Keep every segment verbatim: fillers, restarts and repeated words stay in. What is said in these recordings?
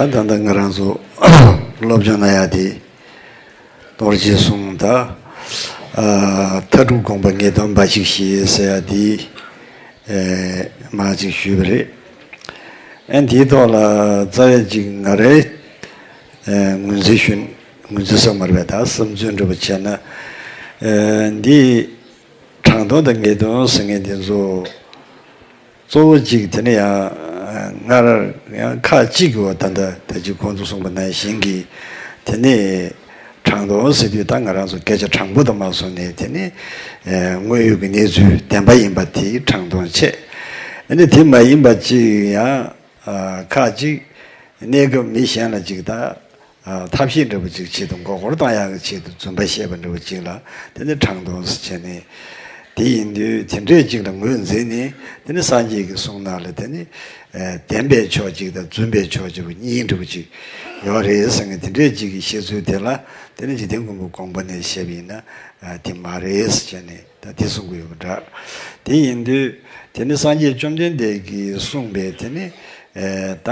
ད་ལྟ་ང་རང་ཚོ་སློབ་སྦྱོང་གནང་ཡ་དེ། རྡོ་རྗེ་གསུང་དང་། ཨ། མཐའ་དྲུག་དགོངས་པ་ངེས་དོན་འབའ་ཞིག་བཞི་ཟེར་ཡ་དེ། ཨེ། མར་ཅིག་ཞུས་པ་རེད། ཨ། འདིའི་ཐོག་ལ་རྩ་བའི་ཅིག་ང་རའི། ཨེ། ངོས་འཛིན་ཞུ། ངོས་འཛིན་ཟེར་མ་རེད་པས། ད་བསམ་ཚུལ་འདྲ་པོ་བྱས་ན། ཨེ། འདི་དྲང་དོན་དང་ངེས་དོན་ཟེར་མཁན་དེ་ཚོ། གཙོ་བོ་གཅིག་དེ་ནི་ཡང་སྔར་ཡང་ཁག་གཅིག་གི་འོག་ད་ལྟ་ད་ཅི་གོང་དུ་གསུངས་པ་ནང་བཞིན་གྱི་དེ་ནི་དྲང་དོན་ཟེར་དུས། ད་ང་རང་ཚོ་སྐད་ཆ་དྲང་པོ་དང་མ་སོང་ནས་དེ་ནི་དངོས་ཡོད་ཀྱི་གནས་ཚུལ་བདེན་པ་ཡིན་པ་དེ་དྲང་དོན་བྱས། ཨ་ནི་དེ་མ་ཡིན་པ་གཅིག་ཡང་ཁག་གཅིག་གནས་སྐབས་མི་གཞན་ལ་གཅིག་ད། ཨ། ཐབས་ཤེས་འདྲ་པོ་ཅིག་བྱེད་དུ་མགོ་སྐོར་བཏང་ཡག་གི་ཆེད་དུ་རྫུན་པ་བཤད་པ་འདྲ་པོ་ཅིག་ལ་དེ་ནི་དྲང་དོན་ཟེར་བྱས་ནས། དེ་ཡིན་དུས་དེ་འདྲས་ཅིག་ལ་ངོས་འཛིན་ནས། དེ་ནི་སངས་རྒྱས་ཀྱི་གསུང་ནང་ལ་དེ་ནི། ཨ། བདེན་པའི་ཕྱོགས་གཅིག་དང་རྫུན་པའི་ཕྱོགས་གཅིག་པོ་གཉིས་འདྲ་པོ་ཅིག་ཡོད་རེད་ཟེར་མཁན་དེ་འདྲས་ཅིག་གི་བཤད་ཚུལ་དེ་ལ་དེ་ནི་འཇིག་རྟེན་མགོན་པོ་དགོངས་པ་ནས་བཤད་པ་ཡིན་ན། ཨ། དེ་མ་རེད་ཟེར་བྱས་ནས་ད་དེ་གསུང་གི་ཡོད་པ་འདྲ། དེ་ཡིན་དུས་དེ་ནི་སངས་རྒྱས་བཅོམ་ལྡན་འདས་ཀྱིས་གསུངས་པའི་དེ་ནི། ཨ། ད།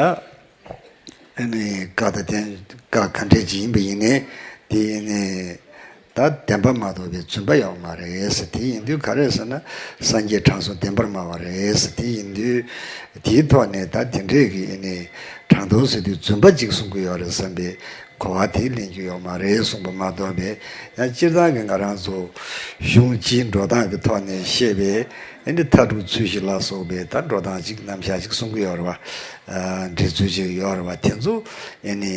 ཨ་ནི་བཀའ་དང་བསྟན་བཀའ་ག་འདྲས་ཅིག་ཡིན་པ་ཡིན་ནའི། དེ་ཡིན་ནའི་ད་བདེན་པ་མ་གཏོགས་པའི་རྫུན་པ་ཡོད་མ་རེད་ཟེར། དེ་ཡིན་དུས་ག་རེ་ཟེར་ན། སངས་རྒྱས་དྲང་སྲོང་བདེན་པར་སྨྲ་བ་རེད་ཟེར། དེ་ཡིན་དུས་དེའི་ཐོག་ནས་ད་དེ་འདྲས་ཀྱི་ཨ་ནི་དྲང་དོན་ཟེར་དུས་རྫུན་པ་ཅིག་གསུང་གི་ཡོད་རེད་བསམ་པའི་གོ་བ་དེ་ལེན་རྒྱུ་ཡོད་མ་རེད་གསུངས་པ་མ་གཏོགས་པའི། ཡང་སྤྱིར་བཏང་གི་ང་རང་ཚོ་གཞུང་སྤྱིའི་འགྲོ་སྟངས་ཀྱི་ཐོག་ནས་བཤད་པའི་ཨ་ནི་མཐའ་དྲུག་ཚུལ་བཞི་ལ་སོགས་པའི་ད་འགྲོ་སྟངས་ཅིག་རྣམ་གཞག་ཅིག་གསུང་གི་ཡོད་རེད་བ། ཨ། འགྲེལ་ཚུལ་ཅིག་ཡོད་རེད་བ། དེ་ཚོ་ཨ་ནི་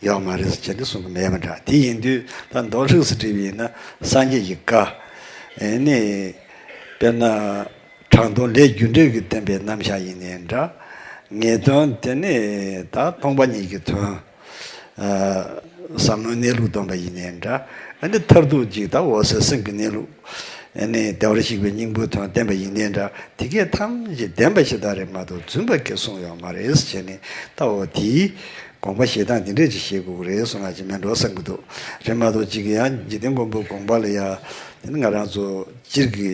ཡོད་མ་རེད་ཟེར་བྱས་ནས་གསུང་གི་མེད་པ་འདྲ། དེ་ཡིན་དུས་ད་མདོ་ཧྲིག་ཟེར་བྲིས་པ་ཡིན་ན། སངས་རྒྱས་ཀྱི་བཀའ་ཨ་ནི་དཔེར་ན་དྲང་དོན་ལས་རྒྱུ་འབྲས་ཀྱིས་བསྟན་པའི་རྣམ་གཞག་ཡིན་ནའི་འདྲ། ངེས་དོན་དེ་ནི་ད་སྟོང་པ་ཉིད་ཀྱི་དོན། ཨ། ཟབ་མོའི་གནས་ལུགས་སྟོན་པ་ཡིན་ནའི་འདྲ། ཨ་ནི་མཐར་ཐུག་ཅིག་ད་འོད་གསལ་སེམས་ཀྱི་གནས་ལུགས། ཨ་ནི་བདེ་བར་གཤེགས་པའི་སྙིང་པོའི་དོན་བསྟན་པ་ཡིན་ནའི་འདྲ། དེ་གས་ཐམས་ཅད་བདེན་པ་ཞིག་ད་རེད་མ་གཏོགས་རྫུན་པ་སྐད་གསུངས་ཡོད་མ་རེད་ཟེར་བྱས་ནས། ད་འོ་དེའི་དགོངས་པ་བཞེས་སྟངས་འདི་འདྲས་ཅིག་བཞེས་དགོས་ཀྱི་རེད་གསུང་ཡག་ཅིག་མེད་འགྲོ་བསམ་གྱི་འདུག། རེད་མ་གཏོགས་ཅིག་ཡང་འཇིག་རྟེན་མགོན་པོའི་དགོངས་པ་ལ་ཡ། དེ་ནི་ང་རང་ཚོ་སྤྱིར་གྱི་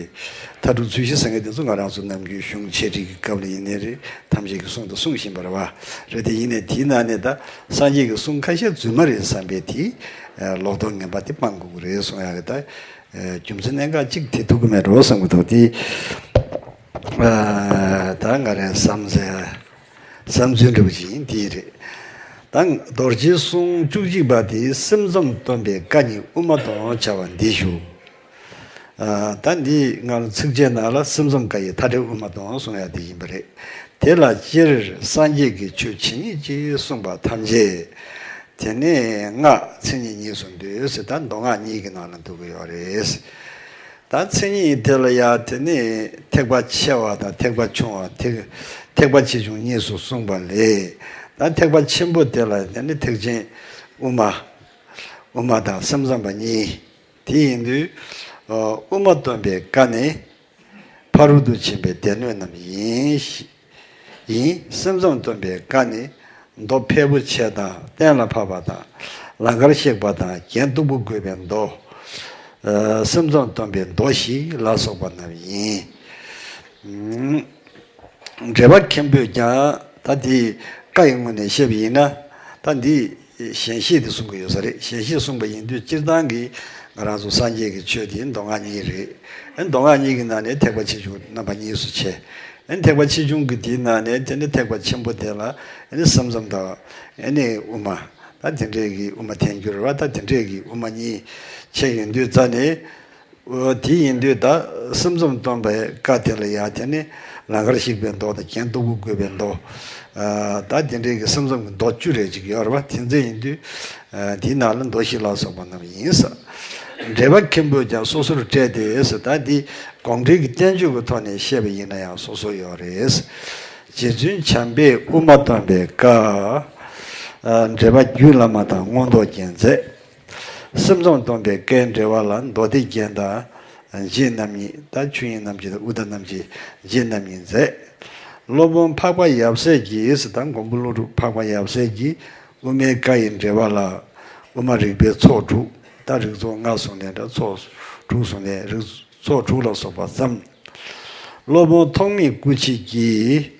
མཐའ་དྲུག་ཚུལ་བཞི་ཟེར་མཁན་དེ་ཚོ་ང་རང་ཚོ་ནམ་རྒྱུན་གཞུང་འཆད་ཁྲིད་ཀྱི་སྐབས་ལ་ཡིན་ནའི་རེད། ཐམས་ཅད་ཀྱིས་གསུངས་དང་གསུང་བཞིན་པ་རེད་བ། རེད་དེ། ཡིན་ནའི་དེའི་ནང་ནས་ད་སངས་རྒྱས་ཀྱི་གསུང་ཁ་ཤས་རྫུན་མ་རེད་བསམ་པའི་དེའི་ལོག་རྟོག་ངན་པ་དེ་སྤང་དགོས་ཀྱི་རེད་གསུང་ཡག་གི་ད་རྒྱུ་མཚན་གནད་འགག་གཅིག་དེ་ཐུག་གི་མེད་འགྲོ་བསམ་གྱི་འདུག། དེ། ཨ། ད་ང་རའི་བསམ་ཚུལ། བསམ་ཚུལ་འདྲ་པོ་ཅིག་ཡིན། དེ་རེད། ད་རྡོ་རྗེའི་གསུང་བཅུ་གཅིག་པ་དེ་སེམས་ཙམ་སྟོན་པའི་བཀའ་ཉིད་དབུ་མ་དོན་བྱ་བ་འདི་ཞུ། ཨ། ད་འདི་སྔར་ཚིགས་བཅད་ནང་ལ་སེམས་ཙམ་བཀའ་ཡི་མཐའ་བྲལ་དབུ་མ་དོན་གསུང་ཡག་དེ་ཡིན་པ་རེད། དེ་ལ་སྤྱིར་སངས་རྒྱས་ཀྱིས་ཆོས་ཇི་སྙེད་ཅིག་གསུངས་པ་ཐམས་ཅད་དེ་ནི་སྔགས་མཚན་ཉིད་གཉིས་སུ་འདུས་ཟེར། ད་མདོ་སྔགས་གཉིས་ཀྱི་ནང་ལ་འདུ་གི་ཡོད་རེད། ད་མཚན་ཉིད་དེ་ལ་ཡ་དེ་ནི་ཐེག་པ་ཆེ་བ་དང་ཐེག་པ་ཆུང་བ། ཐེག་ཐེག་པ་ཆེ་ཆུང་གཉིས་སུ་གསུངས་པ་ལས། ད་ཐེག་པ་ཆེན་པོ་དེ་ལ་དེ་ནི་ཐེག་ཆེན་དབུ་མ། དབུ་མ་དང་སེམས་ཙམ་པ་གཉིས། དེ་ཡིན་དུས། ཨ། དབུ་མ་སྟོན་པའི་བཀའ་ནི་ཕ་རོལ་ཏུ་ཕྱིན་པའི་སྡེ་སྣོད་རྣམས་ཡིན། ཡིན། སེམས་ཙམ་སྟོན་པའི་བཀའ་ནི་མདོ་ཕལ་པོ་ཆེ་དང་གཏན་ལ་ཕབ་པ་དང་། ལང་ཀར་གཤེགས་པ་དང་རྒྱན་སྟུག་པོ་བཀོད་པའི་མདོ། ཨ། སེམས་ཙམ་སྟོན་པའི་མདོ་བཞི་ལ་སོགས་པ་རྣམས་ཡིན། འགྲེལ་པ་མཁན་པོས་ཀྱང་ད་འདི་བཀའ་ཡི་ངོས་ནས་བཤད་པ་ཡིན་ན། ད་འདི་ཞལ་བཞེས་དེ་གསུང་གི་ཡོད་ས་རེད། ཞལ་བཞེས་གསུངས་པ་ཡིན་དུས་སྤྱིར་བཏང་གི་ང་རང་ཚོ་སངས་རྒྱས་ཀྱི་ཆོས་དེ་མདོ་སྔགས་གཉིས་རེད། ཨ། མདོ་སྔགས་གཉིས་ཀྱི་ནང་ནས་ཐེག་པ་ཆེ་ཆུང་རྣམ་པ་གཉིས་སུ་ཕྱེ། ཨ། ཐེག་པ་ཆེ་ཆུང་གི་དེའི་ནང་ནས་དེ་ནི་ཐེག་པ་ཆེན་པོ་དེ་ལ་ཨ་ནི་སེམས་ཙམ་དང་ཨ་ནི་དབུ་མ། ད་དེ་འདྲས་ཀྱི་དབུ་མ་ཐལ་འགྱུར་བ། ད་དེ་འདྲས་ཀྱི་དབུ་མ་གཉིས་ཕྱེ་ཡོང་དུས་ཙ་ནས། འོ། དེ་ཡིན་དུས་ད་སེམས་ཙམ་སྟོན་པའི་བཀའ་དེ་ལ་ཡ་དེ་ནི་ལང་ཀར་གཤེགས་པའི་མདོ་དང་རྒྱན་སྟུག་པོ་བཀོད་པའི་མདོ། ཨ། ད་དེ་འདྲའི་གི་སེམས་ཙམ་གྱི་མདོ་བཅུ་རེ་ཅིག་ཡོད་རེད་བ། དེ་ཚོ་ཡིན་དུས། ཨ། དེའི་ནང་ལ་མདོ་བཞི་ལ་སོགས་པ་རྣམས་ཡིན་ས། འགྲེལ་པ་མཁན་པོས་ཀྱང་སོ་སོར་བཀྲལ་ཏེ་ཟེར། ད་འདི་དགོངས་འགྲེལ་གྱི་བསྟན་བཅོས་ཀྱི་ཐོག་ནས་བཤད་པ་ཡིན་ན་ཡང་སོ་སོ་ཡོད་རེད། རྗེ་བཙུན་བྱམས་པས་དབུ་མ་སྟོན་པའི་བཀའ། ཨ། འགྲེལ་པ་རྒྱུད་བླ་མ་དང་མངོན་རྟོགས་རྒྱན་མཛད། སེམས་ཙམ་སྟོན་པའི་བཀའི་འགྲེལ་པ་ལ་མདོ་སྡེ་རྒྱན་དང་རྗེ་རྣམ་གཉིས། ད་ཆོས་དབྱིངས་རྣམ་འབྱེད་དང་དབུ་མཐའ་རྣམ་འབྱེད་རྗེ་རྣམ་གཉིས་མཛད། སློབ་དཔོན་འཕགས་པ་ཡབ་སྲས་ཀྱིས། ད་མགོན་པོ་ཀླུ་སྒྲུབ་འཕགས་པ་ཡབ་སྲས་ཀྱིས་དབུ་མའི་བཀའ་ཡི་འགྲེལ་པ་ལ་དབུ་མ་རིག་པའི་ཚོགས་དྲུག། ད་རིགས་ཚོགས་ལྔ་བཟུང་ནས་འདྲ། ཚོགས་དྲུག་བཟུང་ནས་རིགས་ཚོགས་དྲུག་ལ་སོགས་པ་བརྩམས། སློབ་དཔོན་ཐོགས་མེད་སྐུ་མཆེད་ཀྱིས།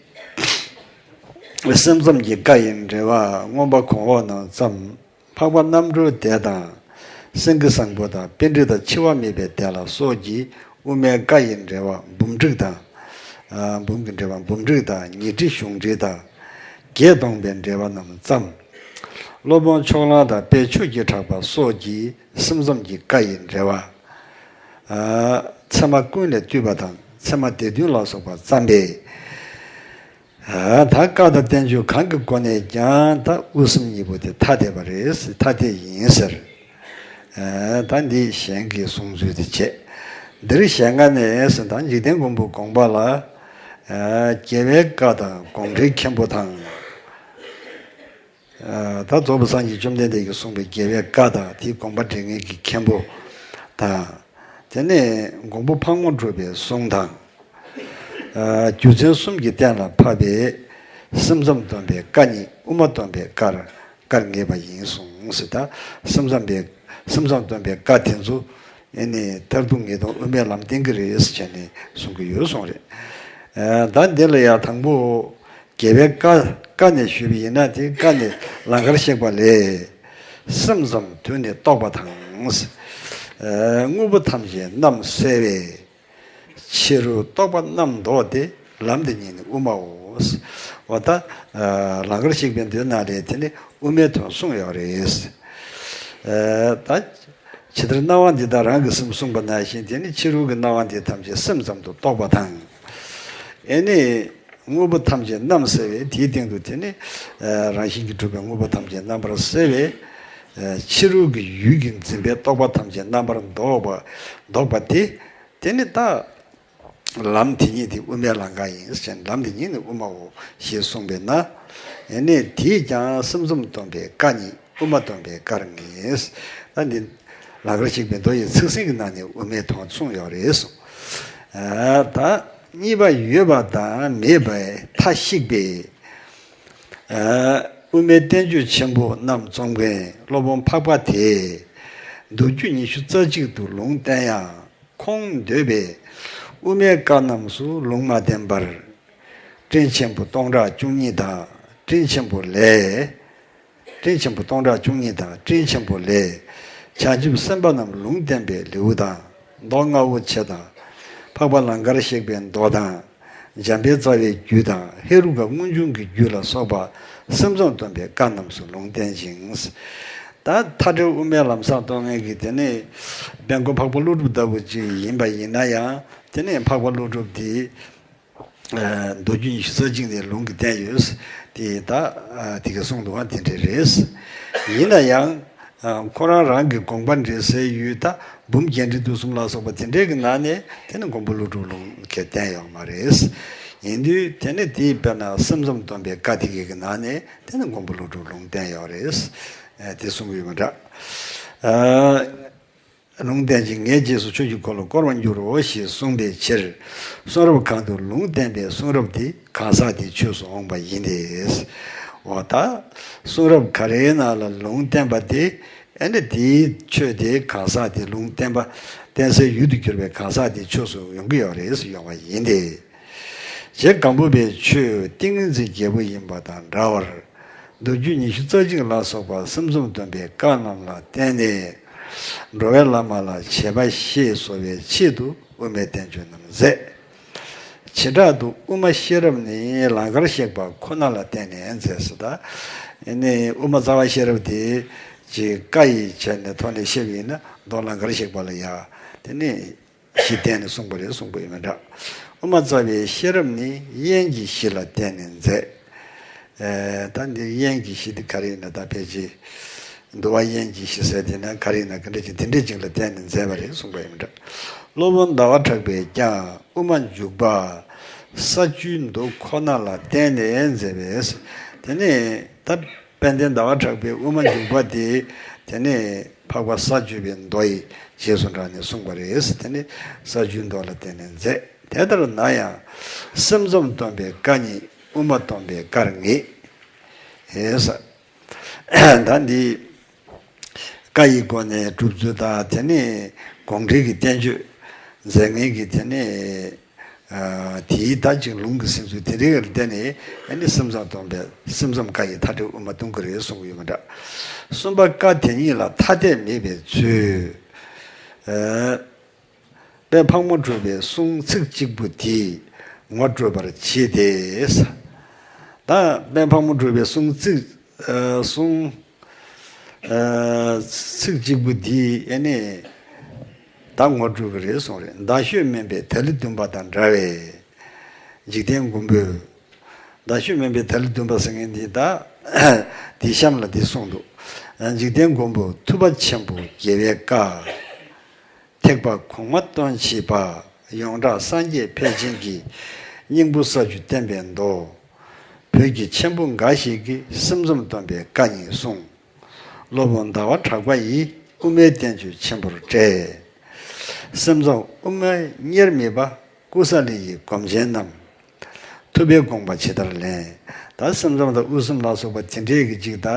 སེམས་ཙམ་གྱི་བཀའ་ཡི་འགྲེལ་པ་མངོན་པ་གོང་འོག་རྣམས་བརྩམས། འཕགས་པ་རྣམ་གྲོལ་སྡེ་དང་། སེང་གེ་བཟང་པོ་དང་པཎྜི་ཏ་འཆི་བ་མེད་པའི་སྡེ་ལ་སོགས་ཀྱིས་དབུ་མའི་བཀའ་ཡི་འགྲེལ་པ་འབུམ་ཁྲིད་དང་། ཨ། འབུམ་གྱི་འགྲེལ་པ་འབུམ་ཁྲིད་དང་ཉི་ཁྲི་གཞུང་ཁྲིད་དང་། བརྒྱད་སྟོང་པའི་འགྲེལ་པ་རྣམས་བརྩམས། སློབ་དཔོན་ཕྱོགས་གླང་དང་དཔལ་ཆོས་ཀྱི་གྲགས་པ་སོགས་ཀྱིས་སེམས་ཙམ་གྱི་བཀའ་ཡི་འགྲེལ་པ། ཨ། ཚད་མ་ཀུན་ལས་བཏུས་པ་དང་ཚད་མ་སྡེ་བདུན་ལ་སོགས་པ་བརྩམས་པས། ཨ། ད་བཀའ་དང་བསྟན་བཅོས་གང་གི་སྒོ་ནས་ཀྱང་ད་དབུ་སེམས་གཉིས་པོ་དེ་ཐ་དད་པ་རེད། ཐ་དད་ཡིན་ཟེར། ཨ། ད་འདི་གཞན་གྱི་གསུང་ཚུལ་དེ་བྱས། འདིར་ཞལ་སྔ་ནས་ཟེར། ད་འཇིག་རྟེན་མགོན་པོའི་དགོངས་པ་ལ། ཨ། རྒྱལ་བའི་བཀའ་དང་དགོངས་འགྲེལ་མཁན་པོ་དང་། ཨ། ད་རྫོགས་པའི་སངས་རྒྱས་བཅོམ་ལྡན་འདས་ཀྱིས་གསུངས་པའི་རྒྱལ་བའི་བཀའ་དང་དེའི་དགོངས་པ་འགྲེལ་མཁན་གྱི་མཁན་པོ་དང་། དེ་ནས་མགོན་པོ་ཕག་མོ་གྲུ་པའི་གསུང་དང་། ཨ། རྒྱུ་མཚན་གསུམ་གྱིས་གཏན་ལ་ཕབ་པའི་སེམས་ཙམ་སྟོན་པའི་བཀའ་གཉིས་དབུ་མ་སྟོན་པའི་བཀར་བཀར་ངེས་པ་ཡིན་གསུངས་ཟེར། ད་སེམས་ཙམ་པའི་སེམས་ཙམ་སྟོན་པའི་བཀའ་དེ་ཚོ་ཨེ་ནི་མཐར་ཐུག་ངེས་དོན་དབུ་མའི་ལམ་བསྟན་གྱི་རེད་ཟེར་བྱས་ནས་གསུང་གི་ཡོད་གསུངས་རེད། ཨ། ད་འདི་ལ་ཡང་དང་པོ། རྒྱལ་བའི་བཀའ། བཀའ་ནས་ཞུས་པ་ཡིན་ན་དེ་བཀའ་ནི་ལང་ཀར་གཤེགས་པ་ལས། སེམས་ཙམ་དོན་ནི་རྟོགས་པ་དང་། ཨ། དངོས་པོ་ཐམས་ཅད་རྣམ་གསལ་བའི། ཕྱི་རོལ་རྟོག་པ་རྣམ་ལྡོག་སྟེ། ལམ་འདི་ཉིད་ནི་དབུ་མའོ། འོ་ད། ཨ། ལང་ཀར་གཤེགས་པའི་མདོའི་ནང་ལས་དེ་ནི་དབུ་མའི་དོན་གསུངས་ཡོད་རེད། ཨ། ད། ཇི་ལྟར་སྣང་བ་འདི་དག་རང་གི་སེམས་གསུངས་པ་ནང་བཞིན་དེ་ནི་ཕྱི་རོལ་གྱི་སྣང་བ་འདི་ཐམས་ཅད་སེམས་ཙམ་དུ་རྟོགས་པ་དང་། ཨེ་ནི། དངོས་པོ་ཐམས་ཅད་རྣམ་གསལ་བས། དེའི་སྟེང་དུ་དེ་ནི། ཨ། རང་བཞིན་གྱིས་གྲུབ་པའི་དངོས་པོ་ཐམས་ཅད་རྣམ་པར་གསལ་བས། ཨ། ཕྱི་རོལ་གྱི་ཡུལ་གྱི་འཛིན་པའི་རྟོག་པ་ཐམས་ཅད་རྣམ་པར་ལྡོག་པ། ལྡོག་པ་དེ། དེ་ནི་ད། ལམ་དེ་ཉིད་དེ་དབུ་མའི་ལམ་ཁ་ཡིན་ཟེར། ལམ་དེ་ཉིད་ནི་དབུ་མའོ་ཞེས་གསུངས་པས་ན། ཨེ་ནི་དེས་ཀྱང་སེམས་ཙམ་སྟོན་པའི་བཀའ་ཉིད་དབུ་མ་སྟོན་པའི་བཀར་ངེས། ད་འདི་ལང་ཀར་གཤེགས་པའི་མདོ་ཡི་ཚིག་ཟིན་གྱི་ནང་ནས་དབུ་མའི་དོན་གསུངས་ཡོད་རེད་གསུངས། ཨ། ད་གཉིས་པ་ཡོད་པ་དང་མེད་པའི་མཐའ་བཤིག་པའི། ཨ། དབུ་མའི་བསྟན་བཅོས་ཆེན་པོ་རྣམས་རྩོམ་མཁན་སློབ་དཔོན་འཕགས་པ་དེས་མདོ་རྒྱུད་ཉི་ཤུ་རྩ་གཅིག་ཏུ་ལུང་བསྟན་ཡང་། ཁོང་འདོད་པས་དབུ་མའི་བཀའ་རྣམས་སུ་ལུང་མ་བསྟན་པར། སྤྲིན་ཆེན་པོ་སྟོང་ཕྲག་བཅུ་གཉིས་དང་། སྤྲིན་ཆེན་པོ་ལས། སྤྲིན་ཆེན་པོ་སྟོང་ཕྲག་བཅུ་གཉིས་དང་སྤྲིན་ཆེན་པོ་ལས། བྱང་ཆུབ་སེམས་དཔའ་རྣམས་ལུང་བསྟན་པའི་ལེའུ་དང་། མདོ་སྔ་བོ་ཆེ་དང་། འཕགས་པ་ལང་ཀར་གཤེགས་པའི་མདོ་དང་། འཇམ་དཔལ་རྩ་བའི་རྒྱུད་དང་ཧེ་རུ་ཀ་སྔོན་བྱུང་གི་རྒྱུད་ལ་སོགས་པ་སེམས་ཙམ་སྟོན་པའི་བཀའ་རྣམས་སུ་ལུང་བསྟན་ཅིང་། ད་མཐའ་བྲལ་དབུ་མའི་ལམ་བཟང་སྟོན་མཁན་གྱི་དེ་ནི་དཔལ་མགོན་འཕགས་པ་ཀླུ་སྒྲུབ་ལྟ་བུ་ཅིག་ཡིན་པ་ཡིན་ན་ཡང་། དེ་ནི་འཕགས་པ་ཀླུ་སྒྲུབ་དེ། ཨ། མདོ་རྒྱུད་ཉི་ཤུ་རྩ་གཅིག་ནས་ལུང་གིས་བསྟན་ཡོད། དེ་ད། ཨ། དེ་ག་གསུངས་འདུག་པ་དེ་འདྲ་རེད། ཡིན་ན་ཡང་། ཨ། ཁོ་རང་རང་གི་དགོངས་པ་འགྲེལ་སའི་ཡུལ་ད་འབུམ་རྒྱས་འབྲིང་བསྡུས་གསུམ་ལ་སོགས་པ་དེ་འདྲའི་གི་ནང་ནས་དེ་ནི་མགོན་པོ་ཀླུ་སྒྲུབ་ལུང་གིས་བསྟན་ཡོད་མ་རེད། ཡིན་དུས་དེ་ནི་དེའི་དཔེར་ན་སེམས་ཙམ་སྟོན་པའི་བཀའ་དེ་གའི་གི་ནང་ནས་དེ་ནི་མགོན་པོ་ཀླུ་སྒྲུབ་ལུང་བསྟན་ཡོད་རེད། ཨ། དེ་གསུངས་ཡོད་མ་འདྲ། ཨ། ལུང་བསྟན་ཅིང་ངའི་རྗེས་སུ་ཆོས་ཀྱི་འཁོར་ལོ་བསྐོར་བར་འགྱུར་རོ་ཞེས་གསུངས་པའི་ཕྱིར། གསུང་རབ་གང་དུ་ལུང་བསྟན་པའི་གསུང་རབ་དེ་གང་ཟག་དེའི་ཆོས་སུ་འོངས་པ་ཡིན་ཏེ། འོ་ད། གསུང་རབ་ག་རེའི་ནང་ལ་ལུང་བསྟན་པ་དེ། ཨ་ནི་དེའི་ཆོས་དེ་གང་ཟག་དེ་ལུང་བསྟན་པ། བསྟན་སའི་ཡུལ་དུ་གྱུར་པའི་གང་ཟག་དེའི་ཆོས་སུ་ཡོང་གི་ཡོད་རེད། ཡོང་བ་ཡིན་ཏེ། རྗེ་སྒམ་པོ་པའི་ཆོས་ཏིང་ངེ་འཛིན་རྒྱལ་པོ་ཡིན་པ་དང་འདྲ་བར། མདོ་རྒྱུད་ཉི་ཤུ་རྩ་གཅིག་ལ་སོགས་པ་སེམས་ཙམ་སྟོན་པའི་བཀའ་རྣམས་ལ་བརྟེན་ནས། འགྲོ་བའི་ལམ་ལ་བྱེད་པ་ཞེས་གསོ་བའི་ཆེད་དུ་དབུ་མའི་བསྟན་བཅོས་རྣམས་མཛད། བྱེ་བྲག་ཏུ་དབུ་མ་ཤེས་རབ་ནི་ལང་ཀར་གཤེགས་པ་ཁོ་ན་ལ་བརྟེན་ནས་མཛད་ཟེར། ད་ནི་དབུ་མ་རྩ་བ་ཤེས་རབ་དེ་ཅིག་བཀའ་ཡི་ཆ་ནས་ཐོག་ནས་བཤད་པ་ཡིན་ན་མདོ་ལང་ཀར་གཤེགས་པ་ལ་ཡ་དེ་ནི། གཞི་བརྟེན་ནས་གསུངས་པ་རེད་གསུངས་པ་ཡིན་མི་འདྲ། དབུ་མ་རྩ་བའི་ཤེས་རབ་ནི་དབྱེན་གྱི་གཞི་ལ་བརྟེན་ནས་མཛད། ཨེ། ད་འདིར་དབྱེན་གྱི་གཞི་འདི་ག་རེ་ཡིན་ན། ད་ཕལ་ཆེར་འདུལ་བ་དབྱེན་གྱི་གཞི་ཟེར་དེ་ན་ག་རེ་ཡིན་ན། ག་འདྲ་ཅིག་དེ་འདྲ་ཅིག་ལ་བརྟེན་ནས་མཛད་པ་རེད་གསུངས་པ་ཡིན་མི་འདྲ། སློབ་དཔོན་ཟླ་བ་གྲགས་པས་ཀྱང་དབུ་མ་འཇུག་པ་ས་བཅུའི་མདོ་ཁོ་ན་ལ་བརྟེན་ནས་མཛད་པས། དེ་ནས་ད། དཔལ་ལྡན་ཟླ་བ་གྲགས་པའི་དབུ་མ་འཇུག་པ་དེ། དེ་ནས་འཕགས་པ་ས་བཅུ་པའི་མདོ་ཡི་རྗེས་སུ་འབྲངས་ནས་གསུངས་པ་རེད། དེ་ནས་ས་བཅུའི་མདོ་ལ་བརྟེན་ནས་མཛད། དེ་ལྟར་ན་ཡང་སེམས་ཙམ་སྟོན་པའི་བཀའ་ཉིད་དབུ་མ་སྟོན་པའི་བཀར་ངེས། ཨེ་ས། ད་འདི་བཀའ་ཡི་སྒོ་ནས་སྒྲུབ་ཚུལ་དང་། དེ་ནས་དགོངས་འགྲེལ་གྱི་བསྟན་བཅོས་མཛད་མཁན་གྱི་དེ་ནས། དེའི་ད་ཅིག་ལུང་གི་ཟིན་ཚུལ་དེ་རིགས་ལ་བརྟེན་ནས་ཨ་ནི་སེམས་ཙམ་སྟོན་པའི་སེམས་ཙམ་བཀའ་ཡི་མཐའ་བྲལ་དབུ་མ་སྟོན་གྱི་རེད་གསུང་གི་ཡོད་མ་འདྲ། གསུམ་པ་བཀའ་དེ་ཉིད་ལ་ཐ་དད་མེད་པའི་ཚུལ། དཔལ་ཕག་མོ་གྲུ་པའི་གསུང་ཚིག་གཅིག་པུ་དེས་ངོ་སྤྲོད་པར་བྱེད་དེ། ད་དཔལ་ཕག་མོ་གྲུ་པའི་གསུང་ཚིག་ཨ་གསུང་ཨ་ཚིག་གཅིག་པུ་འདིས་ཨེ་ནས་ད་ངོ་སྤྲོད་ཀྱི་རེད་གསུངས་རེད། མདའ་གཞུ་དམན་པའི་ད་ལི་འདུན་པ་དང་འདྲ་བས། འཇིག་རྟེན་མགོན་པོས། མདའ་གཞུ་དམན་པའི་ད་ལི་འདུན་པ་ཟེར་མཁན་འདི་ད་འདི་གཤམ་ལ་འདི་གསུངས་འདུག། འཇིག་རྟེན་མགོན་པོ་ཐུབ་པ་ཆེན་པོ་རྒྱལ་བའི་བཀའ། ཐེག་པ་གོང་མ་སྟོན་བྱེད་པ། ཡོངས་གྲགས་སངས་རྒྱས་ཕལ་ཆེན་གྱི། སྙིང་པོ་ས་བཅུ་བསྟན་པའི་མདོ། བོད་ཀྱི་ཆེན་པོ་འགའ་ཞིག་གིས་སེམས་ཙམ་སྟོན་པའི་བཀའ་ཉིད་གསུངས། སློབ་དཔོན་ཟླ་བ་གྲགས་པ་ཡིས་དབུ་མའི་བསྟན་བཅོས་ཆེན་པོར་བཀྲལ། སེམས་ཙམ་དབུ་མའི་གཉེར་མེད་པ། ཀུ་ས་ལི་ཡི་སྒོམ་ཆེན་རྣམས། ཐུབ་པའི་དགོངས་པ་ཇི་ལྟར་ལེན། ད་སེམས་ཙམ་དང་དབུ་གསུམ་ལ་སོགས་པ་དེ་འདྲའི་གི་ཅིག་ད་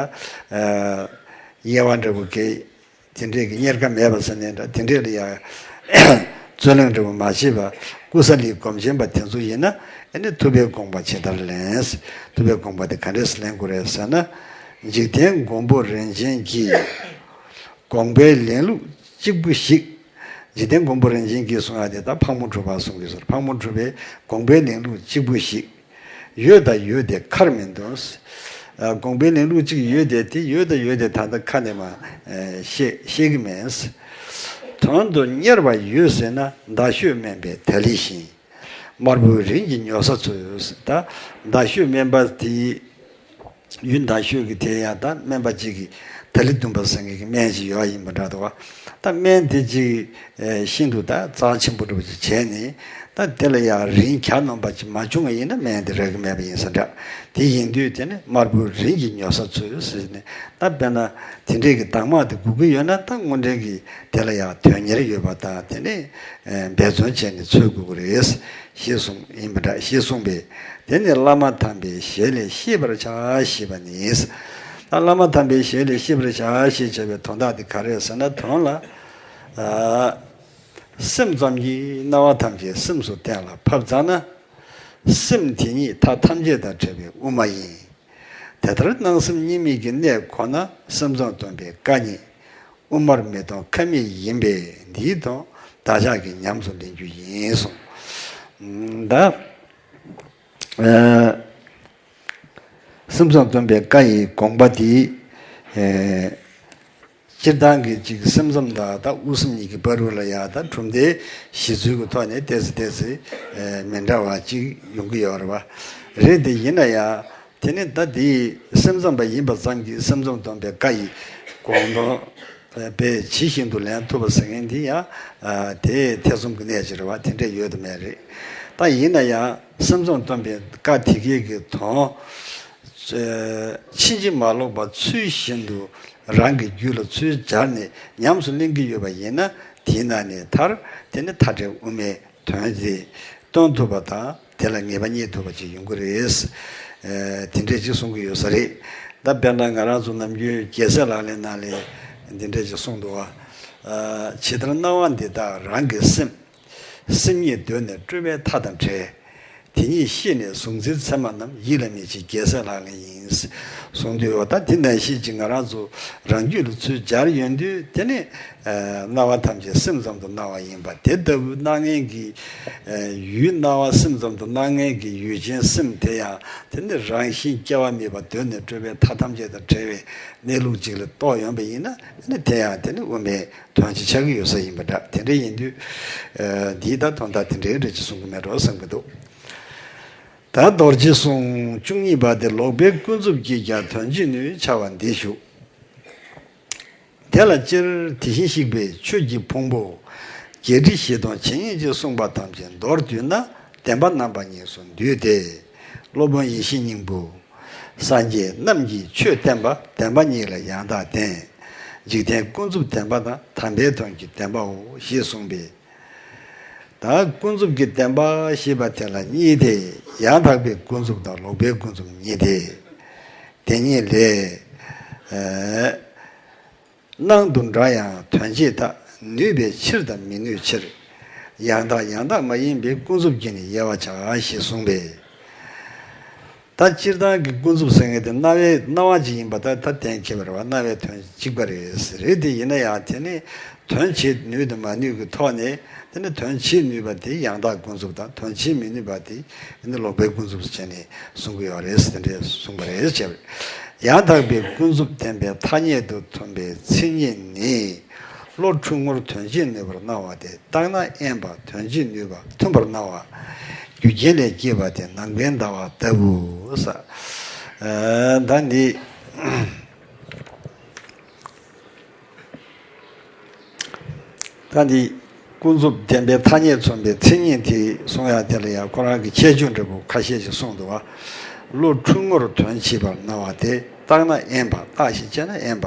དབྱེ་བ་འདྲ་བོ་གི་དེ་འདྲའི་གི་གཉེར་ཁ་མེད་པ་ཟེར་ནས་འདྲ་དེ་འདྲའི་ལ་ཡང་རྩོད་གླེང་འདྲ་བོ་མ་བྱེད་པ། ཀུ་ས་ལིའི་སྒོམ་ཆེན་པ་དེ་ཚོ་ཡིན་ན་ཨ་ནི་ཐུབ་པའི་དགོངས་པ་ཇི་ལྟར་ལེན། ཐུབ་པའི་དགོངས་པ་དེ་ག་འདྲས་ལེན་དགོས་རེད་ཟེར་ན། འཇིག་རྟེན་མགོན་པོ་རིན་ཆེན་གྱིས། དགོངས་པའི་ལེན་ལུགས་གཅིག་པུ་ཞིག། འཇིག་རྟེན་མགོན་པོ་རིན་ཆེན་གྱིས་གསུང་ཡ་དེ་ད་ཕག་མོ་གྲུ་པ་གསུང་གི་ཟེར། ཕག་མོ་གྲུ་པའི་དགོངས་པའི་ལེན་ལུགས་གཅིག་པུ་ཞིག། ཡོད་དང་ཡོད་དེ་ཁར་མི་འདོན། ཨ་དགོངས་པའི་ལེན་ལུགས་གཅིག་ཡོད་དེ་དེ་ཡོད་དང་ཡོད་དེ་ད་ལྟ་ཁ་ནས་མ་ཨ་བཤད་བཤད་ཀྱི་མེད། དོན་དུ་གཉེར་བ་ཡོད་ཟེར་ན་མདའ་གཞུ་དམན་པའི་ད་ལི་བཞིན། དམར་པོའི་རིན་གྱིས་ཉོ་ས་ཚོལ། ད་མདའ་གཞུ་དམན་པ་དེ་ཡུལ་མདའ་གཞུ་གི་དེ་ཡང་ད་སྨན་པ་གཅིག་གིས་ད་ལི་འདུན་པ་ཟེར་མཁན་གྱི་སྨན་ཅིག་ཡོད་ཡིན་པ་འདྲ་འདུག་བ། ད་སྨན་དེ་ཅིག་ཨེ་ཤིན་ཏུ་ད་རྩ་ཆེན་པོ་འདྲ་བོ་ཅིག་བྱས་ནས་ད་དེ་ལ་ཡང་རིན་གྱ་ནོམ་པ་ཅིག་མ་བྱུང་བ་ཡིན་ན་སྨན་དེ་རག་གི་མེད་པ་ཡིན་ས་འདྲ། དེ་ཡིན་དུས་དེ་ནི་དམར་པོའི་རིན་གྱིས་ཉོ་ས་ཚོལ་ཟེར་ནས་ད་དཔེར་ན་དེ་འདྲས་ཀྱི་གདམས་ངག་དེ་དགོས་ཀྱི་ཡོད་ན་ད་དངོས་འབྲེལ་གྱི་དེ་ལ་ཡང་དོན་གཉེར་ཡོད་པ་དང་དེ་ནི་ཨེ་འབད་བརྩོན་བྱས་ནས་འཚོལ་དགོས་ཀྱི་རེད། ཞེས་གསུངས་ཡིན་པ་འདྲ་ཞེས་གསུངས་པས། དེ་ནི་བླ་མ་དམ་པའི་ཞལ་ལས་ཤེས་པར་བྱ་ཞེས་པ་ནི། ད་བླ་མ་དམ་པའི་ཞལ་ལས་ཤེས་པར་བྱ་ཞེས་བྱ་བའི་དོན་དག་དེ་ག་རེ་ཟེར་ན་དོན་ལ། ཨ་སེམས་ཙམ་གྱིས་སྣང་བ་ཐམས་ཅད་སེམས་སུ་གཏན་ལ་ཕབ་ཙམ་ན། སེམས་དེ་ཉིད་མཐའ་ཐམས་ཅད་དང་བྲལ་བའི་དབུ་མ་ཡིན། དེ་ལྟར་སྣང་སེམས་གཉིས་མེད་ཀྱི་གནས་ཁོ་ན་སེམས་ཙམ་སྟོན་པའི་བཀའ་ཉིད། དབུ་མར་མི་གཏོང་ཁ་མེད་ཡིན་པས་འདིའི་དོན་བདག་ཅག་གིས་ཉམས་སུ་ལེན་རྒྱུ་ཡིན་གསུངས། ད་ཨ་སེམས་ཙམ་སྟོན་པའི་བཀའ་ཡི་དགོངས་པ་འདི་ཨ་སྤྱིར་བཏང་གི་ཅིག་སེམས་ཙམ་དང་ད་དབུ་གསུམ་གཉིས་ཀྱི་བར་དུ་ལ་ཡང་ད་གྲུབ་མཐའི་གཞི་འཛུལ་གྱི་ཐོག་ནས་ཏོག་ཙམ་ཏོག་ཙམ་ཨ་མི་འདྲ་བ་ཅིག་ཡོང་གི་ཡོད་རེད་བ། རེད་དེ་ཡིན་ན་ཡང་། དེ་ནི་ད་དེའི་སེམས་ཙམ་པ་ཡིན་པ་ཙམ་གྱིས་སེམས་ཙམ་སྟོན་པའི་བཀའ་ཡི་དགོངས་དོན་དཔེ་ཇི་བཞིན་དུ་ལེན་ཐུབ་པ་ཟེར་མཁན་འདི་ཡང་དེ་ཐེ་ཚོམ་གྱི་གནས་ཅིག་རེད་བ། དེ་འདྲས་ཡོད་དམ་མེད་རེད། ད་ཡིན་ན་ཡང་སེམས་ཙམ་སྟོན་པའི་བཀའ་དེ་གའི་གི་དོན་ཕྱིན་ཅི་མ་ལོག་པ་ཚུལ་བཞིན་དུ་རང་གི་རྒྱུད་ལ་ཚུར་སྦྱར་ནས་ཉམས་སུ་ལེན་གྱི་ཡོད་པ་ཡིན་ན་དེའི་ནང་ནས་མཐར་དེ་ནི་མཐའ་བྲལ་དབུ་མའི་དོན་དེ་སྟོན་ཐུབ་པ་དང་དེ་ལ་ངེས་པ་རྙེད་ཐུབ་པ་ཅིག་ཡོང་གི་རེད། ཨ་དེ་འདྲས་ཅིག་གསུང་གི་ཡོད་ས་རེད། ད་དཔེར་ན་ང་རང་ཚོ་ནམ་རྒྱུན་རྒྱལ་སྲས་ལག་ལེན་ནང་ལ་འདི་འདྲས་ཅིག་གསུངས་འདུག་བ། ཨ་ཇི་ལྟར་སྣང་བ་འདི་དག་རང་གི་སེམས། སེམས་ཉིད་གདོད་ནས་སྤྲོས་པའི་མཐའ་དང་བྲལ། དེ་ཉིད་ཤེས་ནས་གཟུང་འཛིན་མཚན་མ་རྣམས་ཡིད་ལ་མི་བྱེད་རྒྱལ་སྲས་ལག་ལེན་ཡིན། གསུངས་དུས་འོ་ད་དེ་ནང་བཞིན་གྱི་ང་རང་ཚོ་རང་རྒྱུད་ལ་ཚུར་སྦྱར་ཡོང་དུས་དེ་ནི་ཨ་སྣང་བ་ཐམས་ཅད་སེམས་ཙམ་དུ་སྣང་བ་ཡིན་པ་དེ་ལྟ་བུ་སྣང་མཁན་གྱི་ཨ་ཡུལ་སྣང་བ་སེམས་ཙམ་དུ་སྣང་མཁན་གྱི་ཡུལ་ཅན་སེམས་དེ་ཡང་དེ་ནི་རང་བཞིན་སྐྱེ་བ་མེད་པ་གདོད་ནས་སྤྲོས་པའི་མཐའ་ཐམས་ཅད་དང་བྲལ་བའི་གནས་ལུགས་ཅིག་ལ་རྟོགས་ཡོང་པ་ཡིན་ན་དེ་ནི་དེ་ཡང་དེ་ནི་དབུ་མའི་དོན་ཅིག་ཆགས་ཀྱི་ཡོད་ས་ཡིན་པ་འདྲ། དེ་འདྲ་ཡིན་དུས་ཨ་འདིའི་ད་དོན་དག་དེ་འདྲའི་འདྲ་ཅིག་གསུང་གི་མེད་འགྲོ་བསམ་གྱི་འདུག། ད་རྡོ་རྗེ་གསུང་བཅུ་གཉིས་པ་དེ་ལོག་པའི་ཀུན་རྫོབ་ཀྱིས་ཀྱང་དོན་བྱེད་ནུས་བྱ་བ་འདི་ཞུ། དེ་ལ་སྤྱིར་དེ་བཞིན་གཤེགས་པའི་ཆོས་ཀྱི་ཕུང་པོ། བརྒྱད་ཁྲི་བཞི་སྟོང་ཇི་སྙེད་ཅིག་གསུངས་པ་ཐམས་ཅད་མདོར་བསྡུས་ན་བདེན་པ་རྣམ་པ་གཉིས་སུ་འདུས་ཏེ། སློབ་དཔོན་ཡེ་ཤེས་སྙིང་པོ། སངས་རྒྱས་རྣམས་ཀྱིས་ཆོས་བསྟན་པ་བདེན་པ་གཉིས་ལ་ཡང་དག་བརྟེན། འཇིག་རྟེན་ཀུན་རྫོབ་བདེན་པ་དང་དམ་པའི་དོན་གྱི་བདེན་པའོ་ཞེས་གསུངས་པས། ད་ཀུན་རྫོབ་ཀྱི་བདེན་པ་ཞེས་པ་དེ་ལ་གཉིས་ཏེ། ཡང་དག་པའི་ཀུན་རྫོབ་དང་ལོག་པའི་ཀུན་རྫོབ་གཉིས་ཏེ། དེ་གཉིས་ལས། ཨ་སྣང་དུ་འདྲ་ཡང་དོན་བྱེད་ལྟ། ནུས་པའི་ཕྱིར་དང་མི་ནུས་ཕྱིར། ཡང་དག་ཡང་དག་མ་ཡིན་པའི་ཀུན་རྫོབ་ཀྱིས་ནི་དབྱེ་བར་བྱ་ཞེས་གསུངས་པས། ད་སྤྱིར་བཏང་གི་ཀུན་རྫོབ་ཟེར་མཁན་དེ་རྣ་བའི་སྣང་བ་ཅིག་ཡིན་པ་ད་ད་གཏན་འཁེལ་བ་རེད་བ། རྣ་བའི་དོན་གཅིག་པ་རེད། རེད་དེ་ཡིན་ན་ཡང་དེ་ནི་དོན་བྱེད་ནུས་དང་མ་ནུས་ཀྱི་ཐོག་ནས་དེ་ནི་དོན་བྱེད་ནུས་པ་དེ་ཡང་དག་ཀུན་རྫོབ་དང་དོན་བྱེད་མི་ནུས་པ་དེ་དེ་ནི་ལོག་པའི་ཀུན་རྫོབ་ཟེར་ནས་གསུང་གི་ཡོད་རེད། དེ་འདྲས་གསུངས་པ་རེད་ཅེས། ཡང་དག་པའི་ཀུན་རྫོབ་བདེན་པའི་ཐ་སྙད་དུ་མཚོན་པའི་མཚན་ཉིད་ནི། བློ་འཁྲུལ་ངོར་དོན་བྱེད་ནུས་པར་སྣང་བ་དེ་བརྟགས་ན་དབེན་པ། དོན་བྱེད་ནུས་པ་མཐུན་པར་སྣང་བ། རྒྱུ་རྐྱེན་ལས་སྐྱེས་པ་དེ་ནམ་མཁའི་ཟླ་བ་ལྟ་བུ་ས། ཨ། ད་འདི། ད་འདི་ཀུན་རྫོབ་བདེན་པའི་ཐ་སྙད་མཚོན་པའི་མཚན་ཉིད་དེ་གསུང་ཡག་དེ་ལ་ཡང་ཁོ་རང་གི་ཁྱད་ཆོས་འདྲ་པོ་ཁ་ཤས་ཤིག་གསུངས་འདུག་བ། བློ་འཁྲུལ་ངོར་དོན་བྱེད་པར་སྣང་བ་དེ་བརྟགས་ན་དབེན་པ། བརྟགས་ཤིང་དཔྱད་ན་དབེན་པ།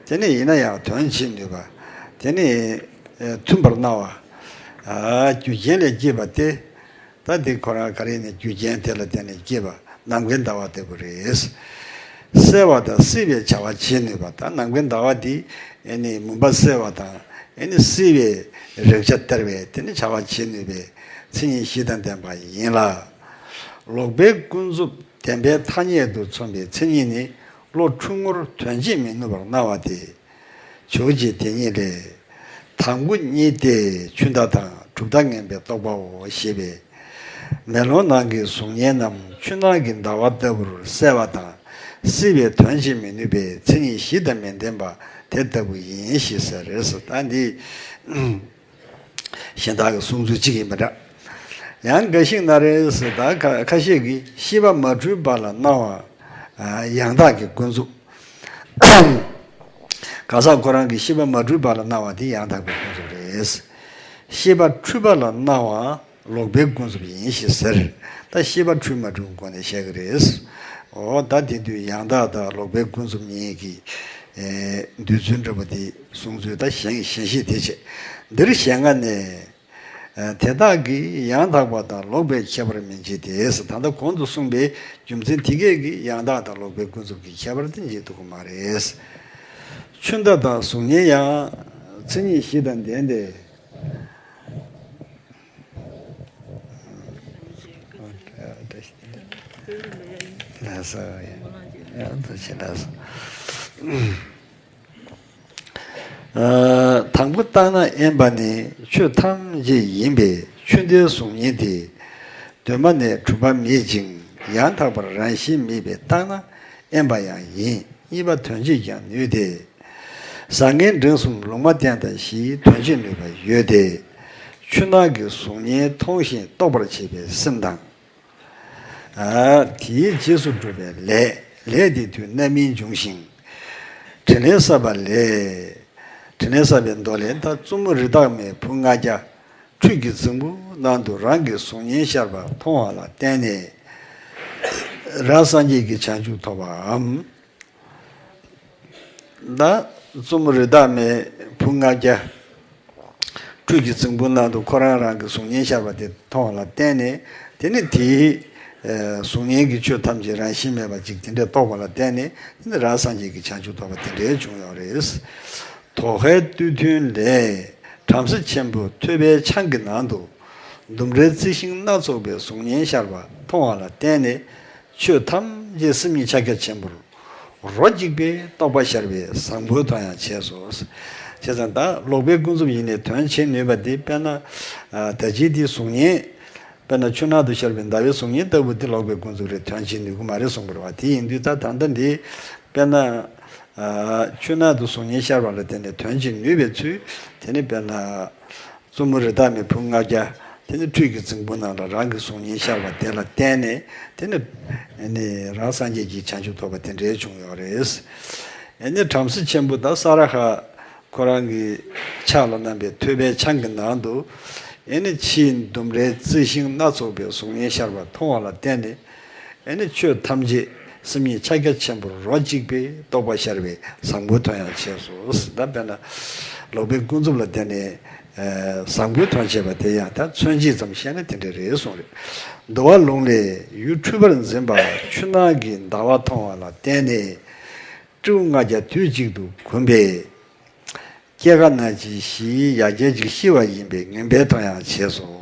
དེ་ནས་ཡིན་ན་ཡང་དོན་བྱེད་ནུས་པ། དེ་ནས་ཨེ་མཐུན་པར་སྣང་བ། ཨ། རྒྱུ་རྐྱེན་ལས་སྐྱེས་པ་སྟེ། ད་འདི་ཁོ་རང་ག་རེ་ནས་རྒྱུ་རྐྱེན་དེ་ལ་བརྟེན་ནས་སྐྱེས་པ་ནམ་མཁའི་ཟླ་བ་ལྟ་བུ་རེད། གསལ་བ་དང་སྲིད་པའི་བྱ་བ་བྱེད་ནུས་པ་དང་ནམ་མཁའི་ཟླ་བ་འདི་ཨེ་ནི་མུན་པ་སེལ་བ་དང་ཨེ་ནི་སྲིད་པའི་རེག་བྱ་སྟེར་བའི་དེ་ནི་བྱ་བ་བྱེད་ནུས་པའི་མཚན་ཉིད་བཞི་དང་ལྡན་པ་ཡིན་ལ། ལོག་པའི་ཀུན་རྫོབ་བདེན་པའི་ཐ་སྙད་དུ་མཚོན་པའི་མཚན་ཉིད་ནི་བློ་འཁྲུལ་ངོར་དོན་བྱེད་མི་ནུས་པར་སྣང་བ་སྟེ། ཇོ་བོ་རྗེ་དེ་ཉིད་ལས། དང་པོ་གཉིས་ཏེ། ཆུ་ཟླ་དང་གྲུབ་མཐའ་ངན་པའི་རྟོག་པའོ་ཞེས་པས། མེ་ལོང་ནང་གི་གཟུགས་བརྙན་རྣམས་ཆུ་ནང་གི་ཟླ་བ་ལྟ་བུར་གསལ་བ་དང་སྲིད་པའི་དོན་བྱེད་མི་ནུས་པའི་མཚན་ཉིད་བཞི་དང་མི་ལྡན་པ་དེ་ལྟ་བུ་ཡིན་ཞེས་ཟེར་རེད་ཟེར། ད་འདི་གཞན་དག་གི་གསུང་ཚུལ་གཅིག་ཡིན་པ་འདྲ། ཡང་འགའ་ཞིག་ན་རེ་ཟེར། ད་ཁ་ཁ་ཤས་ཀྱིས་ཤེས་པ་མ་འཁྲུལ་བ་ལ་སྣང་བ་ཡང་དག་གི་ཀུན་རྫོབ། གང་ཟག་ཁོ་རང་གི་ཤེས་པ་མ་འཁྲུལ་བ་ལ་སྣང་བ་དེ་ཡང་དག་པའི་ཀུན་རྫོབ་རེད། ཤེས་པ་འཁྲུལ་པ་ལ་སྣང་བ་ལོག་པའི་ཀུན་རྫོབ་ཡིན་ཞེས་ཟེར། ད་ཤེས་པ་འཁྲུལ་མ་འཁྲུལ་སྒོ་ནས་བཤད་ཀྱི་རེད། འོ་ད་དེ་དུས་ཡང་དག་དང་ལོག་པའི་ཀུན་རྫོབ་གཉིས་ཀྱི་ཨེ་འདོད་ཚུལ་འདྲ་པོ་དེ་གསུང་ཚུལ། ད་གཞན་གཞན་ཤེས་དེ་བྱས། འདིར་ཞེས་ལྔ་ནས། དེ་དག་གིས་ཡང་དག་པ་དང་ལོག་པའི་ཁྱད་པར་མི་འབྱེད་དེ། ད་ལྟ་གོང་དུ་གསུངས་པའི་རྒྱུ་མཚན་དེ་གས་ཀྱིས་ཡང་དག་དང་ལོག་པའི་ཀུན་རྫོབ་ཀྱི་ཁྱད་པར་དེ་འབྱེད་ཐུབ་ཀྱི་མ་རེད། ཆུ་ཟླ་དང་གཟུགས་བརྙན་ཡང་མཚན་ཉིད་བཞི་དང་ལྡན་ཏེ། ལགས་སོ། ཡང་དུ་ཆེ་ལགས་སོ། དང་པོ་བརྟགས་ན་དབེན་པ་ནི་ཆོས་ཐམས་ཅད་ཡིན་པས་ཆུ་ཟླའི་གཟུགས་བརྙན་དེ་གདོད་མ་ནས་གྲུབ་པ་མེད་ཅིང་ཡང་དག་པར་རང་བཞིན་མེད་པས་བརྟགས་ན་དབེན་པ་ཡང་ཡིན། གཉིས་པ་དོན་བྱེད་ཀྱང་ནུས་ཏེ། བཟང་ངན་འབྲིང་གསུམ་ལུང་མ་བསྟན་དང་བཞིའི་དོན་བྱེད་ནུས་པ་ཡོད་དེ། ཆུ་ནང་གི་གཟུགས་བརྙན་མཐོང་ཞིང་རྟོག་པར་བྱེད་པའི་སེམས་དང་། དེའི་རྗེས་སུ་འགྲོ་བའི་ལས། ལས་དེ་དུས་རྣམ་སྨིན་འབྱུང་ཞིང་། དྲིན་ལན་བསབ་པ་ལས། དྲིན་ལན་བསབ་པའི་མདོ་ལས། ད་བཙུན་མོ་རི་དྭགས་མའི་བུ་ལྔ་བརྒྱ་ཁྲུས་ཀྱི་རྫིང་བུ་ནང་དུ་རང་གི་གཟུགས་བརྙན་ཤར་བ་མཐོང་བ་ལ་བརྟེན་ནས། རང་སངས་རྒྱས་ཀྱི་བྱང་ཆུབ་ཐོབ་པའམ། ད་བཙུན་མོ་རི་དྭགས་མའི་བུ་ལྔ་བརྒྱ་ཁྲུས་ཀྱི་རྫིང་བུ་ནང་དུ་ཁོ་རང་རང་གི་གཟུགས་བརྙན་ཤར་བ་དེ་མཐོང་བ་ལ་བརྟེན་ནས། དེ་ནི་དེའི་གཟུགས་བརྙན་གྱི་ཆོས་ཐམས་ཅད་རང་བཞིན་མེད་པ་ཅིག་དེ་འདྲས་རྟོགས་པ་ལ་བརྟེན་ནས། དེ་ནི་རང་སངས་རྒྱས་ཀྱི་བྱང་ཆུབ་ཐོབ་པ་དེ་འདྲས་བྱུང་ཡོད་རེད། དོ་ཧའི་སྟོད་ཐུན་ལས། བྲམ་ཟེ་ཆེན་པོ་ཐོད་པའི་ཆང་གི་ནང་དུ་ལྡུམ་རའི་རྩི་ཤིང་སྣ་ཚོགས་པའི་གཟུགས་བརྙན་ཤར་བ་མཐོང་བ་ལ་བརྟེན་ནས། ཆོས་ཐམས་ཅད་སེམས་ཉིད་ཕྱག་རྒྱ་ཆེན་པོར་རོ་གཅིག་པའི་རྟོགས་པ་ཤར་བའི་བཟང་པོའི་དོན་ཡང་བྱས་སོ། བྱས་ཙང་ད་ལོག་པའི་ཀུན་རྫོབ་ཡིན་ནའི་དོན་བྱེད་ནུས་པ་འདི་དཔེར་ན། ད་ཅི་འདི་གཟུགས་བརྙན། དཔེར་ན་ཆུ་ནང་དུ་ཤར་བའི་ཟླ་བའི་གཟུགས་བརྙན་ལྟ་བུ་འདི་ལོག་པའི་ཀུན་རྫོབ་རེད། དོན་བྱེད་ནུས་ཀྱི་མ་རེད་གསུངས་པ་རེད་བ། དེ་ཡིན་དུས་ད་ད་ལྟ་འདི་དཔེར་ན། ཆུ་ནང་དུ་གཟུགས་བརྙན་ཤར་བ་ལ་བརྟེན་ནས་དོན་བྱེད་ནུས་པའི་ཚུལ། དེ་ནི་དཔེར་ན། བཙུན་མོ་རི་དྭགས་མའི་བུ་ལྔ་བརྒྱ། དེ་ནི་ཁྲུས་ཀྱི་རྫིང་བུ་ནང་ལ་རང་གི་གཟུགས་བརྙན་ཤར་བ་དེ་ལ་བརྟེན་ནས། དེ་ནི་ཨེ་ནི་རང་སངས་རྒྱས་ཀྱི་བྱང་ཆུབ་ཐོབ་པ་དེ་འདྲའི་བྱུང་ཡོད་རེད། ཨེ་ནི་བྲམ་ཟེ་ཆེན་པོ་ད་ས་ར་ཧ་ཁོ་རང་གི་ཕྱག་ལ་བསྣམས་པའི་ཐོད་པའི་ཆང་གི་ནང་དུ། ཨེ་ནི་ཕྱིའི་ལྡུམ་རའི་རྩི་ཤིང་སྣ་ཚོགས་པའི་གཟུགས་བརྙན་ཤར་བ་མཐོང་བ་ལ་བརྟེན་ནས། ཨེ་ནི་ཆོས་ཐམས་ཅད་སེམས་ཉིད་ཕྱག་རྒྱ་ཆེན་པོར་རོ་གཅིག་པའི་རྟོགས་པ་ཤར་བའི་བཟང་པོའི་དོན་ཡང་བྱས་སོ། ད་དཔེར་ན་ལོག་པའི་ཀུན་རྫོབ་ལ་བརྟེན་ནས་བཟང་པོའི་དོན་བྱས་པ་དེ་ཡང་ད་མཚོན་བྱེད་ཙམ་བཤད་ན་དེ་འདྲ་རེད་གསུངས་རེད། འདུལ་བ་ལུང་ལས། ཡུལ་འཁྲུལ་པར་འཛིན་པ་ཆུ་ནང་གི་ཟླ་བ་མཐོང་བ་ལ་བརྟེན་ནས་སྤྲེའུ་ལྔ་བརྒྱ་དུས་གཅིག་ཏུ་གུམ་པས། སྐྱེ་རྒ་ན་འཆིའི་གཞིའི་ཡ་གྱལ་ཅིག་ཤི་བ་ཡིན་པས་ངན་པའི་དོན་ཡང་བྱས་སོ།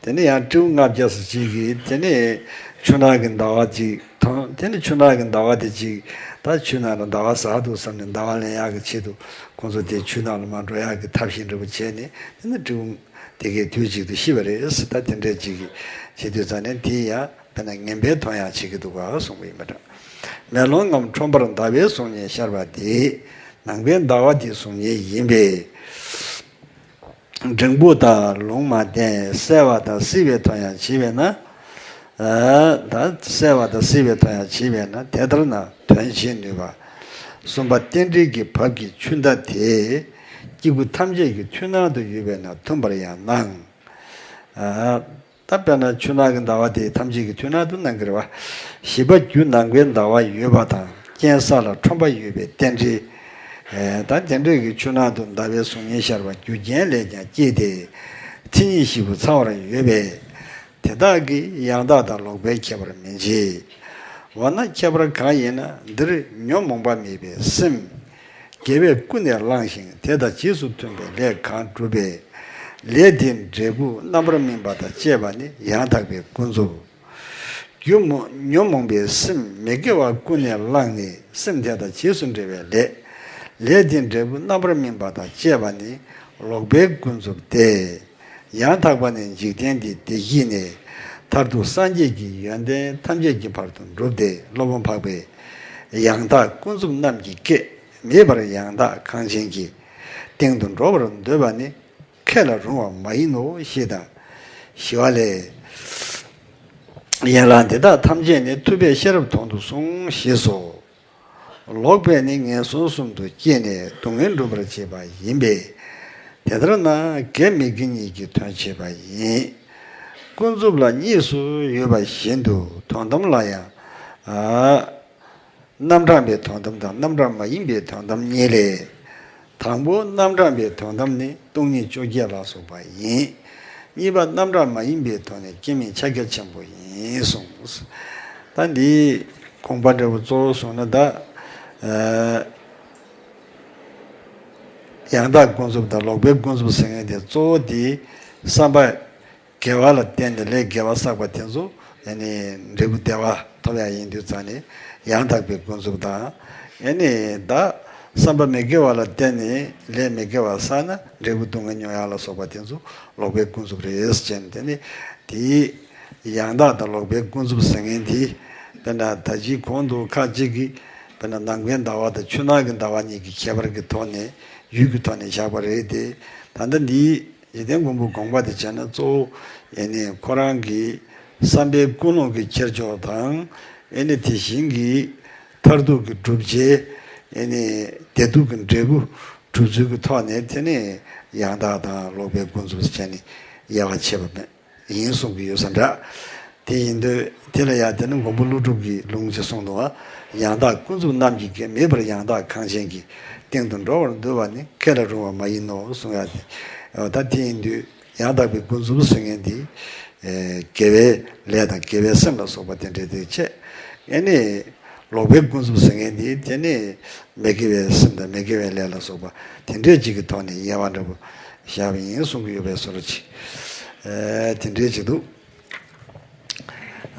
དེ་ནས་ཡང་སྤྲེའུ་ལྔ་བརྒྱ་ཙམ་ཅིག་གིས་དེ་ནས་ཆུ་ནང་གི་ཟླ་བ་ཅིག་མཐོང་། དེ་ནས་ཆུ་ནང་གི་ཟླ་བ་དེ་ཅིག་ད་ཆུ་ནང་ལ་ཟླ་བ་ཟག་འདུག་བསམ་ནས་ཟླ་བ་ལེན་ཡག་གི་ཆེད་དུ་ཁོང་ཚོ་དེ་ཆུ་ནང་ལ་མར་འགྲོ་ཡག་གི་ཐབས་ཤེས་འདྲ་པོ་བྱས་ནས། དེ་ནས་སྤྲེའུ་དེ་གས་དུས་གཅིག་ཏུ་ཤི་བ་རེད། ད་དེ་འདྲ་ཅིག་གིས་བྱེད་དུས་ཙང་ནས་དེ་ཡང་དཔེར་ན་ངན་པའི་དོན་ཡང་བྱེད་ཀྱི་འདུག་ག་གསུངས་པ་ཡིན་པ་འདྲ། མེ་ལོང་ངམ་ཁྲོན་པར་ཟླ་བའི་གཟུགས་བརྙན་ཤར་བ་དེ། ནང་པའི་ཟླ་བ་དེའི་གཟུགས་བརྙན་ཡིན་པས། འབྲིང་པོ་དང་ལུང་མ་བསྟན་གསལ་བ་དང་སྲིད་པའི་དོན་ཡང་བྱེད་པས་ན། ཨ་ད་གསལ་བ་དང་སྲིད་པའི་དོན་ཡང་བྱེད་པས་ན་དེ་ལྟར་ན་དོན་བྱེད་ནུས་པ། གསུམ་པ་རྟེན་འབྲེལ་གྱི་བབ་ཀྱི་ཆུ་ཟླ་དེ་སྐྱེ་དགུ་ཐམས་ཅད་ཀྱི་མཐུན་སྣང་དུ་ཡོད་པས་ན་མཐུན་པར་ཡང་སྣང་། ཨ་ད་དཔེར་ན་ཆུ་ནང་གི་ཟླ་བ་དེ་ཐམས་ཅད་ཀྱི་མཐུན་སྣང་དུ་སྣང་གི་རེད་བ། བཞི་པ་རྒྱུ་ནང་པའི་ཟླ་བ་ཡོད་པ་དང་རྐྱེན་ས་ལ་ཁྲོམ་པ་ཡོད་པའི་རྟེན་འབྲེལ། ཨེ་ད་དེ་འདྲ་གི་ཆུ་ནང་དུ་ཟླ་བའི་གཟུགས་བརྙན་ཤར་བ་རྒྱུ་རྐྱེན་ལས་ཀྱང་སྐྱེས་ཏེ། མཚན་ཉིད་བཞི་པོ་ཚང་བར་ཡོད་པས། དེ་དག་གིས་ཡང་དག་དང་ལོག་པའི་ཁྱད་པར་མི་འབྱེད། འོ་ན་ཁྱད་པར་གང་ཡིན་ན་འདིར་ཉོན་མོངས་པ་མེད་པའི་སེམས། དགེ་བས་ཀུན་ནས་བསླངས་ཤིང་དེ་དང་རྗེས་སུ་མཐུན་པའི་ལས་གང་བསྒྲུབས་པའི། ལས་དེའི་འབྲས་བུ་རྣམ་པར་སྨིན་པ་དང་བཅས་པ་ནི་ཡང་དག་པའི་ཀུན་རྫོབ། རྒྱུ་མོ་ཉོན་མོངས་པའི་སེམས་མི་དགེ་བ་ཀུན་ནས་བསླངས་ནས་སེམས་དེ་དང་རྗེས་སུ་འབྲེལ་བའི་ལས། ལས་དེའི་འབྲས་བུ་རྣམ་པར་སྨིན་པ་དང་བཅས་པ་ནི་ལོག་པའི་ཀུན་རྫོབ་སྟེ། ཡང་དག་པ་ནི་འཇིག་རྟེན་འདིའི་བདེ་སྐྱིད་ནས་མཐར་ཐུག་སངས་རྒྱས་ཀྱི་ཡོན་ཏན་ཐམས་ཅད་ཀྱི་བར་དུ་འགྲུབ་སྟེ་སློབ་དཔོན་འཕགས་པས། ཡང་དག་ཀུན་རྫོབ་རྣམས་ཀྱི་སྐད་མེད་པར་ཡང་དག་གངས་ཅན་གྱི་སྟེང་དུ་འགྲོ་བར་འདོད་པ་ནི་ཁས་ལ་རུང་བ་མ་ཡིན་ནོ་ཞེས་དང་། ཞི་བ་ལྷས། ཡན་ལག་འདི་དག་ཐམས་ཅད་ནི་ཐུབ་པས་ཤེས་རབ་དོན་དུ་གསུངས་ཞེས་སོ། ལོག་པས་ནི་ངན་སོང་གསུམ་དུ་སྐྱེས་ནས་སྡུག་བསྔལ་སྒྲུབ་པར་བྱེད་པ་ཡིན་པས། དེ་ལྟར་ན་དགེ་མི་དགེ་གཉིས་ཀྱི་དོན་བྱེད་པ་ཡིན། ཀུན་རྫོབ་ལ་གཉིས་སུ་ཡོད་པ་བཞིན་དུ་དོན་དམ་ལ་ཡང་། ཨ། རྣམ་གྲངས་པའི་དོན་དམ་དང་རྣམ་གྲངས་མ་ཡིན་པའི་དོན་དམ་གཉིས་ལས། དང་པོ་རྣམ་གྲངས་པའི་དོན་དམ་ནི་སྟོང་ཉིད་བཅོ་བརྒྱད་ལ་སོགས་པ་ཡིན། གཉིས་པ་རྣམ་གྲངས་མ་ཡིན་པའི་དོན་ནི་སྐྱེ་མེད་ཕྱག་རྒྱ་ཆེན་པོ་ཡིན་གསུངས། ད་འདིའི་དགོངས་པ་འདྲ་བོ་གཙོ་བོ་བཟུང་ན་ད། ཨ། ཡང་དག་ཀུན་རྫོབ་དང་ལོག་པའི་ཀུན་རྫོབ་ཟེར་མཁན་དེ་གཙོ་བོ་དེ་བསམ་པ་དགེ་བ་ལ་བརྟེན་ནས་ལས་དགེ་བ་བསགས་པ་དེ་ཚོ་ཨ་ནི་འབྲས་བུ་བདེ་བ་ཐོབ་ཡ་ཡིན་དུས་ཙང་ནས་ཡང་དག་པའི་ཀུན་རྫོབ་དང་། ཨ་ནི་ད་བསམ་པ་མི་དགེ་བ་ལ་བརྟེན་ནས་ལས་མི་དགེ་བ་བསགས་ན་འབྲས་བུ་སྡུག་བསྔལ་མྱོང་ཡ་ལ་སོགས་པ་དེ་ཚོ་ལོག་པའི་ཀུན་རྫོབ་རེད་ཟེར་ནས། དེ་ནས་དེའི་ཡང་དག་དང་ལོག་པའི་ཀུན་རྫོབ་ཟེར་མཁན་དེ་དཔེར་ན་ད་ཅི་གོང་དུ་ཁ་ཅིག་གིས་དཔེར་ན་ནང་པའི་ཟླ་བ་དང་ཆུ་ནང་གི་ཟླ་བ་གཉིས་ཀྱི་ཁྱད་པར་གྱི་ཐོག་ནས་ཡུལ་གྱི་ཐོག་ནས་བཞག་པ་རེད་དེ། ད་ལྟ་འདིའི་འཇིག་རྟེན་མགོན་པོའི་དགོངས་པ་དེ་བྱས་ན་གཙོ་བོ་ཨེ་ནི་ཁོ་རང་གི་བསམ་པའི་ཀུན་སློང་གི་ཁྱེར་ཕྱོགས་དང་། ཨེ་ནི་དེ་བཞིན་གྱི་མཐར་ཐུག་གི་བསྒྲུབ་བྱའི་ཨེ་ནི་བདེ་སྡུག་གི་འབྲས་བུ་སྒྲུབ་ཚུལ་གྱི་ཐོག་ནས་དེ་ནི་ཡང་དག་དང་ལོག་པའི་ཀུན་རྫོབ་ཟེར་བྱས་ནས་དབྱེ་བ་ཕྱེ་བ་མེད། ཡིན་གསུང་གི་ཡོད་ས་འདྲ། དེ་ཡིན་དུས་དེ་ལ་ཡང་དེ་ནི་མགོན་པོ་ཀླུ་སྒྲུབ་ཀྱི་ལུང་ཅིག་གསུངས་འདུག་བ། ཡང་དག་ཀུན་རྫོབ་རྣམས་ཀྱི་སྐད། མེད་པར་ཡང་དག་གངས་ཅན་གྱི། སྟེང་དུ་འགྲོ་བར་འདོད་པ་ནི་ཁས་ལ་རུང་བ་མ་ཡིན་ནོ་གསུང་ཡ་དེ། ད་དེ་ཡིན་དུས་ཡང་དག་པའི་ཀུན་རྫོབ་ཟེར་མཁན་དེ། དགེ་བའི་ལས་དང་དགེ་བའི་སེམས་ལ་སོགས་པ་དེ་འདྲ་དེ་བྱས། ཨེ་ནི། ལོག་པའི་ཀུན་རྫོབ་ཟེར་མཁན་དེ་དེ་ནི་མི་དགེ་བའི་སེམས་དང་མི་དགེ་བའི་ལས་ལ་སོགས་པ་དེ་འདྲའི་ཅིག་གི་ཐོག་ནས་དབྱེ་བ་འདྲ་པོ་བཞག་པ་ཡིན་གསུང་གི་ཡོད་པའི་བཟོ་འདྲ་ཅིག་ཨེ་དེ་འདྲའི་ཅིག་འདུག་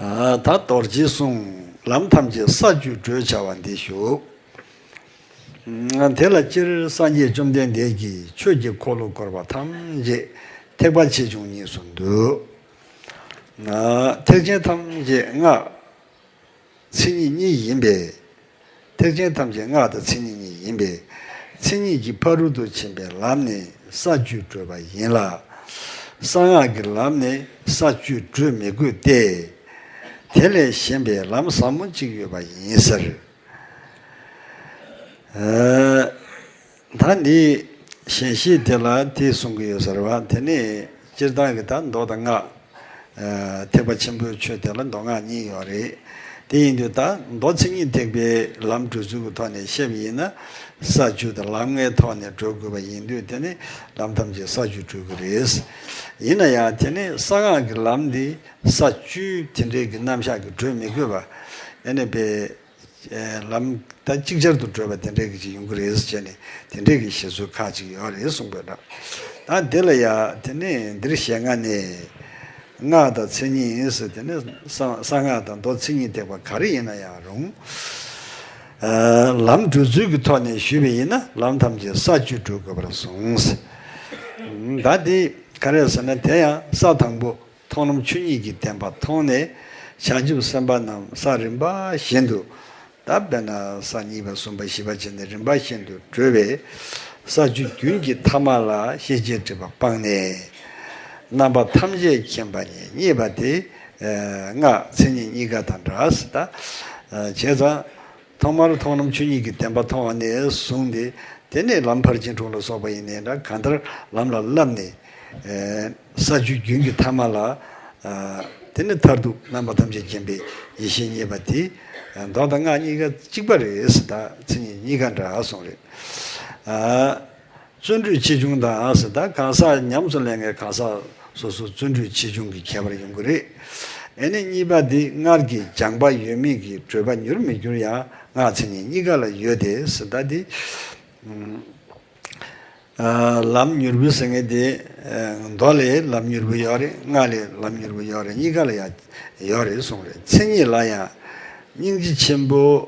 ཨ་ད་རྡོ་རྗེའི་གསུང་། ལམ་ཐམས་ཅད་ས་བཅུས་བགྲོད་བྱ་བ་འདི་ཞུ། དེ་ལ་སྤྱིར་སངས་རྒྱས་བཅོམ་ལྡན་འདས་ཀྱིས་ཆོས་ཀྱི་འཁོར་ལོ་བསྐོར་བ་ཐམས་ཅད་ཐེག་པ་ཆེ་ཆུང་གཉིས་སུ་འདུས། ཐེག་ཆེན་ཐམས་ཅད་སྔགས། མཚན་ཉིད་གཉིས་ཡིན་པས། ཐེག་ཆེན་ཐམས་ཅད་སྔགས་དང་མཚན་ཉིད་གཉིས་ཡིན་པས། མཚན་ཉིད་ཀྱི་ཕ་རོལ་ཏུ་ཕྱིན་པའི་ལམ་ནི་ས་བཅུས་བགྲོད་པ་ཡིན་ལ། གསང་སྔགས་ཀྱི་ལམ་ནི་ས་བཅུས་བགྲོད་མི་དགོས་ཏེ། དེ་ལས་གཞན་པའི་ལམ་ཟབ་མོ་གཅིག་ཡོད་པ་ཡིན་ཟེར། ཨ། ད་འདི་ཞལ་བཞེས་དེ་ལ་དེ་གསུང་གི་ཡོད་ཟེར་བ་དེ་ནི་སྤྱིར་བཏང་གི་ད་མདོ་དང་སྔགས། ཨ། ཐེག་པ་ཆེན་པོའི་ཆོས་དེ་ལ་མདོ་སྔགས་གཉིས་ཡོད་རེད། དེ་ཡིན་དུས་ད་མདོ་མཚན་ཉིད་ཐེག་པའི་ལམ་བགྲོད་ཚུལ་གྱི་ཐོག་ནས་བཤད་པ་ཡིན་ན། ས་བཅུ་དང་ལམ་ལྔའི་ཐོག་ནས་བགྲོད་དགོས་པ་ཡིན་དུས་དེ་ནི་ལམ་ཐམས་ཅད་ས་བཅུ་བགྲོད་དགོས་རེད། ཡིན་ན་ཡང་དེ་ནི་གསང་སྔགས་ཀྱི་ལམ་འདི་ས་བཅུ་དེ་འདྲའི་གི་རྣམ་གཞག་གི་བགྲོད་མི་དགོས་པ། ཨ་ནི་པའི། ལམ་ད་ཅིག་ཅར་དུ་བགྲོད་པ་དེ་འདྲས་ཀྱི་ཅིག་ཡོང་གི་རེད་ཟེར་བྱས་ནས་དེ་འདྲས་ཀྱི་བཞེད་ཚུལ་ཁག་ཅིག་ཡོད་རེད་གསུངས་པས་འདྲ། ད་དེ་ལ་ཡ་དེ་ནས་འདིར་ཞལ་སྔ་ནས་སྔགས་དང་མཚན་ཉིད་ཟེར་དེ་ནས་གསང་གསང་སྔགས་དང་མདོ་མཚན་ཉིད་ཐེག་པ་ག་རེ་ཡིན་ན་ཡང་རུང་། ལམ་བགྲོད་ཚུལ་གྱི་ཐོག་ནས་ཞུས་པ་ཡིན་ན་ལམ་ཐམས་ཅད་ས་བཅུས་བགྲོད་དགོས་པར་གསུངས། ད་འདི་ག་རེ་ཟེར་ན་དེ་ཡང་ས་དང་པོ། མཐོང་ལམ་ཆོས་ཉིད་ཀྱི་བདེན་པ་མཐོང་ནས་བྱང་ཆུབ་སེམས་དཔའ་རྣམས་ས་རིམ་པ་བཞིན་དུ་ད་དཔེར་ན་ས་གཉིས་པ་གསུམ་པ་བཞི་པ་བྱས་ནས་རིམ་པ་བཞིན་དུ་བགྲོད་པའི་ས་བཅུ་རྒྱུན་གྱི་ཐ་མ་ལ་ཤེས་བྱའི་སྒྲིབ་པ་སྤངས་ནས་རྣམ་པ་ཐམས་ཅད་མཁྱེན་པ་ཉིད་རྙེད་པ་དེ་སྔགས་མཚན་ཉིད་གཉིས་ཀ་དང་འདྲ་ཟེར། ད་བྱས་ཙང་། ཐོག་མར་མཐོང་ལམ་ཆོས་ཉིད་ཀྱི་བདེན་པ་མཐོང་བ་ནས་བཟུང་སྟེ་དེ་ནས་ལམ་ཕར་ཕྱིན་དྲུག་ལ་སོགས་པ་ཡིན་ནའི་འདྲ་གང་ལྟར་ལམ་ལ་བསླབས་ནས་ས་བཅུ་རྒྱུན་གྱི་ཐ་མ་ལ་དེ་ནས་མཐར་ཐུག་རྣམ་པ་ཐམས་ཅད་མཁྱེན་པའི་ཡེ་ཤེས་རྙེད་པ་དེ་མདོ་དང་སྔགས་གཉིས་ཀ་གཅིག་པ་རེད་ཟེར། ད་མཚན་ཉིད་གཉིས་ཀ་འདྲ་གསུངས་རེད། བརྩོན་འགྲུས་ཆེ་ཆུང་དང་ཟེར། ད་གང་ཟག་ཉམས་སུ་ལེན་མཁན་གང་ཟག་སོ་སོ་བརྩོན་འགྲུས་ཆེ་ཆུང་གི་ཁྱད་པར་ཡོང་གི་རེད། ཨེ་ནི་གཉིས་པ་འདི་སྔར་གྱི་སྦྱངས་པ་ཡོད་མེད་ཀྱི་བགྲོད་པ་མྱུར་མི་འགྱུར་ཡང་སྔགས་མཚན་ཉིད་གཉིས་ཀ་ལ་ཡོད་དེ་ཟེར། ད་འདི་ལམ་མྱུར་བུལ་ཟེར་མཁན་དེ་མདོ་ལས་ལམ་མྱུར་བུལ་ཡོད་རེད། སྔགས་ལས་ལམ་མྱུར་བུལ་ཡོད་རེད། གཉིས་ཀ་ལ་ཡང་ཡོད་རེད་གསུངས་རེད། མཚན་ཉིད་ལ་ཡང་སྙིང་རྗེ་ཆེན་པོ།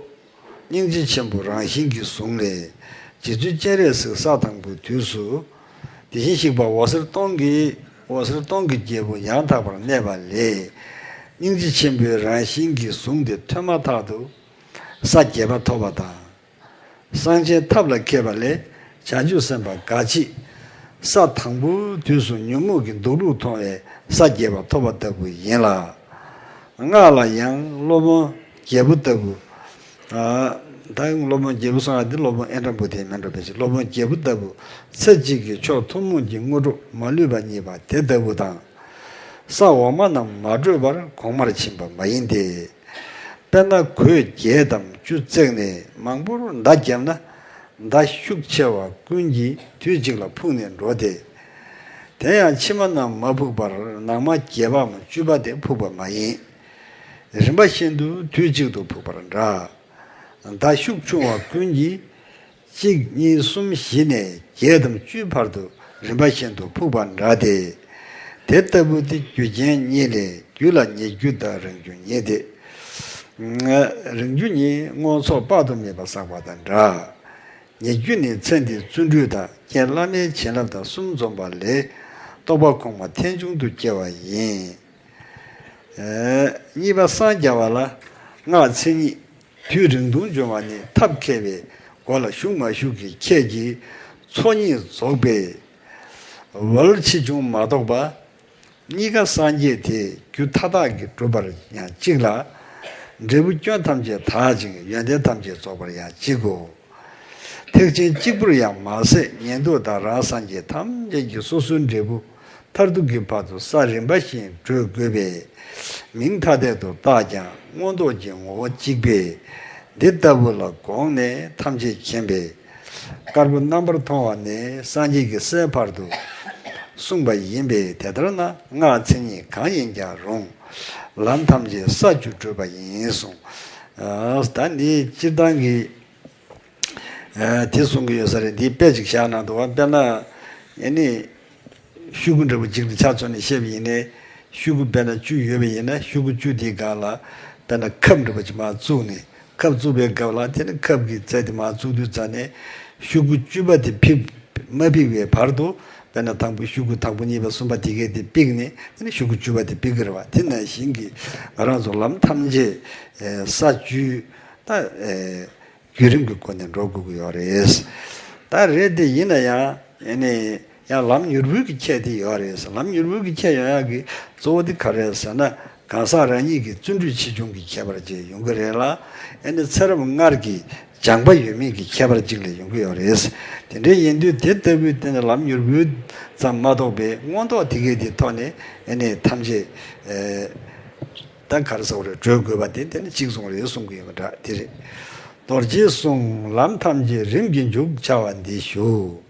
སྙིང་རྗེ་ཆེན་པོ་རང་བཞིན་གྱིས་བཟུང་ནས་རྗེ་བཙུན་སྤྱན་རས་གཟིགས་ས་དང་པོའི་དུས་སུ། དེ་བཞིན་གཤེགས་པ་འོད་ཟེར་སྟོང་གི་འོད་ཟེར་སྟོང་གི་རྒྱལ་པོ་ཡང་དག་པར་གནས་པ་ལས། སྙིང་རྗེ་ཆེན་པོའི་རང་བཞིན་གྱིས་བཟུང་སྟེ་ཐོན་མ་ཐག་ཏུ་ས་བརྒྱད་པ་ཐོབ་པ་དང་། གསང་ཆེན་ཐབས་ལ་མཁས་པ་ལས་བྱང་ཆུབ་སེམས་དཔའ་འགའ་ཅིག་ས་དང་པོའི་དུས་སུ་ཉོན་མོངས་ཀྱི་སྡུག་བསྔལ་མཐོང་བས་ས་བརྒྱད་པ་ཐོབ་པ་ལྟ་བུ་ཡིན་ལ། སྔགས་ལ་ཡང་སློབ་དཔོན་རྒྱལ་པོ་ལྟ་བུ། ད་སློབ་དཔོན་རྒྱལ་པོ་གསུང་ཡག་འདི་སློབ་དཔོན་ཨེ་འདྲ་པོ་དེ་མིན་འགྲོ་བས་ཅིག་སློབ་དཔོན་རྒྱལ་པོ་ལྟ་བུ་ཚེ་གཅིག་གི་ཕྱོགས་ཐུན་མོང་གི་དངོས་གྲུབ་མ་ལུས་པ་བརྙེས་པ་དེ་ལྟ་བུ་དང་། ས་འོག་མ་རྣམས་མ་བགྲོད་པར་གོང་མར་ཕྱིན་པ་མ་ཡིན་ཏེ། དཔེར་ན་གོས་བརྒྱད་དམ་བཅུ་བརྩེགས་ནས་མང་པོར་མདའ་བརྒྱབ་ན། མདའ་ཤུགས་ཆེ་བ་ཀུན་གྱིས་དུས་གཅིག་ལ་ཕུག་ནས་འགྲོ་སྟེ། དེ་ཡང་ཕྱི་མ་རྣམས་མ་ཕུག་པར་ནང་མ་བརྒྱད་པའམ་བཅུ་པ་དེ་ཕུག་པ་མ་ཡིན། རིམ་པ་བཞིན་དུ་དུས་གཅིག་ཏུ་ཕུག་པར་འདྲ། མདའ་ཤུགས་ཆུང་བ་ཀུན་གྱིས་གཅིག་གཉིས་གསུམ་བཞི་ནས་བརྒྱད་དམ་བཅུའི་བར་དུ་རིམ་པ་བཞིན་དུ་ཕུག་པ་འདྲ་སྟེ། དེ་ལྟ་བུ་དེ་རྒྱུ་རྐྱེན་གཉིས་ལས་རྒྱུ་ལ་ཉེ་རྒྱུ་དང་རིང་རྒྱུ་གཉིས་ཏེ། རིང་རྒྱུ་ནི་སྔོ་ཚོགས་དཔག་ཏུ་མེད་པ་བསགས་པ་དང་འདྲ། ཉེ་རྒྱུ་ནི་ཚེ་འདིའི་བརྩོན་འགྲུས་དང་རྐྱེན་བླ་མེད་བྱིན་རླབས་དང་གསུམ་འཛོམས་པ་ལས་རྟོགས་པ་གོང་མ་ཐལ་འབྱུང་དུ་སྐྱེ་བ་ཡིན། གཉིས་པ་སངས་རྒྱ་བ་ལ་སྔགས་མཚན་ཉིད་དུས་རིང་ཐུང་འབྱུང་བ་ནི་ཐབས་མཁས་པའི་སྒོ་ལ་ཞུགས་མ་ཞུགས་ཀྱི་ཁྱད་ཀྱིས་ཚོགས་གཉིས་རྫོགས་པས་བར་ཆེ་ཆུང་མ་གཏོགས་པ། གཉིས་ཀ་སངས་རྒྱས་ཏེ་རྒྱུ་མཐའ་དག་གིས་གྲུབ་པར་ཡང་གཅིག་ལ། འབྲས་བུ་སྐྱོན་ཐམས་ཅད་དག་ཅིང་ཡོན་ཏན་ཐམས་ཅད་རྫོགས་པར་ཡང་གཅིག་གོ། ཐེག་ཆེན་གཅིག་པུར་ཡང་མ་ཟད་ཉན་ཐོས་དང་རང་སངས་རྒྱས་ཐམས་ཅད་ཀྱི་སོ་སོའི་འབྲས་བུ་མཐར་ཐུག་གི་བར་དུ་ས་རིམ་པ་བཞིན་བགྲོད་དགོས་པས། མིང་ཐ་དད་དུ་བཏགས་ཀྱང་མངོན་རྟོགས་ཀྱི་ངོ་བོ་གཅིག་པས། འདི་ལྟ་བུ་ལ་དགོངས་ནས་ཐམས་ཅད་མཁྱེན་པས། དཀར་པོ་རྣམ་པར་མཐོང་བ་ནས་སངས་རྒྱས་ཀྱི་སའི་བར་དུ་གསུངས་པ་ཡིན་པས། དེ་ལྟར་ན་སྔགས་མཚན་ཉིད་གང་ཡིན་ཀྱང་རུང་། ལམ་ཐམས་ཅད་ས་བཅུ་བགྲོད་པ་ཡིན་གསུངས། ཨ་ད་འདི་སྤྱིར་བཏང་གི་ཨ་དེ་གསུང་གི་ཡོད་ས་རེད། འདི་དཔེ་ཅིག་བཞག་གནང་འདུག་བ། དཔེར་ན་ཨེ་ནི། ཤོག་གུ་འདྲ་པོ་གཅིག་ལ་ཆ་མཚོན་ནས་བཤད་པ་ཡིན་ནའི། ཤོག་གུ་དཔེར་ན་བཅུ་ཡོད་པ་ཡིན་ན་ཤོག་གུ་བཅུ་དེའི་སྒང་ལ་དཔེར་ན་ཁབ་འདྲ་པོ་ཅིག་མར་བཙུགས་ནས་ཁབ་བཙུགས་པའི་སྐབས་ལ་དེ་ནི་ཁབ་ཀྱི་རྩེ་དེ་མར་བཙུགས་དུས་ཙ་ནས་ཤོག་གུ་བཅུ་པ་དེ་ཕིག་མ་ཕིག་པའི་བར་དུ་དཔེར་ན་དང་པོ་ཤོག་གུ་དང་པོ་གཉིས་པ་གསུམ་པ་དེ་གས་དེ་ཕིག་ནས་དེ་ནི་ཤོག་གུ་བཅུ་པ་དེ་ཕིག་གི་རེད་བ། དེ་ནང་བཞིན་གྱི་ང་རང་ཚོ་ལམ་ཐམས་ཅད་ས་བཅུ་ད། བརྒྱུད་རིམ་གྱི་སྒོ་ནས་འགྲོ་དགོས་ཀྱི་ཡོད་རེད། ད་རེད་དེ་ཡིན་ན་ཡང་ཨེ་ནི་ཡང་ལམ་མྱུར་བུལ་གྱི་ཁྱད་དེ་ཡོད་རེད། ལམ་མྱུར་བུལ་གྱི་ཁྱད་ཡོང་ཡག་གི་གཙོ་བོ་དེ་ག་རེ་རེད་ཟེར་ན་གང་ཟག་རང་ཉིད་ཀྱི་བརྩོན་འགྲུས་ཆེ་ཆུང་གི་ཁྱད་པར་ཅིག་ཡོང་གི་རེད་ལ། ཨེ་ནི་ཚེ་རབས་སྔར་གྱི་སྦྱངས་པ་ཡོད་མེད་ཀྱི་ཁྱད་པར་ཅིག་ལས་ཡོང་གི་ཡོད་རེད། དེ་འདྲ་ཡིན་དུས་དེ་ལྟ་བུའི་སྟེང་ནས་ལམ་མྱུར་བུལ་ཙམ་མ་གཏོགས་པའི་མངོན་རྟོགས་དེ་གས་དེ་ཐོག་ནས་ཨེ་ནི་ཐམས་ཅད་ཨེ། ད་ག་རེ་ཟེར་དགོས་རེད། བགྲོད་དགོས་པ་དེ་དེ་ནི་གཅིག་གསུངས་རེད་གསུང་གི་ཡོད་པ་འདྲ་དེ་རེད། རྡོ་རྗེའི་གསུང་ལམ་ཐམས་ཅད་རིམ་གྱིས་འཇུག་བྱ་བ་འདི་ཞུ།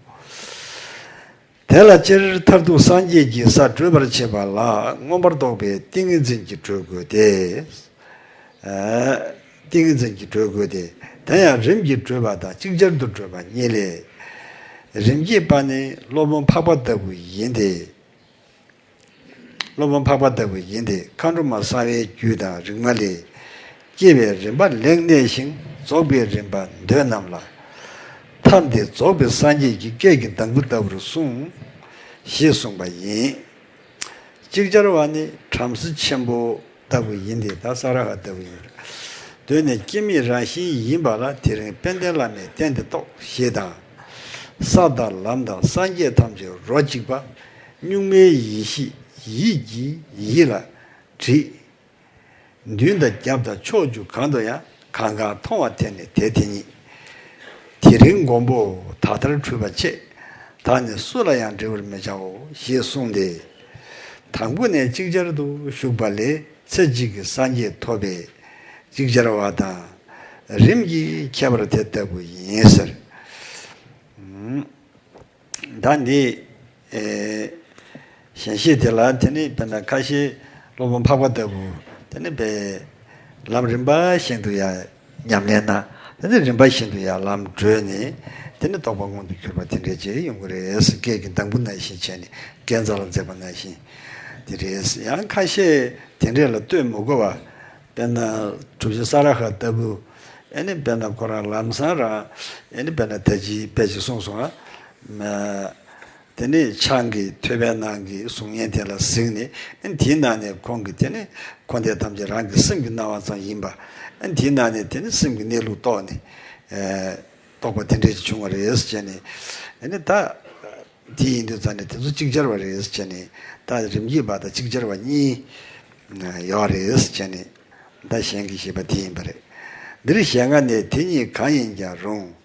དེ་ལ་སྤྱིར་མཐར་ཐུག་སངས་རྒྱས་ཀྱི་ས་བགྲོད་པར་བྱེད་པ་ལ་མངོན་པར་རྟོགས་པའི་ཏིང་ངེ་འཛིན་གྱིས་བགྲོད་དགོས་ཏེ། ཨ་ ཏིང་ངེ་འཛིན་གྱིས་གྲོལ་དགོས་ཏེ། དེ་ཡང་རིམ་གྱིས་གྲོལ་བ་དང་ཅིག་ཅར་དུ་གྲོལ་བ་གཉིས་ལས། རིམ་གྱིས་པ་ནི་སློབ་དཔོན་འཕགས་པ་ལྟ་བུ་ཡིན་ཏེ། སློབ་དཔོན་འཕགས་པ་ལྟ་བུ་ཡིན་ཏེ། མཁའ་འགྲོ་མ་གསང་བའི་རྒྱུད་དང་རིག་མ་ལས། སྐྱེ་བའི་རིམ་པ་ལེགས་གནས་ཤིང་རྫོགས་པའི་རིམ་པ་འདོད་རྣམས་ལ། ཐབས་འདི་རྫོགས་པའི་སངས་རྒྱས་ཀྱི་སྐད་ཀྱི་གདངས་པ་ལྟ་བུར་གསུངས། ཞེས་གསུངས་པ་ཡིན། ཅིག་ཅར་བ་ནི་བྲམ་ཟེ་ཆེན་པོ་ལྟ་བུ་ཡིན་ཏེ། ད་ས་ར་ཧ་ལྟ་བུ་ཡིན། གདོད་ནས་སྐྱེ་མེད་རང་བཞིན་ཡིན་པ་ལ། དེ་རིང་དཔལ་ལྡན་བླ་མས་བསྟན་ཏེ་རྟོགས། ཞེས་དང་། ས་དང་ལམ་དང་སངས་རྒྱས་ཐམས་ཅད་རོ་གཅིག་པ། གཉུག་མའི་ཡེ་ཤེས་ཡིད་ཀྱིས་ཡིད་ལ་དྲིས། མདུན་དང་རྒྱབ་དང་ཕྱོགས་བཅུ་གང་དུ་ཡང་། གང་གང་མཐོང་བ་དེ་ནི་དེ་དེ་ཉིད། དེ་རིང་མགོན་པོ་ད་ལྟར་འཁྲུལ་པ་ཆེ། བདག་ནི་སུ་ལ་ཡང་འདྲི་བར་མི་བྱའོ། ཞེས་གསུངས་ཏེ། དང་པོ་ནས་ཅིག་ཅར་དུ་ཞུགས་པ་ལས་ཚེ་གཅིག་གི་སངས་རྒྱས་ཐོབ་པས་ཅིག་ཅར་བ་དང་། རིམ་གྱིས་ཁྱད་པར་དེ་ལྟ་བུ་ཡིན་ཟེར། ད་འདི། ཨེ། ཞལ་བཞེས་དེ་ལ་དེ་ནི་དཔེར་ན་ཁ་ཤས་སློབ་དཔོན་འཕགས་པ་ལྟ་བུ་དེ་ནི་པའི་ལམ་རིམ་པ་བཞིན་དུ་ཡང་ཉམས་ལེན་གནང་། དེ་ནི་རིམ་པ་བཞིན་དུ་ཡང་ལམ་བགྲོད་ནས་དེ་ནི་རྟོགས་པ་མངོན་དུ་གྱུར་པ་དེ་འདྲས་ཅིག་ཡོང་གི་རེད། སྐད་ཀྱི་གདངས་པ་ནང་བཞིན་བྱས་ནས་སྐས་འཛེག་ལ་འཛེགས་པ་ནང་བཞིན་དེ་རེད། ཡང་ཁ་ཤས་དེ་འདྲས་ལ་ལྟོས་མི་དགོས་པ། དཔེར་ན་གྲུབ་ཆེན་ས་ར་ཧ་ལྟ་བུ། ཨེ་ནི་དཔེར་ན་ཁོ་རང་ལམ་སང་རང་ཨེ་ནི་དཔེར་ན་ད་ཅི་དཔེ་ཅིག་གསུངས་སོང་ང་། དེ་ནས་ཆང་གི་ཐོད་པའི་ནང་གི་གཟུགས་བརྙན་དེ་ལ་གཟིགས་ནས། ཨེ་ནི་དེའི་ནང་ནས་ཁོང་གིས་དེ་ནི་འཁོར་འདས་ཐམས་ཅད་རང་གི་སེམས་ཀྱི་སྣང་བ་ཙམ་ཡིན་པ། ཨེ་ནི་དེའི་ནང་ནས་དེ་ནི་སེམས་ཀྱི་གནས་ལུགས་རྟོགས་ནས། ཨེ། རྟོགས་པ་དེ་འདྲས་ཅིག་བྱུང་བ་རེད་ཟེར་བྱས་ནས། ཨེ་ནི་ད། དེ་ཡིན་དུས་ཙང་ནས་དེ་ཚོ་ཅིག་ཅར་བ་རེད་ཟེར་བྱས་ནས། ད་རིམ་གྱིས་པ་དང་ཅིག་ཅར་བ་གཉིས་ཡོད་རེད་ཟེར་བྱས་ནས། ད་གཞན་གྱིས་བཤད་པ་དེ་ཡིན་པ་རེད། འདིར་ཞལ་སྔ་ནས་དེ་གཉིས་གང་ཡིན་ཀྱང་རུང་།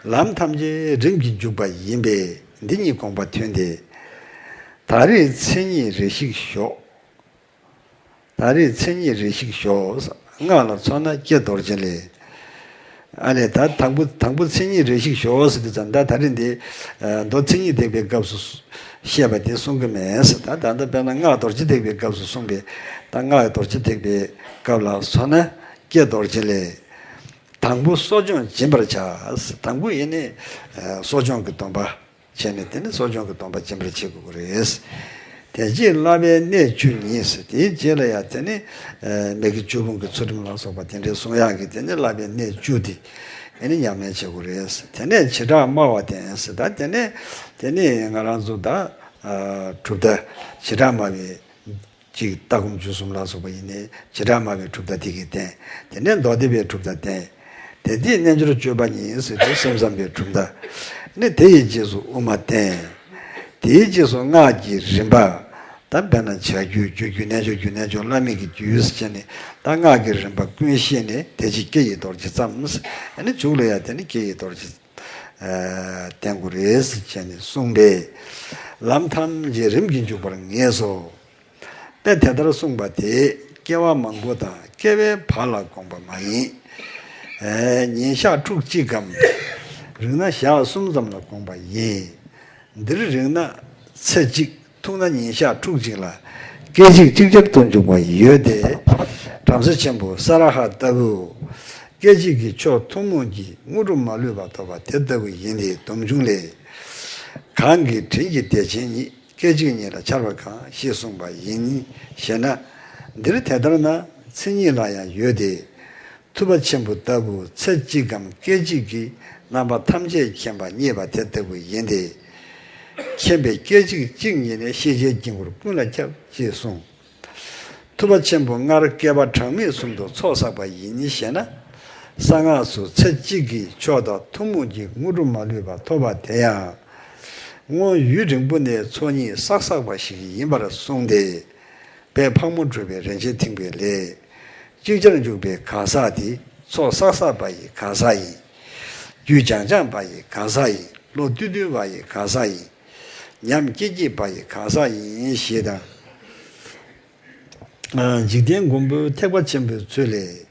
ལམ་ཐམས་ཅད་རིམ་གྱིས་འཇུག་པ་ཡིན་པས་འདི་ཉིད་དགོངས་པ་མཐུན་ཏེ། ད་རེས་མཚན་ཉིད་རེ་ཞིག་ཞོག། ད་རེས་མཚན་ཉིད་རེ་ཞིག་ཞོག། སྔགས་ལ་མཚོན་ན་ཀྱེ་རྡོ་རྗེ་ལས། ཨ་ལས། ད་དང་པོ་དང་པོ་མཚན་ཉིད་རེ་ཞིག་ཞོག་ཟེར་དུས་ཙམ། ད་ད་རེས་འདི་མདོ་མཚན་ཉིད་ཐེག་པའི་སྐབས་སུ་བཤད་པ་དེ་གསུང་གི་མེད་ཟེར། ད་ད་ལྟ་དཔེར་ན་སྔགས་རྡོ་རྗེ་ཐེག་པའི་སྐབས་སུ་གསུངས་པའི། ད་སྔགས་རྡོ་རྗེ་ཐེག་པའི་སྐབས་ལ་མཚོན་ན་ཀྱེ་རྡོ་རྗེ་ལས། དང་པོ་གསོ་སྦྱོང་སྦྱིན་པར་བྱ། དང་པོ་ཡིན་ནི་གསོ་སྦྱོང་གི་སྡོམ་པ་བྱས་ནས། དེ་ནི་གསོ་སྦྱོང་གི་སྡོམ་པ་སྦྱིན་པར་བྱེད་དགོས་ཀྱི་རེད། དེ་རྗེས་བསླབ་པའི་གནས་བཅུ་ཉིད་ཟེར། དེའི་རྗེས་ལ་ཡང་དེ་ནི་མི་དགེ་བཅུ་སྤོང་གི་ཚུལ་ཁྲིམས་ལ་སོགས་པ་དེ་འདྲའི་བསྲུང་ཡག་གི་དེ་ནི་བསླབ་པའི་གནས་བཅུ་དེ་ཨེ་ནི་ཉམས་ལེན་བྱེད་དགོས་རེད། དེ་ནས་བྱེ་བྲག་སྨྲ་བ་བསྟེན་ཟེར། ད་དེ་ནས་དེ་ནི་ང་རང་ཚོ་ད་གྲུབ་མཐའ་བྱེ་བྲག་སྨྲ་བའི་གཅིག་ལྟ་སྒོམ་རྒྱུད་གསུམ་ལ་སོགས་པ་ཡིན་ནའི་བྱེ་བྲག་སྨྲ་བའི་གྲུབ་མཐའ་དེ་གིས་བསྟན། དེ་ནས་མདོ་སྡེ་པའི་གྲུབ་མཐའ་བསྟན། དེ་དེས་རྣལ་འབྱོར་སྤྱོད་པ་ཉིད་ཟེར་ཏེ་སེམས་ཙམ་པའི་གྲུབ་མཐའ། ནི་དེ་ཡི་རྗེས་སུ་དབུ་མ་བསྟན། དེའི་རྗེས་སུ་སྔགས་ཀྱི་རིམ་པ། ད་དཔེར་ན་བྱ་རྒྱུད་སྤྱོད་རྒྱུད་རྣལ་འབྱོར་རྒྱུད་རྣལ་འབྱོར་བླ་མེད་ཀྱི་རྒྱུད་ཟེར་བྱས་ནས། ད་སྔགས་ཀྱི་རིམ་པ་ཀུན་ཤེས་ནས་དེ་རྗེས་ཀྱེ་ཡི་རྡོ་རྗེ་ཙམ། ཨ་ནི་མཇུག་ལ་ཡང་དེ་ནི་ཀྱེ་ཡི་རྡོ་རྗེ་བསྟན་དགོས་རེད་ཟེར་བྱས་ནས་གསུངས་པས། ལམ་ཐམས་ཅད་རིམ་གྱིས་འཇུག་པར་ངེས་སོ། དཔེ་དེ་ལྟར་གསུངས་པ་དེས་སྐྱེ་བ་མང་པོ་དང་སྐྱེ་བའི་བར་ལ་དགོངས་པ་མ་ཡིན། ཨེ། ཉིན་ཞག་ཕྲུགས་གཅིག་གམ། རིང་ན་ཞག་གསུམ་ཙམ་ལ་དགོངས་པ་ཡིན། འདིར་རིང་ན་ཚེ་གཅིག། ཐུང་ན་ཉིན་ཞག་ཕྲུགས་གཅིག་ལ་སྐད་ཅིག་ཅིག་ཅར་དུ་འཇུག་པ་ཡོད་དེ། བྲམ་ཟེ་ཆེན་པོ་ས་ར་ཧ་ལྟ་བུ། སྐད་ཅིག་གིས་ཆོས་ཐུན་མོང་གི་དངོས་གྲུབ་མ་ལུས་པ་ཐོབ་པ་དེ་ལྟ་བུ་ཡིན་ཏེ། སྡོམ་འབྱུང་ལས། གང་གི་དྲིན་གྱིས་བདེ་ཆེན་ཉིད། སྐད་ཅིག་ཉིད་ལ་འཆར་བ་གང་ཞེས་གསུངས་པ་ཡིན་ཞེ་ན། འདིར་དེ་ལྟར་ན་མཚན་ཉིད་ལ་ཡང་ཡོད་དེ། ཐུབ་པ་ཆེན་པོ་ལྟ་བུ་ཚེ་གཅིག་གམ་སྐད་ཅིག་གིས་རྣམ་པ་ཐམས་ཅད་མཁྱེན་པ་རྙེད་པ་དེ་ལྟ་བུ་ཡིན་ཏེ། མཁྱེན་པས་སྐད་ཅིག་གཅིག་ཉིད་ནས་ཤེས་བྱའི་དཀྱིལ་འཁོར་ཀུན་ལ་ཁྱབ་ཅེས་གསུངས། ཐུབ་པ་ཆེན་པོ་སྔར་བསྐལ་པ་གྲངས་མེད་གསུམ་དུ་ཚོགས་བསགས་པ་ཡིན་ཞེ་ན། གསང་སྔགས་སུ་ཚེ་གཅིག་གིས་ཆོས་དང་ཐུན་མོང་གི་དངོས་གྲུབ་མ་ལུས་པ་ཐོབ་པ་དེ་ཡང་། སྔོན་ཡུན་རིང་པོ་ནས་ཚོགས་གཉིས་བསགས་བསགས་པ་ཞིག་ཡིན་པར་གསུངས་ཏེ། དཔལ་ཕག་མོ་གྲུ་པའི་རིན་ཆེན་ཐེག་པའི་ལས། ཅིག་ཅར་འཇུག་པའི་གང་ཟག་དེ་ཚོགས་བསགས་བསགས་པ་ཡི་གང་ཟག་ཡིན། རྒྱུད་སྦྱངས་སྦྱངས་པ་ཡི་གང་ཟག་ཡིན། བློ་བཏུད་བཏུད་པ་ཡི་གང་ཟག་ཡིན། ཉམས་སྐྱེས་སྐྱེས་པ་ཡི་གང་ཟག་ཡིན་ཞེས་དང་། འཇིག་རྟེན་མགོན་པོའི་ཐེག་པ་ཆེན་པོའི་ཚུལ་ལས།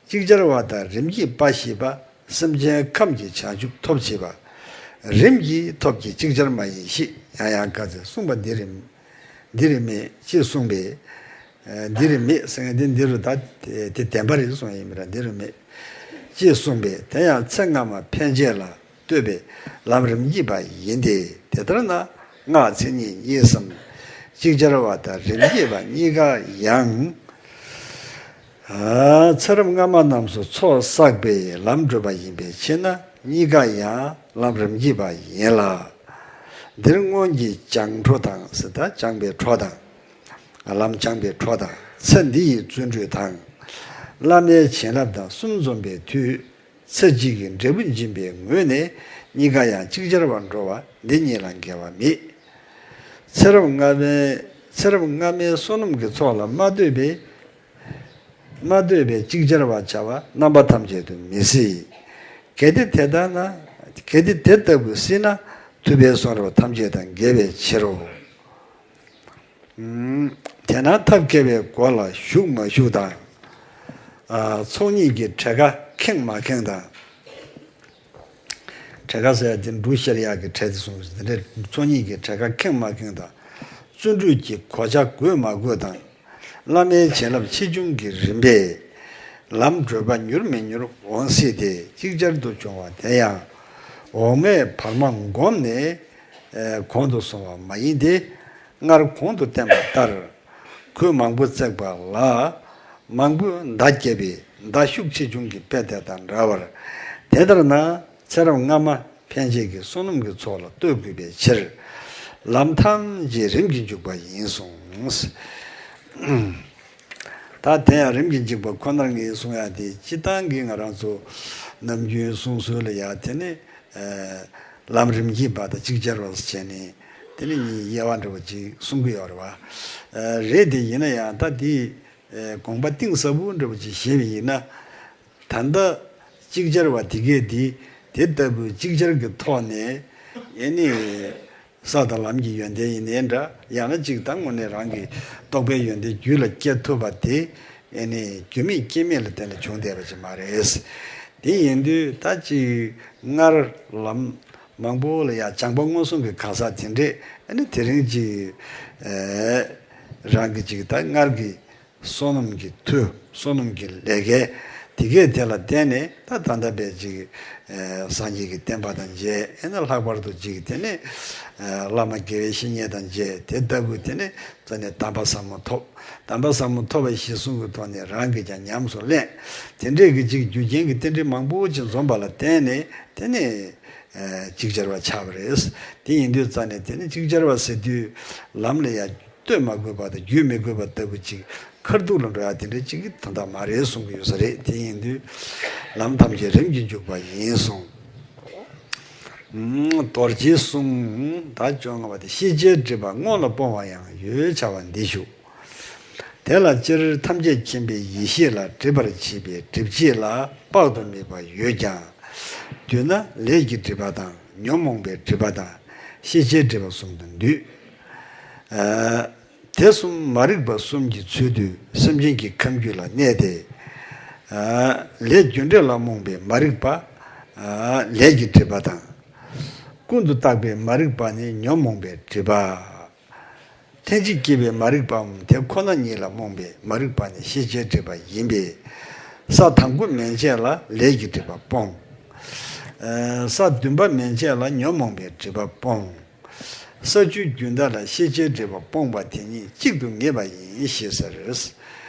ཅིག་ཅར་བ་དང་རིམ་གྱིས་པ་ཞེས་པ། སེམས་ཅན་ཁམས་ཀྱི་བྱང་ཆུབ་ཐོབ་བྱེད་པ། རིམ་གྱིས་ཐོབ་ཀྱི་ཅིག་ཅར་མ་ཡིན་ཞེས་ཡང་ཡང་བཀའ་སྩལ། གསུངས་པ་འདི་རེད། འདི་རེད་མེད་ཅེས་གསུངས་པས། འདི་རེད་མེད་ཟེར་མཁན་དེ་འདི་རུ་ད་དེ་བདེན་པ་རེད་གསུངས་ཡིན་མི་ར། འདི་རུ་མེད། ཅེས་གསུངས་པས། དེ་ཡང་ཚེ་སྔ་མ་འཕེན་བྱེད་ལ་ལྟོས་པའི་ལམ་རིམ་གྱིས་པ་ཡིན་ཏེ། དེ་ལྟར་ན་སྔགས་མཚན་ཉིད་གཉིས་སམ། ཅིག་ཅར་བ་དང་རིམ་གྱིས་པ་གཉིས་ཀ་ཡང་། ཚེ་རབས་སྔ་མ་རྣམས་སུ་ཚོགས་བསགས་པའི་ལམ་བགྲོད་པ་ཡིན་པའི་ཕྱིར་ན། གཉིས་ཀ་ཡང་ལམ་རིམ་གྱིས་པ་ཡིན་ལ། འདིར་སྔོན་གྱི་སྦྱངས་འཕྲོ་དང་ཟེར། ད་སྦྱངས་པའི་འཕྲོ་དང་། ལམ་སྦྱངས་པའི་འཕྲོ་དང་། ཚེ་འདི་ཡི་བརྩོན་འགྲུས་དང་། བླ་མའི་བྱིན་རླབས་དང་གསུམ་འཛོམས་པའི་མཐུས། ཚེ་གཅིག་གི་འབྲས་བུ་འབྱིན་པའི་ངོས་ནས། གཉིས་ཀ་ཡང་ཅིག་ཅར་བར་འགྲོ་བ་འདི་གཉིས་ལ་འགལ་བ་མེད། ཚེ་རབས་སྔ་མའི་ཚེ་རབས་སྔ་མའི་བསོད་ནམས་ཀྱི་ཚོགས་ལ་མ་ལྟོས་པའི་མ་ལྟོས་པའི་ཅིག་ཅར་བར་བྱ་བ་རྣམ་པ་ཐམས་ཅད་དུ་མི་སྲིད། གལ་ཏེ་དེ་ལྟར་ན། གལ་ཏེ་དེ་ལྟ་བུ་སྲིད་ན། ཐུབ་པའི་གསུང་རབ་ཐམས་ཅད་དང་འགལ་བའི་ཕྱིར་རོ། དེས་ན་ཐབས་མཁས་པའི་སྒོ་ལ་ཞུགས་མ་ཞུགས་དང་། ཚོགས་གཉིས་ཀྱི་འབྲས་དཀར་ཁེངས་མ་ཁེངས་དང་། འབྲས་དཀར་ཟེར་ཡ་དེ་འབྲུ་ཤར་ཡག་གི་འབྲས་དེ་གསུངས། དེ་འདྲའི་ཚོགས་གཉིས་ཀྱི་འབྲས་དཀར་ཁེངས་མ་ཁེངས་དང་། བརྩོན་འགྲུས་ཀྱི་གོ་ཆ་དགོས་མ་དགོས་དང་། བླ་མའི་བྱིན་རླབས་ཆེ་ཆུང་གི་རིམ་པས། ལམ་བགྲོད་པ་མྱུར་མི་མྱུར་འོང་སྲིད་དེ། ཅིག་ཅར་དུ་བྱུང་བ་དེ་ཡང་། འོག་མས་བར་མ་བསྒོམས་ནས་གོང་དུ་སོང་བ་མ་ཡིན་ཏེ། སྔར་གོང་དུ་བསྟན་པ་ལྟར། གོས་མང་པོ་བརྩེགས་པ་ལ། མང་པོས་མདའ་བརྒྱབ་པའི་མདའ་ཤུགས་ཆེ་ཆུང་གི་དཔེ་དེ་དང་འདྲ་བར། དེ་ལྟར་ན་ཚེ་རབས་སྔ་མ་འཕེན་བྱེད་ཀྱི་བསོད་ནམས་ཀྱི་ཚོགས་ལ་ལྟོས་དགོས་པའི་ཕྱིར། ལམ་ཐམས་ཅད་རིམ་གྱིས་འཇུག་པ་ཡིན་གསུངས། ད་དེ་ཡང་རིམ་གྱིས་འཇུག་པ་ཁོ་ནར་ངས་གསུང་ཡ་དེ། སྤྱིར་བཏང་གི་ང་རང་ཚོ་ནམ་རྒྱུན་གསུང་སྲོལ་ལ་ཡ་དེ་ནི། ལམ་རིམ་གྱིས་པ་དང་ཅིག་ཅར་བ་ཟེར་བྱས་ནས་དེ་ནི་གཉིས་དབྱེ་བ་འདྲ་བོ་ཅིག་གསུང་གི་ཡོད་རེད་བ། རེད་དེ། ཡིན་ན་ཡང་ད་དེ་དགོངས་པ་གཏིང་ཟབ་པོ་འདྲ་བོ་ཅིག་བཞེས་པ་ཡིན་ན། ད་ལྟ་ཅིག་ཅར་བ་དེ་གས་དེ་དེ་ལྟ་བུའི་ཅིག་ཅར་གྱི་ཐོག་ནས་ཨེ་ནི། ས་དང་ལམ་གྱི་ཡོན་ཏན་ཡིན་ནའི་འདྲ། ཡང་ན་ཅིག་ད་དངོས་གནས་རང་གི་རྟོགས་པའི་ཡོན་ཏན་རྒྱུད་ལ་སྐྱེ་ཐུབ་པ་དེ། ཨེ་ནི་རྒྱུ་མེད་རྐྱེན་མེད་ལ་བརྟེན་ནས་བྱུང་བསྡད་པ་ཅིག་མ་རེད། དེ་ཡིན་དུས་ད་ཅིག་སྔར་ལམ་མང་པོ་ལ་ཡང་སྦྱངས་པ་མངོན་སུམ་གྱི་གང་ཟག་དེ་འདྲས་ཨེ་ནི་དེ་རིང་ཅིག་ཨེ་རང་གི་ཅིག་ད་སྔར་གྱི་བསོད་ནམས་ཀྱི་མཐུ། བསོད་ནམས་ཀྱི་ལས་སྐལ་དེ་གས་དེ་ལ་བརྟེན་ནས་ད་ད་ལྟ་བས་ཅིག་ཨེ་སངས་རྒྱས་ཀྱི་བསྟན་པ་དང་མཇལ། ཨེ་ན་ལྷག་པར་དུ་ཅིག་དེ་ནས་ཨེ་བླ་མ་དགེ་བའི་བཤེས་གཉེན་དང་མཇལ། དེ་ལྟ་བུ་དེ་ནས་རྩ་ནས་གདམས་པ་ཟབ་མོ་ཐོབ། གདམས་པ་ཟབ་མོ་ཐོབ་པ་གཞིར་བཟུང་གི་ཐོག་ནས་རང་གིས་ཀྱང་ཉམས་སུ་ལེན། དེ་འདྲས་ཀྱི་ཅིག་རྒྱུ་རྐྱེན་གྱི་རྟེན་འབྲེལ་མང་པོ་ཅིག་འཛོམས་པ་ལ་བརྟེན་ནས་དེ་ནས་ཨེ་ཅིག་ཅར་བ་ཆགས་པ་རེད། དེ་ཡིན་དུས་རྩ་ནས་དེ་ནི་ཅིག་ཅར་བ་ཟེར་དུས་ལམ་ལ་ཡ་ལྟོས་མ་དགོས་པ་དང་རྒྱུས་མི་དགོས་པ་ལྟ་བུ་ཅིག་ཁ་ཐུག་ལ་འགྲོ་ཡ་དེ་འདྲ་ཅིག་གི་དོན་དག་མ་རེད་གསུང་གི་ཡོད་ས་རེད། དེ་ཡིན་དུས་ལམ་ཐམས་ཅད་རིམ་གྱིས་འཇུག་པ་ཡིན་གསུངས། ཨུམ། རྡོ་རྗེའི་གསུང་། ད་བཅོ་ལྔ་པ་དེ། ཤེས་བྱའི་སྒྲིབ་པ་སྔོན་ལ་སྤོང་བ་ཡང་ཡོད་བྱ་བ་འདི་ཞུ། དེ་ལ་སྤྱིར་ཐམས་ཅད་མཁྱེན་པའི་ཡེ་ཤེས་ལ་སྒྲིབ་པར་བྱེད་པའི་སྒྲིབ་བྱེད་ལ་དཔག་ཏུ་མེད་པ་ཡོད་ཀྱང་། བསྡུས་ན་ལས་ཀྱི་སྒྲིབ་པ་དང་ཉོན་མོངས་པའི་སྒྲིབ་པ་དང་ཤེས་བྱའི་སྒྲིབ་པ་གསུམ་དུ་འདུས། ཨ། དེ་གསུམ་མ་རིག་པ་གསུམ་གྱི་ཚུལ་དུ་སེམས་ཅན་གྱི་ཁམས་རྒྱུད་ལ་གནས་ཏེ། ཨ། ལས་རྒྱུ་འབྲས་ལ་རྨོངས་པའི་མ་རིག་པ། ཨ། ལས་ཀྱི་སྒྲིབ་པ་དང་། ཀུན་ཏུ་བརྟགས་པའི་མ་རིག་པ་ནི་ཉོན་མོངས་པའི་སྒྲིབ་པ། ལྷན་ཅིག་སྐྱེས་པའི་མ་རིག་པའམ་དེ་ཁོ་ན་ཉིད་ལ་རྨོངས་པའི་མ་རིག་པ་ནི་ཤེས་བྱའི་སྒྲིབ་པ་ཡིན་པས། ས་དང་པོ་མན་ཆད་ལ་ལས་ཀྱི་སྒྲིབ་པ་སྤོང་། ས་བདུན་པ་མན་ཆད་ལ་ཉོན་མོངས་པའི་སྒྲིབ་པ་སྤོང་། ས་བཅུའི་རྒྱུན་མཐའ་ལ་ཤེས་བྱའི་སྒྲིབ་པ་སྤོང་བ་དེ་གཉིས་གཅིག་ཏུ་ངེས་པ་ཡིན་ཞེས་ཟེར། ད་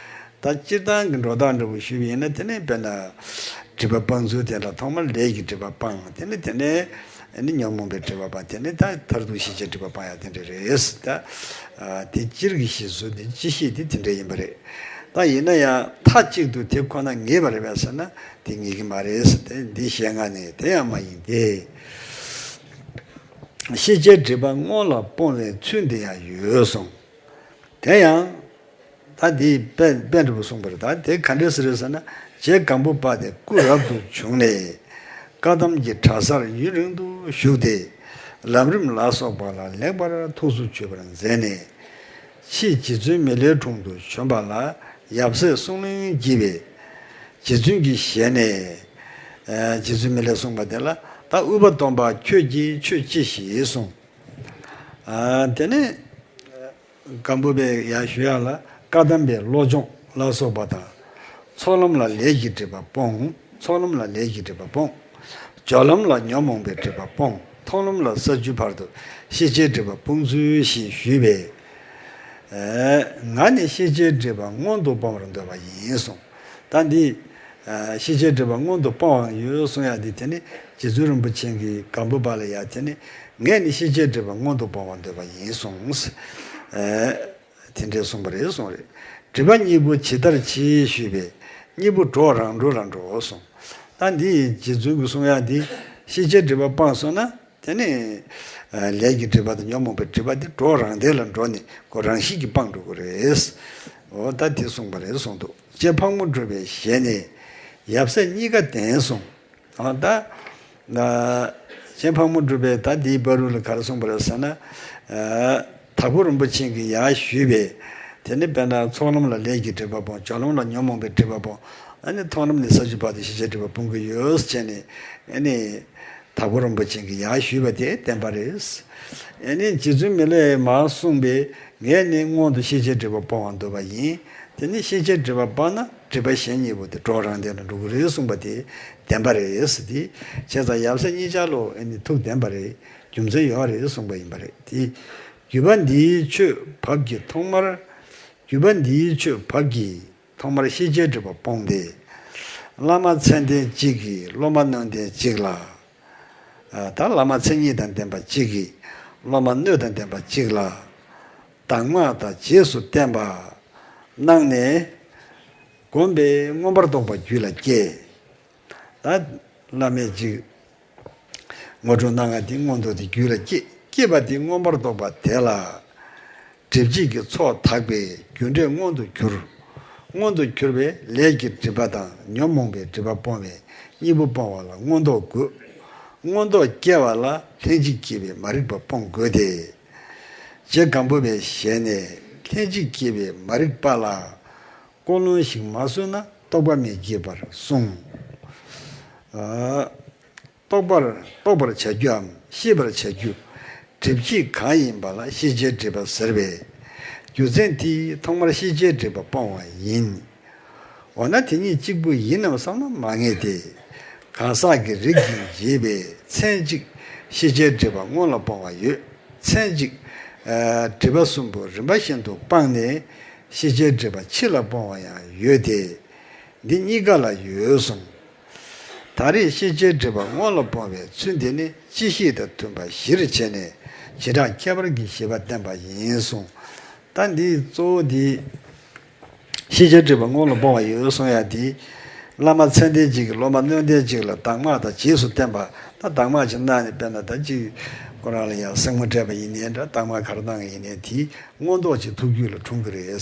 སྤྱིར་བཏང་གི་འགྲོ་སྟངས་འདྲ་བོ་ཞུས་པ་ཡིན་ན། དེ་ནི་དཔེར་ན་སྒྲིབ་པ་སྤང་ཚུལ་དེ་ལ་ཐོག་མར་ལས་ཀྱི་སྒྲིབ་པ་སྤང་། དེ་ནི་དེ་ནས་ཨ་ནི་ཉོན་མོངས་པའི་སྒྲིབ་པ་སྤང་། དེ་ནི་ད་མཐར་ཐུག་ཤེས་བྱའི་སྒྲིབ་པ་སྤང་ཡ་དེ་འདྲ་རེད། ད་ཨ་དེ་སྤྱིར་གྱི་གཞི་བཟུང་དེ་སྤྱི་བཤད་དེ་དེ་འདྲ་ཡིན་པ་རེད། ད་ཡིན་ན་ཡང་མཐའ་གཅིག་ཏུ་དེ་ཁོ་ན་ངེས་པ་རེད་པས་ཟེར་ན་དེ་ངེས་ཀྱི་མ་རེད་ཟེར། དེ་འདི་ཞེས་ང་ནི་དེ་ཡང་མ་ཡིན་ཏེ། ཤེས་བྱའི་སྒྲིབ་པ་སྔོན་ལ་སྤོང་བའི་ཚུལ་འདི་ཡང་ཡོད་གསུངས། དེ་ཡང་། ད་འདིའི་དཔེ་དཔེ་འདྲ་པོ་གསུངས་པ་རེད། ད་དེ་ག་འདྲས་ཟེར་རེད་ཟེར་ན། རྗེ་སྒམ་པོ་པ་དེ་སྐུ་རབ་ཏུ་བྱུང་ནས། བཀའ་གདམས་ཀྱི་གྲྭ་སར་ཡུན་རིང་དུ་བཞུགས་ཏེ། ལམ་རིམ་ལ་སོགས་པ་ལ་ལེགས་པར་ཐུགས་སུ་ཆུད་པར་མཛད་ནས། ཕྱིས་རྗེ་བཙུན་མི་ལའི་དྲུང་དུ་བྱོན་པ་ལ་ཡབ་སྲས་གསུང་གླེང་བགྱིས་པས། རྗེ་བཙུན་གྱི་ཞལ་ནས། ཨ་རྗེ་བཙུན་མི་ལས་གསུངས་པ་དེ་ལ། ད་ཨུ་པ་སྟོན་པ་ཁྱོད་ཀྱིས་ཆོས་ཅི་ཞིག་གསུངས། ཨ་དེ་ནས། སྒམ་པོ་པས་ཡར་ཞུ་ཡག་ལ། བཀའ་གདམས་པའི་བློ་སྦྱོང་ལ་སོགས་པ་དང་། ཚོགས་ལམ་ལ་ལས་ཀྱི་སྒྲིབ་པ་སྤོང་ ཚོགས་ལམ་ལ་ལས་ཀྱི་སྒྲིབ་པ་སྤོང་། སྦྱོར་ལམ་ལ་ཉོན་མོངས་པའི་སྒྲིབ་པ་སྤོང་། མཐོང་ལམ་ལ་ས་བཅུའི་བར་དུ་ཤེས་བྱའི་སྒྲིབ་པ་སྤོང་ཚུལ་ཞེས་ཞུས་པས། ཨེ། ང་ནི་ཤེས་བྱའི་སྒྲིབ་པ་མངོན་དུ་སྤོང་བར་འདོད་པ་ཡིན་གསུངས། ད་འདི། ཨ། ཤེས་བྱའི་སྒྲིབ་པ་མངོན་དུ་སྤོང་བ་ཡོད་གསུང་ཡ་འདི་དེ་ནི་རྗེ་བཙུན་རིན་པོ་ཆེ་གིས་སྒམ་པོ་པ་ལ་ཡ་དེ་ནི་ངས་ནི་ཤེས་བྱའི་སྒྲིབ་པ་མངོན་དུ་སྤོང་བར་འདོད་པ་ཡིན་གསུངས། ཨེ། དེ་འདྲས་གསུངས་པ་རེད་གསུངས་རེད། སྒྲིབ་པ་གཉིས་པོ་ཇི་ལྟར་ཕྱིས་ཞུས་པས། གཉིས་པོ་གྲོགས་རང་གྲོགས་ལ་འགྲོ་གསུངས། ད་འདི་རྗེ་བཙུན་གྱིས་གསུང་ཡ་འདི་ཤེས་བྱའི་སྒྲིབ་པ་སྤངས་སོང་ན། དེ་ནས། ཨ། ལས་ཀྱི་སྒྲིབ་པ་དང་ཉོན་མོངས་པའི་སྒྲིབ་པ་དེ་གྲོགས་རང་སྡེ་ལ་འགྲོ་ནས་ཁོ་རང་བཞིན་གྱིས་སྤང་འགྲོ་གི་རེད། འོ་ད་དེ་གསུངས་པ་རེད་གསུངས་འདུག། རྗེ་ཕག་མོ་གྲུ་པའི་ཞལ་ནས་ཡབ་སྲས་གཉིས་ཀ་བསྟན་གསུངས། འོ་ད། ཨ། རྗེ་ཕག་མོ་གྲུ་པས་ད་འདིའི་བར་དུ་ལ་ག་རེ་གསུངས་པ་རེད་ཟེར་ན། ཨ། དྭགས་པོ་རིན་པོ་ཆེ་གིས་ཡར་ཞུས་པས། དེ་ནི་དཔེར་ན་ཚོགས་ལམ་ལ་ལས་ཀྱི་སྒྲིབ་པ་སྤོང་། སྦྱོར་ལམ་ལ་ཉོན་མོངས་པའི་སྒྲིབ་པ་སྤོང་། ཨ་ནི་མཐོང་ལམ་ནས་ས་བཅུ་བར་དུ་ཤེས་བྱའི་སྒྲིབ་པ་སྤོང་གི་ཡོད་ཟེར་ནས། ཨ་ནི། དྭགས་པོ་རིན་པོ་ཆེ་གིས་ཡར་ཞུས་པ་དེ་བསྟན་པ་རེད། ཨ་ནི་རྗེ་བཙུན་མི་ལས་མར་གསུངས་པས། ངས་ནི་སྔོན་དུ་ཤེས་བྱའི་སྒྲིབ་པ་སྤོང་བར་འདོད་པ་ཡིན། དེ་ནི་ཤེས་བྱའི་སྒྲིབ་པ་སྤངས་ན་སྒྲིབ་པ་གཞན་གཉིས་པོ་དེ་གྲོགས་རང་སྡེ་ལ་འགྲོ་གི་རེད་གསུངས་པ་དེ་བདེན་པ་རེད་ཟེར་ཏེ། བྱས་ཙང་ཡབ་སྲས་གཉིས་ཆ་ལོ་ཨ་ནི་ཐུགས་བདེན་པ་རེད། རྒྱུ་མཚན་ཡོད་རེད་གསུངས་པ་ཡིན་པ་རེད་དེ། བརྒྱུད་པ་འདིའི་ཆོས་བབས་ཀྱིས་ཐོག་མར། བརྒྱུད་པ་འདིའི་ཆོས་བབས་ཀྱིས་ཐོག་མར་ཤེས་བྱའི་སྒྲིབ་པ་སྤོང་སྟེ། བླ་མ་མཚན་ལྡན་གཅིག་གིས་སློབ་མ་སྣོད་ལྡན་གཅིག་ལ། ད་བླ་མ་མཚན་ཉིད་དང་ལྡན་པ་གཅིག་གིས་སློབ་མ་སྣོད་དང་ལྡན་པ་གཅིག་ལ་གདམས་ངག་དང་རྗེས་སུ་བསྟན་པ་གནང་ནས། བསྒོམས་པས་མངོན་པར་རྟོགས་པ་རྒྱུད་ལ་སྐྱེས། ད་བླ་མས་ཅིག་ངོ་སྤྲོད་གནང་ང་དེ་མངོན་རྟོགས་དེ་རྒྱུད་ལ་སྐྱེས། སྐྱེས་པ་དེ་མངོན་པར་རྟོགས་པ་དེ་ལ། སྒྲིབ་བྱེད་ཀྱི་ཚོགས་དག་པས་རྒྱུ་འབྲས་མངོན་དུ་གྱུར། མངོན་དུ་གྱུར་པས་ལས་ཀྱི་སྒྲིབ་པ་དང་ཉོན་མོངས་པའི་སྒྲིབ་པ་སྤོང་བས་གཉིས་པོ་སྤོང་བ་ལ་མངོན་རྟོགས་དགོས། མངོན་རྟོགས་སྐྱེ་བ་ལ་ལྷན་ཅིག་སྐྱེས་པའི་མ་རིག་པ་སྤོང་དགོས་ཏེ། རྗེ་སྒམ་པོ་པའི་ཞལ་ནས་ལྷན་ཅིག་སྐྱེས་པའི་མ་རིག་པ་ལ་ཀུན་སློང་ཞིག་མ་བཟོས་ན་རྟོགས་པ་མི་སྐྱེ་བར་གསུངས། ཨ། རྟོགས་པར་རྟོགས་པར་བྱ་རྒྱུའམ་ཤེས་པར་བྱ་རྒྱུ། སྒྲིབ་བྱེད་གང་ཡིན་པ་ལ་ཤེས་བྱའི་སྒྲིབ་པ་ཟེར་བས། རྒྱུ་མཚན་དེས་ཐོག་མར་ཤེས་བྱའི་སྒྲིབ་པ་སྤོང་བ་ཡིན། འོ་ན་དེ་གཉིས་གཅིག་པུ་ཡིན་ནམ་བསམ་ན་མ་ངེས་ཏེ། གང་ཟག་གི་རིགས་ཀྱིས་འབྱེད་པའི་མཚན་གཅིག་ཤེས་བྱའི་སྒྲིབ་པ་སྔོན་ལ་སྤོང་བ་ཡོད། མཚན་གཅིག་ཨ། སྒྲིབ་པ་གསུམ་པོ་རིམ་པ་བཞིན་དུ་སྤངས་ནས་ཤེས་བྱའི་སྒྲིབ་པ་ཕྱི་ལ་སྤོང་བ་ཡང་ཡོད་དེ། འདི་གཉིས་ཀ་ལ་ཡོད་གསུངས། ད་རེས་ཤེས་བྱའི་སྒྲིབ་པ་སྔོན་ལ་སྤོང་བའི་ཚུལ་འདི་ནི་སྤྱི་བཤད་དང་མཐུན་པ་གཞིར་བྱས་ནས་བྱེ་བྲག་ཁྱད་པར་གྱི་བཞེད་པ་བསྟན་པ་ཡིན་གསུངས། ད་འདི་གཙོ་བོ་འདི། ཤེས་བྱའི་སྒྲིབ་པ་སྔོན་ལ་སྤོང་བ་ཡོད་གསུང་ཡ་འདི། བླ་མ་མཚན་ལྡན་གཅིག་གིས་སློབ་མ་སྣོད་ལྡན་གཅིག་ལ་གདམས་ངག་དང་རྗེས་སུ་བསྟན་པ། ད་གདམས་ངག་ཅིག་གནང་ནས་དཔེར་ན་ད་ཅིག་ཁོ་རང་ལ་ཡང་སྲིང་མོ་སྤྲད་པ་ཡིན་ནའི་འདྲ། གདམས་ངག་ག་རེ་གནང་ཡིན་ནའི་དེའི་མངོན་རྟོགས་ཅིག་ཐུགས་རྒྱུད་ལ་འཁྲུངས་ཀྱི་རེད།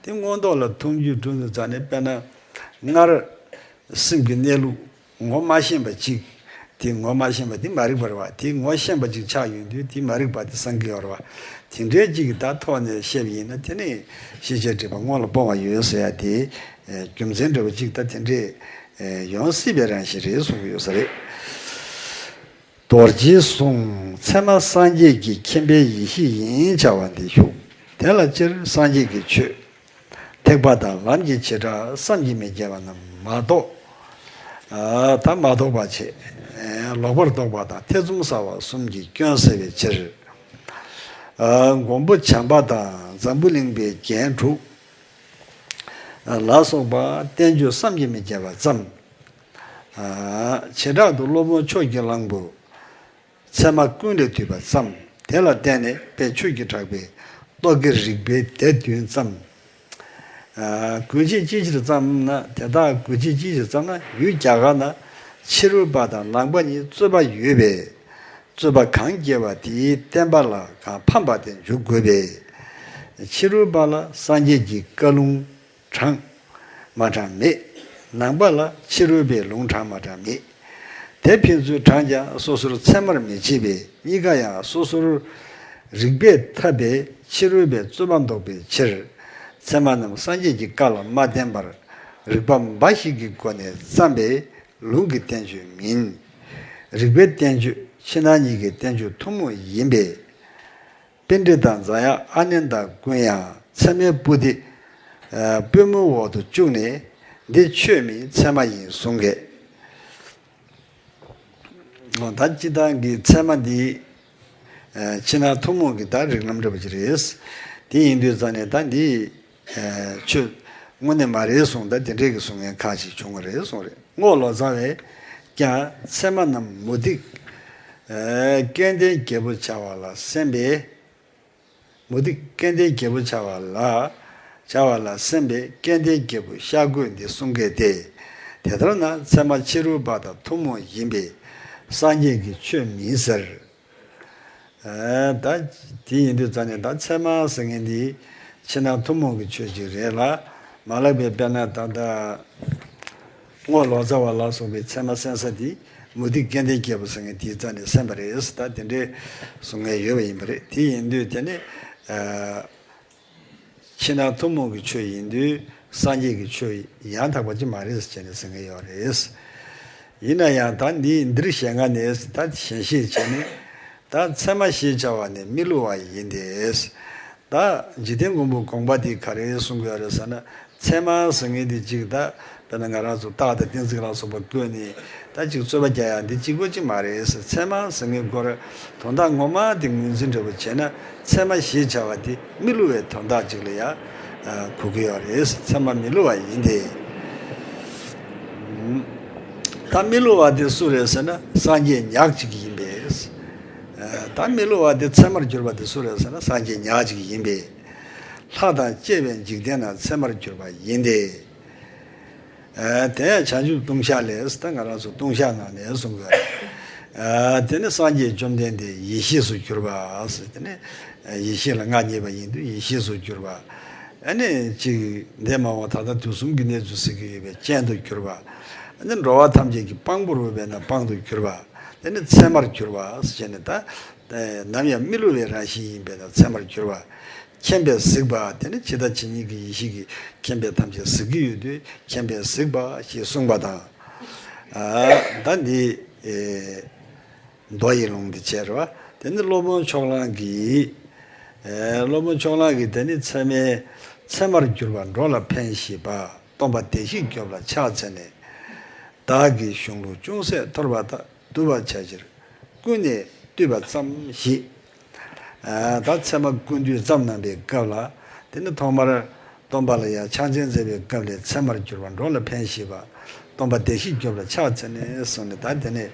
དེ་མངོན་རྟོགས་ལ་ཐུགས་རྒྱུད་འཁྲུངས་དུས་ཙ་ནས་དཔེར་ན། སྔར། སེམས་ཀྱི་གནས་ལུགས་ངོ་མ་ཤེས་པ་ཅིག་དེ་ངོ་མ་ཤེས་པ་དེ་མ་རིག་པ་རེད་བ། དེ་ངོ་ཤེས་པ་ཅིག་ཆགས་ཡོང་དུས་དེ་མ་རིག་པ་དེ་སངས་ཀྱི་ཡོད་རེད་བ། དེ་འདྲའི་ཅིག་གི་ད་ཐོག་ནས་བཤད་པ་ཡིན་ན་དེ་ནི་ཤེས་བྱའི་སྒྲིབ་པ་སྔོན་ལ་སྤོང་བ་ཡོད་ཟེར་ཡ་དེ། རྒྱུ་མཚན་འདྲ་བ་ཅིག་ད་དེ་འདྲས་ཡོང་སྲིད་པའི་རང་བཞིན་རེད་གསུང་གི་ཡོད་ས་རེད། རྡོ་རྗེའི་གསུང་ཚད་མ་སངས་རྒྱས་ཀྱི་མཁྱེན་པའི་ཡེ་ཤེས་ཡིན་བྱ་བ་འདི་ཞུ། དེ་ལ་སྤྱིར་སངས་རྒྱས་ཀྱི་ཆོས། ཐེག་པ་དང་ལམ་གྱི་བྱེ་བྲག་བསམ་གྱིས་མི་ཁྱབ་པ་རྣམས་མ་རྟོགས། ཨ། ད་མ་རྟོགས་པ་བྱས། ཨེ། ལོག་པར་རྟོག་པ་དང་ཐེ་ཚོམ་ཟ་བ་གསུམ་གྱི་སྐྱོན་སེལ་བའི་ཕྱིར། ཨ། མགོན་པོ་བྱམས་པ་དང་འཛམ་བུ་གླིང་པའི་རྒྱན་དྲུག་ལ་སོགས་པ་བསྟན་བཅོས་བསམ་གྱིས་མི་ཁྱབ་པ་བརྩམས། ཨ། བྱེ་བྲག་ཏུ་སློབ་དཔོན་ཕྱོགས་ཀྱི་གླང་པོ། ཚད་མ་ཀུན་ལས་བཏུས་པ་བརྩམས། དེ་ལ་བརྟེན་ནས་དཔལ་ཆོས་ཀྱི་གྲགས་པས་རྟོག་གེ་རིག་པའི་སྡེ་བདུན་བརྩམས། ཨ། དགོས་ཆེད་ཅི་ཕྱིར་བརྩམས་ན། དེ་དག་དགོས་ཆེད་ཅི་ཕྱིར་བརྩམས་ན། ཡུལ་རྒྱ་གར་ན་ཕྱི་རོལ་པ་དང་ནང་པ་གཉིས་རྩོད་པ་ཡོད་པས། རྩོད་པ་གང་སྐྱེས་པ་དེའི་བསྟན་པ་ལ་གང་ཕམ་པ་དེ་འཇུག་དགོས་པས། ཕྱི་རོལ་པ་ལ་སངས་རྒྱས་ཀྱི་བཀའ་ལུང་དྲང་མ་དྲང་མེད། ནང་པ་ལ་ཕྱི་རོལ་པའི་ལུང་དྲང་མ་དྲང་མེད། དེ་ཕན་ཚུན་དྲངས་ཀྱང་སོ་སོར་ཚད་མར་མི་བྱེད་པས། གཉིས་ཀ་ཡང་སོ་སོར་རིགས་པས་ཐབས་པས་ཕྱི་རོལ་པའི་རྩོད་པ་བཟློག་པའི་ཕྱིར། ཚད་མ་རྣམས་སངས་རྒྱས་ཀྱི་བཀའ་ལ་མ་བརྟེན་པར་རིགས་པ་འབའ་ཞིག་གི་སྒོ་ནས་བརྩམས་པའི་ལུང་གི་བསྟན་བཅོས་མིན། རིགས་པའི་བསྟན་བཅོས་ཕྱི་ནང་གཉིས་ཀའི་བསྟན་བཅོས་ཐུན་མོང་ཡིན་པས། པཎྜི་ཏ་འཛམ་ཡག་ཨ་ནནྡ་ཀུན་ཡང་ཚད་མའི་པོ་ཏི། ཨ། པུས་མོའི་འོག་ཏུ་བཅུག་ནས། འདི་ཆོས་མིན་ཚད་མ་ཡིན་གསུང་གས། ད་སྤྱིར་བཏང་གི་ཚད་མ་འདི་ཕྱི་ནང་ཐུན་མོང་གི་ད་རིགས་ལམ་འདྲ་པོ་ཅིག་རེད། དེ་ཡིན་དུས་ཙང་ནས་ད་འདི་ཆོས་དངོས་གནས་མ་རེད་གསུངས། ད་དེ་འདྲས་ཀྱི་གསུང་མཁན་ཁ་ཅིག་བྱུང་བ་རེད་གསུངས་རེད། རྔོག་ལོ་ཙཱ་བས་ཀྱང་ཚད་མ་རྣམས་མུ་སྟེགས་སྐལ་ལྡན་རྒྱལ་པོ་བྱ་བ་ལ་སེམས་པས། མུ་སྟེགས་སྐལ་ལྡན་རྒྱལ་པོ་བྱ་བ་ལ། བྱ་བ་ལ་སེམས་པས་སྐལ་ལྡན་རྒྱལ་པོ་ཤ་རྒོད་འདི་གསུང་གལ་ཏེ། དེ་ལྟར་ན་ཚད་མ་ཕྱི་རོལ་པ་དང་ཐུན་མོང་ཡིན་པས་སངས་རྒྱས་ཀྱི་ཆོས་མིན་ཟེར། ད་དེ་ཡིན་དུས་ཙང་ནས་ད་ཚད་མ་ཟེར་མཁན་འདི་ཕྱི་ནང་ཐུན་མོང་གི་ཆོས་ཅིག་རེད་ལ། མ་ལགས་པའི་དཔེར་ན་ད་ལྟ། རྔོག་ལོ་ཙཱ་བ་ལ་སོགས་པའི་ཚད་མ་གསན་ས་དེ་མུ་སྟེགས་སྐལ་ལྡན་རྒྱལ་པོ་ཟེར་མཁན་དེའི་རྩ་ནས་གསན་པ་རེད། ད་དེ་འདྲའི་གསུང་མཁན་ཡོད་པ་ཡིན་པ་རེད། དེ་ཡིན་དུས་དེ་ནི་ཕྱི་ནང་ཐུན་མོང་གི་ཆོས་ཡིན་དུས་སངས་རྒྱས་ཀྱི་ཆོས་ཡང་དག་པ་ཅིག་མ་རེད་ཟེར་ནས་ཟེར་མཁན་ཡོད་རེད། ཡིན་ན་ཡང་ད་འདི་འདིར་ཞེ་ལྔ་ནས་ད་ཞེན་ཤེས་བྱས་ནས་ད་ཚད་མ་ཞེས་བྱ་བ་ནི་མི་བསླུ་བ་ཡིན་ཏེ། ད་འཇིག་རྟེན་མགོན་པོའི་དགོངས་པ་འདི་ག་རེ་གསུང་གི་ཡོད་རེད་ཟེར་ན། ཚད་མ་ཟེར་མཁན་འདི་གཅིག་ད་དཔེར་ན་ང་རང་ཚོ་རྟགས་དང་གཏན་ཚིགས་ལ་སོགས་པ་བཀོད་ནས་ད་གཅིག་རྩོད་པ་རྒྱག་ཡ་འདི་གཅིག་པོ་གཅིག་མ་རེད་ཟེར། ཚད་མ་ཟེར་མཁན་སྐོར་དོན་དག་ངོ་མ་དེ་ངོས་འཛིན་འདྲ་པོ་བྱས་ན་ཚད་མ་ཞེས་བྱ་བ་དེ་མི་བསླུ་བའི་དོན་དག་ཅིག་ལ་ཡང་གོ་གི་ཡོད་རེད། ཚད་མ་མི་བསླུ་བ་ཡིན་ཏེ། ད་མི་བསླུ་བ་དེ་སུ་རེད་ཟེར་ན་སངས་རྒྱས་ཉག་གཅིག་ཡིན་པས། ད་མི་བསླུ་བ་དེ་ཚད་མར་གྱུར་པ་དེ་སུ་རེད་ཟེར་ན་སངས་རྒྱས་ཉག་གཅིག་ཡིན་པས། ལྷ་དང་བཅས་པའི་འཇིག་རྟེན་ན་ཚད་མར་གྱུར་པ་ཡིན་ཏེ། དེ་ཡང་བྱང་ཆུབ་ལྟུང་བཤགས་ལས། ད་ང་རང་ཚོ་ལྟུང་བཤགས་ནང་ནས་གསུང་དགོས། དེ་ནི་སངས་རྒྱས་བཅོམ་ལྡན་འདས་ཡེ་ཤེས་སུ་གྱུར་པ། དེ་ནི་ཡེ་ཤེས་ལ་མངའ་བརྙེས་པ་ཡིན་དུས་ཡེ་ཤེས་སུ་གྱུར་པ། ཨ་ནི་གཅིག་འདས་མ་འོངས་ད་ལྟ་དུས་གསུམ་གྱི་གནས་ཚུལ་གཟིགས་ཀྱི་ཡོད་པའི་སྤྱན་དུ་གྱུར་པ། ཨ་ནི་འགྲོ་བ་ཐམས་ཅད་ཀྱི་དཔང་པོར་འོས་པས་ན་དཔང་དུ་གྱུར་པ། དེ་ནི་ཚད་མར་གྱུར་པ་ཞེས་ནི་ད། ནམ་ཡང་མི་བསླུ་བའི་རང་བཞིན་ཡིན་པས་ན་ཚད་མར་གྱུར་པ། མཁྱེན་པས་གཟིགས་པ། དེ་ནི་ཇི་ལྟ་ཇི་སྙེད་ཀྱི་ཡེ་ཤེས་ཀྱིས་མཁྱེན་པས་ཐམས་ཅད་གཟིགས་ཀྱི་ཡོད་དུས་མཁྱེན་པས་གཟིགས་པ་ཞེས་གསུངས་པ་དང་། ད་འདི་མདོ་ཡི་ལུང་འདི་བྱས་རེད་བ། དེ་ནི་སློབ་དཔོན་ཕྱོགས་གླང་གིས། སློབ་དཔོན་ཕྱོགས་གླང་གིས་དེ་ནི་ཚད་མའི་ཚད་མར་གྱུར་པ་འགྲོ་ལ་ཕན་བཞེད་པ། སྟོན་པ་བདེ་གཤེགས་སྐྱོབ་ལ་ཕྱག་འཚལ་ནས། བདག་གི་གཞུང་ལུགས་ཅུང་ཟད་མཐོལ་པ་དག་བསྡུ་བར་བྱ་ཕྱིར་ཀུན་ནས་བཏུས་པ་ཙམ་ཞེས། ད་ཚད་མ་ཀུན་བཏུས་ཙམ་གནང་པའི་སྐབས་ལ། དེ་ནི་ཐོག་མར་སྟོན་པ་ལ་ཡང་ཕྱག་འཚལ་མཛད་པའི་སྐབས་ལས་ཚད་མར་གྱུར་པ་འགྲོ་ལ་ཕན་བཞེད་པ། སྟོན་པ་བདེ་གཤེགས་སྐྱོབ་ལ་ཕྱག་འཚལ་ནས་གསུངས་ནས་ད་དེ་ནས་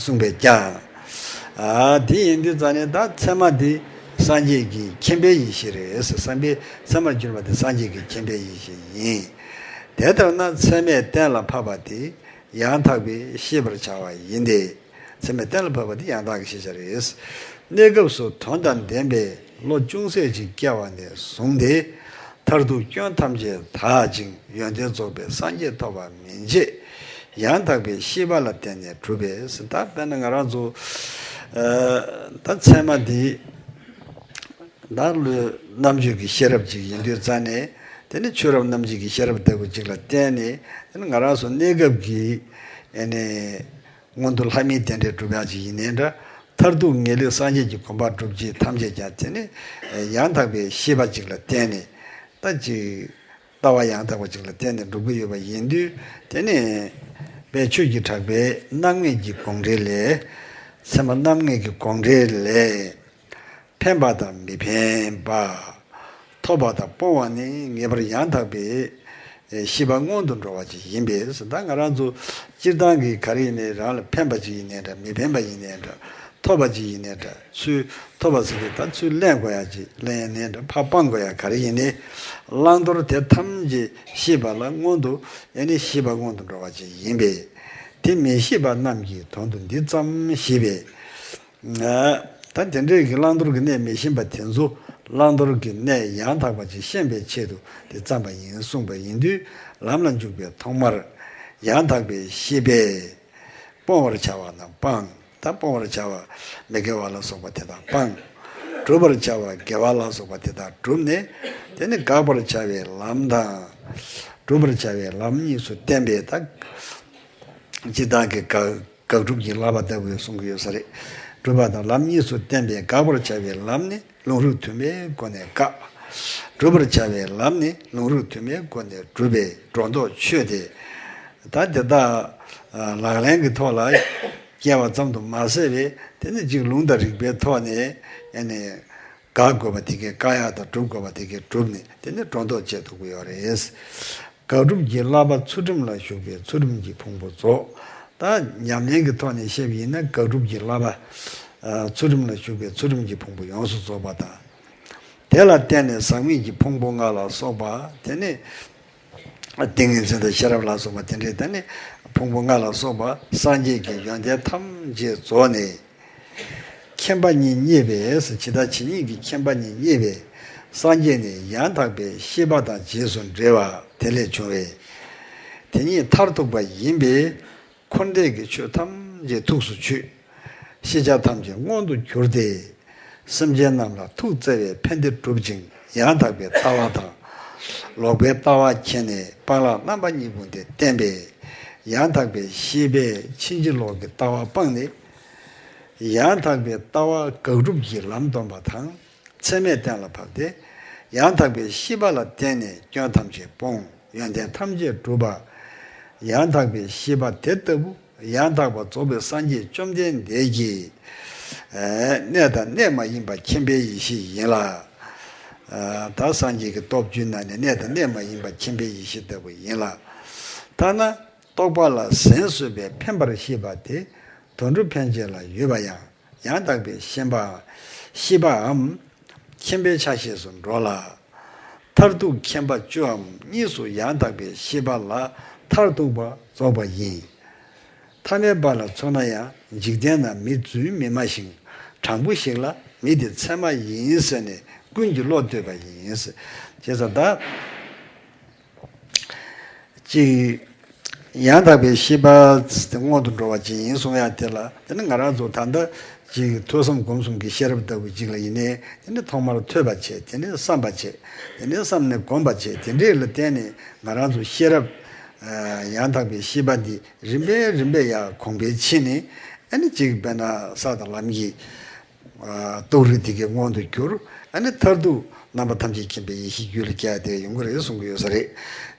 གསུངས་པས་ཀྱང་། དེ་ཡིན་དུས་ཙང་ནས་ད་ཚད་མ་དེ་སངས་རྒྱས་ཀྱི་མཁྱེན་པའི་ཡེ་ཤེས་རེད། སངས་རྒྱས་ཚད་མར་གྱུར་པ་དེ་སངས་རྒྱས་ཀྱི་མཁྱེན་པའི་ཡེ་ཤེས་ཡིན། དེ་ལྟར་ན་ཚད་མས་གཏན་ལ་ཕབ་པ་དེ་ཡང་དག་པའི་ཤེས་པར་བྱ་བ་ཡིན་ཏེ། ཚད་མས་གཏན་ལ་ཕབ་པ་དེ་ཡང་དག་གི་ཤེས་བྱ་རེད། གནས་སྐབས་སུ་དོན་དང་ལྡན་པའི་བློ་ཅུང་ཟད་ཅིག་སྐྱེ་བ་ནས་བཟུང་སྟེ། མཐར་ཐུག་སྐྱོན་ཐམས་ཅད་དག་ཅིང་ཡོན་ཏན་རྫོགས་པའི་སངས་རྒྱས་ཐོབ་པ་མིན་ཕྱིར། ཡང་དག་པའི་ཤེས་པ་ལ་བརྟེན་ནས་གྲུབ་པས། ད་དཔེར་ན་ང་རང་ཚོ་ད་ཚད་མ་འདི་ད་བློའི་རྣམ་དཔྱོད་ཀྱི་ཤེས་རབ་ཅིག་ཡིན་དུས་ཙང་ནས། དེ་ནི་ཆོས་རབ་རྣམ་འབྱེད་ཀྱི་ཤེས་རབ་ལྟ་བུ་ཅིག་ལ་བརྟེན་ནས། དེ་ནི་ང་རང་ཚོ་གནས་སྐབས་ཀྱི་ཨ་ནི། མངོན་མཐོ་ལྷ་མིའི་རྟེན་འབྲེལ་སྒྲུབ་ཡག་ཅིག་ཡིན་ནའི་འདྲ། མཐར་ཐུག་ངེས་ལེགས་སངས་རྒྱས་ཀྱི་གོ་འཕང་སྒྲུབ་བྱེད་ཐམས་ཅད་ཀྱང་དེ་ནི་ཡང་དག་པའི་ཤེས་པ་ཅིག་ལ་བརྟེན་ནས། ད་ཅིག་ལྟ་བ་ཡང་དག་པ་ཅིག་ལ་བརྟེན་ནས་སྒྲུབ་ཀྱི་ཡོད་པ་ཡིན་དུས། དེ་ནི་དཔལ་ཆོས་ཀྱི་གྲགས་པའི་རྣམ་ངེས་ཀྱི་དགོངས་འགྲེལ་ལས། ཚད་མ་རྣམ་ངེས་ཀྱི་དགོངས་འགྲེལ་ལས། ཕན་པ་དང་མི་ཕན་པ། ཐོབ་པ་དང་སྤོང་བ་ནི་ངེས་པར་ཡང་དག་པའི་ཤེས་པ་སྔོན་དུ་འགྲོ་བ་ཅིག་ཡིན་པས། ད་ང་རང་ཚོ་སྤྱིར་བཏང་གི་ག་རེ་ཡིན་ནའི་རང་ལ་ཕན་པ་ཅིག་ཡིན་ནའི་འདྲ། མི་ཕན་པ་ཡིན་ནའི་འདྲ། ཐོབ་པ་ཅིག་ཡིན་ནའི་འདྲ། ཚུར་ཐོབ་པ་ཟེར་དུས་ད་ཚུར་ལེན་དགོས་ཡག་ཅིག་ལེན་ཡག་ནའི་འདྲ། ཕར་སྤང་དགོས་ཡག་ག་རེ་ཡིན་ནའི། བླང་དོར་དེ་ཐམས་ཅད་ཤེས་པ་ལ་སྔོན་དུ་ཡང་ནི་ཤེས་པ་སྔོན་དུ་འགྲོ་བ་ཅིག་ཡིན་པས། དེ་མི་ཤེས་པ་རྣམས་ཀྱི་དོན་དུ་འདི་ཙམ་ཞེས་པས། ད་དེ་འདྲའི་གི་བླང་དོར་གྱི་གནས་མི་ཤེས་པ་དེ་ཚོ་བླང་དོར་གྱི་གནས་ཡང་དག་པ་ཅིག་ཤེས་པའི་ཆེད་དུ་དེ་བརྩམས་པ་ཡིན་གསུངས་པ་ཡིན་དུས། ལམ་ལ་འཇུག་པའི་ཐོག་མར་ཡང་དག་པའི་ཤེས་པས་སྤོང་བར་བྱ་བ་རྣམས་སྤང་། ད་སྤོང་བར་བྱ་བ་མི་དགེ་བ་ལ་སོགས་པ་དེ་དག་སྤང་། བསྒྲུབ་པར་བྱ་བ་དགེ་བ་ལ་སོགས་པ་དེ་དག་བསྒྲུབས་ནས། དེ་ནི་དགག་པར་བྱ་བའི་ལམ་དང་། བསྒྲུབ་པར་བྱ་བའི་ལམ་གཉིས་སུ་བསྟན་པས་ད། སྤྱིར་བཏང་གི་དགག་དགག་སྒྲུབ་ཀྱི་བསླབ་པ་ལྟ་བུ་གསུང་གི་ཡོད་ས་རེད། སྒྲུབ་པ་དང་ལམ་གཉིས་སུ་བསྟན་པས་དགག་པར་བྱ་བའི་ལམ་ནི་ལུང་རིགས་དུ་མའི་སྒོ་ནས་བཀག། བསྒྲུབ་པར་བྱ་བའི་ལམ་ནི་ལུང་རིགས་དུ་མའི་སྒོ་ནས་སྒྲུབ་པའི་སྒྲོ་འདོགས་ཆོད་དེ། ད་དེ་དག་ལག་ལེན་གྱི་ཐོག་ལ་ སྐྱེ་བ་ཙམ་དུ་མ་ཟད་པའི་དེ་ནི་གཅིག་ལུང་དང་རིགས་པའི་ཐོག་ནས་ཨ་ནི་དགག་དགོས་པ་དེ་གའི་བཀག་ཡག་དང་སྒྲུབ་དགོས་པ་དེ་གའི་སྒྲུབ་ནས་དེ་ནི་སྒྲོ་འདོགས་བཅད་ཐུབ་ཀྱི་ཡོད་རེད། དགག་སྒྲུབ་ཀྱི་བསླབ་པ་ཚུལ་ཁྲིམས་ལ་ཞུགས་པའི་ཚུལ་ཁྲིམས་ཀྱི་ཕུང་པོ་རྫོགས། ད་ཉམས་ལེན་གྱི་ཐོག་ནས་བཤད་པ་ཡིན་ན་དགག་སྒྲུབ་ཀྱི་བསླབ་པ་ཚུལ་ཁྲིམས་ལ་ཞུགས་པའི་ཚུལ་ཁྲིམས་ཀྱི་ཕུང་པོ་ཡོངས་སུ་རྫོགས་པ་དང་། དེ་ལ་བརྟེན་ནས་ཟག་མེད་ཀྱི་ཕུང་པོ་ལྔ་ལ་སོགས་པ་དེ་ནི། ཏིང་ངེ་འཛིན་དང་ཤེས་རབ་ལ་སོགས་པ་དེ་འདྲའི་དེ་ནི་ཕུང་པོ་ལྔ་ལ་སོགས་པ་སངས་རྒྱས་ཀྱི་ཡོན་ཏན་ཐམས་ཅད་རྫོགས་ནས། མཁྱེན་པ་གཉིས་བརྙེས་པས་ཇི་ལྟ་ཇི་སྙེད་ཀྱི་མཁྱེན་པ་གཉིས་བརྙེས་པའི་སངས་རྒྱས་ནི་ཡང་དག་པའི་ཤེས་པ་དང་རྗེས་སུ་འབྲེལ་བ་དེ་ལས་བྱུང་བས། དེ་ཉིད་མཐར་ཐུག་པ་ཡིན་པས། འཁོར་འདས་ཀྱི་ཆོས་ཐམས་ཅད་ཐུགས་སུ་ཆུད། ཤེས་བྱ་ཐམས་ཅད་མངོན་དུ་གྱུར་ཏེ། སེམས་ཅན་རྣམས་ལ་ཐུགས་བརྩེ་བའི་ཕན་བདེ་སྒྲུབ་ཅིང་ཡང་དག་པའི་ལྟ་བ་དང་། ལོག་པའི་ལྟ་བ་མཁྱེན་ནས་སྤང་བླང་རྣམ་པ་གཉིས་པོ་དེ་བསྟན་པས། ཡང་དག་པའི་ཤེས་པས་ཕྱིན་ཅི་ལོག་གི་ལྟ་བ་སྤངས་ནས། ཡང་དག་པའི་ལྟ་བ་དགག་སྒྲུབ་ཀྱི་ལམ་སྟོན་པ་དང་། ཚད་མས་གཏན་ལ་ཕབ་སྟེ། ཡང་དག་པའི་ཤེས་པ་ལ་བརྟེན་ནས་སྐྱོན་ཐམས་ཅད་སྤོང་། ཡོན་ཏན་ཐམས་ཅད་སྒྲུབ་པ། ཡང་དག་པའི་ཤེས་པ་དེ་ལྟ་བུ་ཡང་དག་པར་རྫོགས་པའི་སངས་རྒྱས་བཅོམ་ལྡན་འདས་ཀྱི་གནས་དང་གནས་མ་ཡིན་པ་མཁྱེན་པའི་ཡེ་ཤེས་ཡིན་ལ། ད་སངས་རྒྱས་ཀྱི་སྟོབས་བཅུའི་ནང་ནས་གནས་དང་གནས་མ་ཡིན་པ་མཁྱེན་པའི་ཡེ་ཤེས་ལྟ་བུ་ཡིན་ལ། ཐ་ན་རྟོག་པ་ལ་ཟན་ཟོས་པས་ཕན་པར་ཤེས་པ་དེ་དོན་གྲུབ་ཕན་བྱེད་ལ་ཡོད་པ་ཡང་། ཡང་དག་པའི་ཤེས་པ། ཤེས་པའམ། མཁྱེན་པའི་ཆ་ཤས་སུ་འགྲོ་ལ། མཐར་ཐུག་མཁྱེན་པ་བཅུའམ་གཉིས་སུ་ཡང་དག་པའི་ཤེས་པ་ལ་མཐར་ཐུག་པ་རྫོགས་པ་ཡིན། ཐ་མལ་པ་ལ་མཚོན་ན་ཡང་འཇིག་རྟེན་ན་མི་རྫུན་མི་སྨྲ་ཞིང་དྲང་པོ་ཞིག་ལ་མི་དེ་ཚད་མ་ཡིན་ཟེར་ནས་ཀུན་གྱིས་བློ་གཏོད་པ་ཡིན། ཅེས་སོ། ད། གཅིག་ཡང་དག་པའི་ཤེས་པ་དེ་སྔོན་དུ་འགྲོ་བ་ཅིག་ཡིན་གསུང་ཡ་དེ་ལ་དེ་ནི་ང་རང་ཚོ་ད་ལྟ་ཅིག་ཐོས་བསམ་སྒོམ་གསུམ་གྱི་ཤེས་རབ་ལྟ་བུ་ཅིག་ལ་ཡིན་ནའི་དེ་ནི་ཐོག་མར་ཐོས་པ་བྱེད། དེ་ནས་བསམ་པ་བྱེད། དེ་ནས་བསམ་ནས་སྒོམ་པ་བྱེད། དེ་འདྲས་ལ་བརྟེན་ནས་ང་རང་ཚོ་ཤེས་རབ་ཡང་དག་པའི་ཤེས་པ་འདི་རིམ་པས་རིམ་པས་ཡར་གོང་འཕེལ་ཕྱིན་ནས་ཨ་ནི་ཅིག་དཔེར་ན་ས་དང་ལམ་གྱི་རྟོགས་རིགས་དེ་གའི་མངོན་དུ་གྱུར། ཨ་ནི་མཐར་ཐུག་རྣམ་པ་ཐམས་ཅད་མཁྱེན་པའི་ཡེ་ཤེས་རྒྱུད་ལ་སྐྱེ་ཡ་དེ་ཡོང་གི་རེད་གསུང་གི་ཡོད་ས་རེད།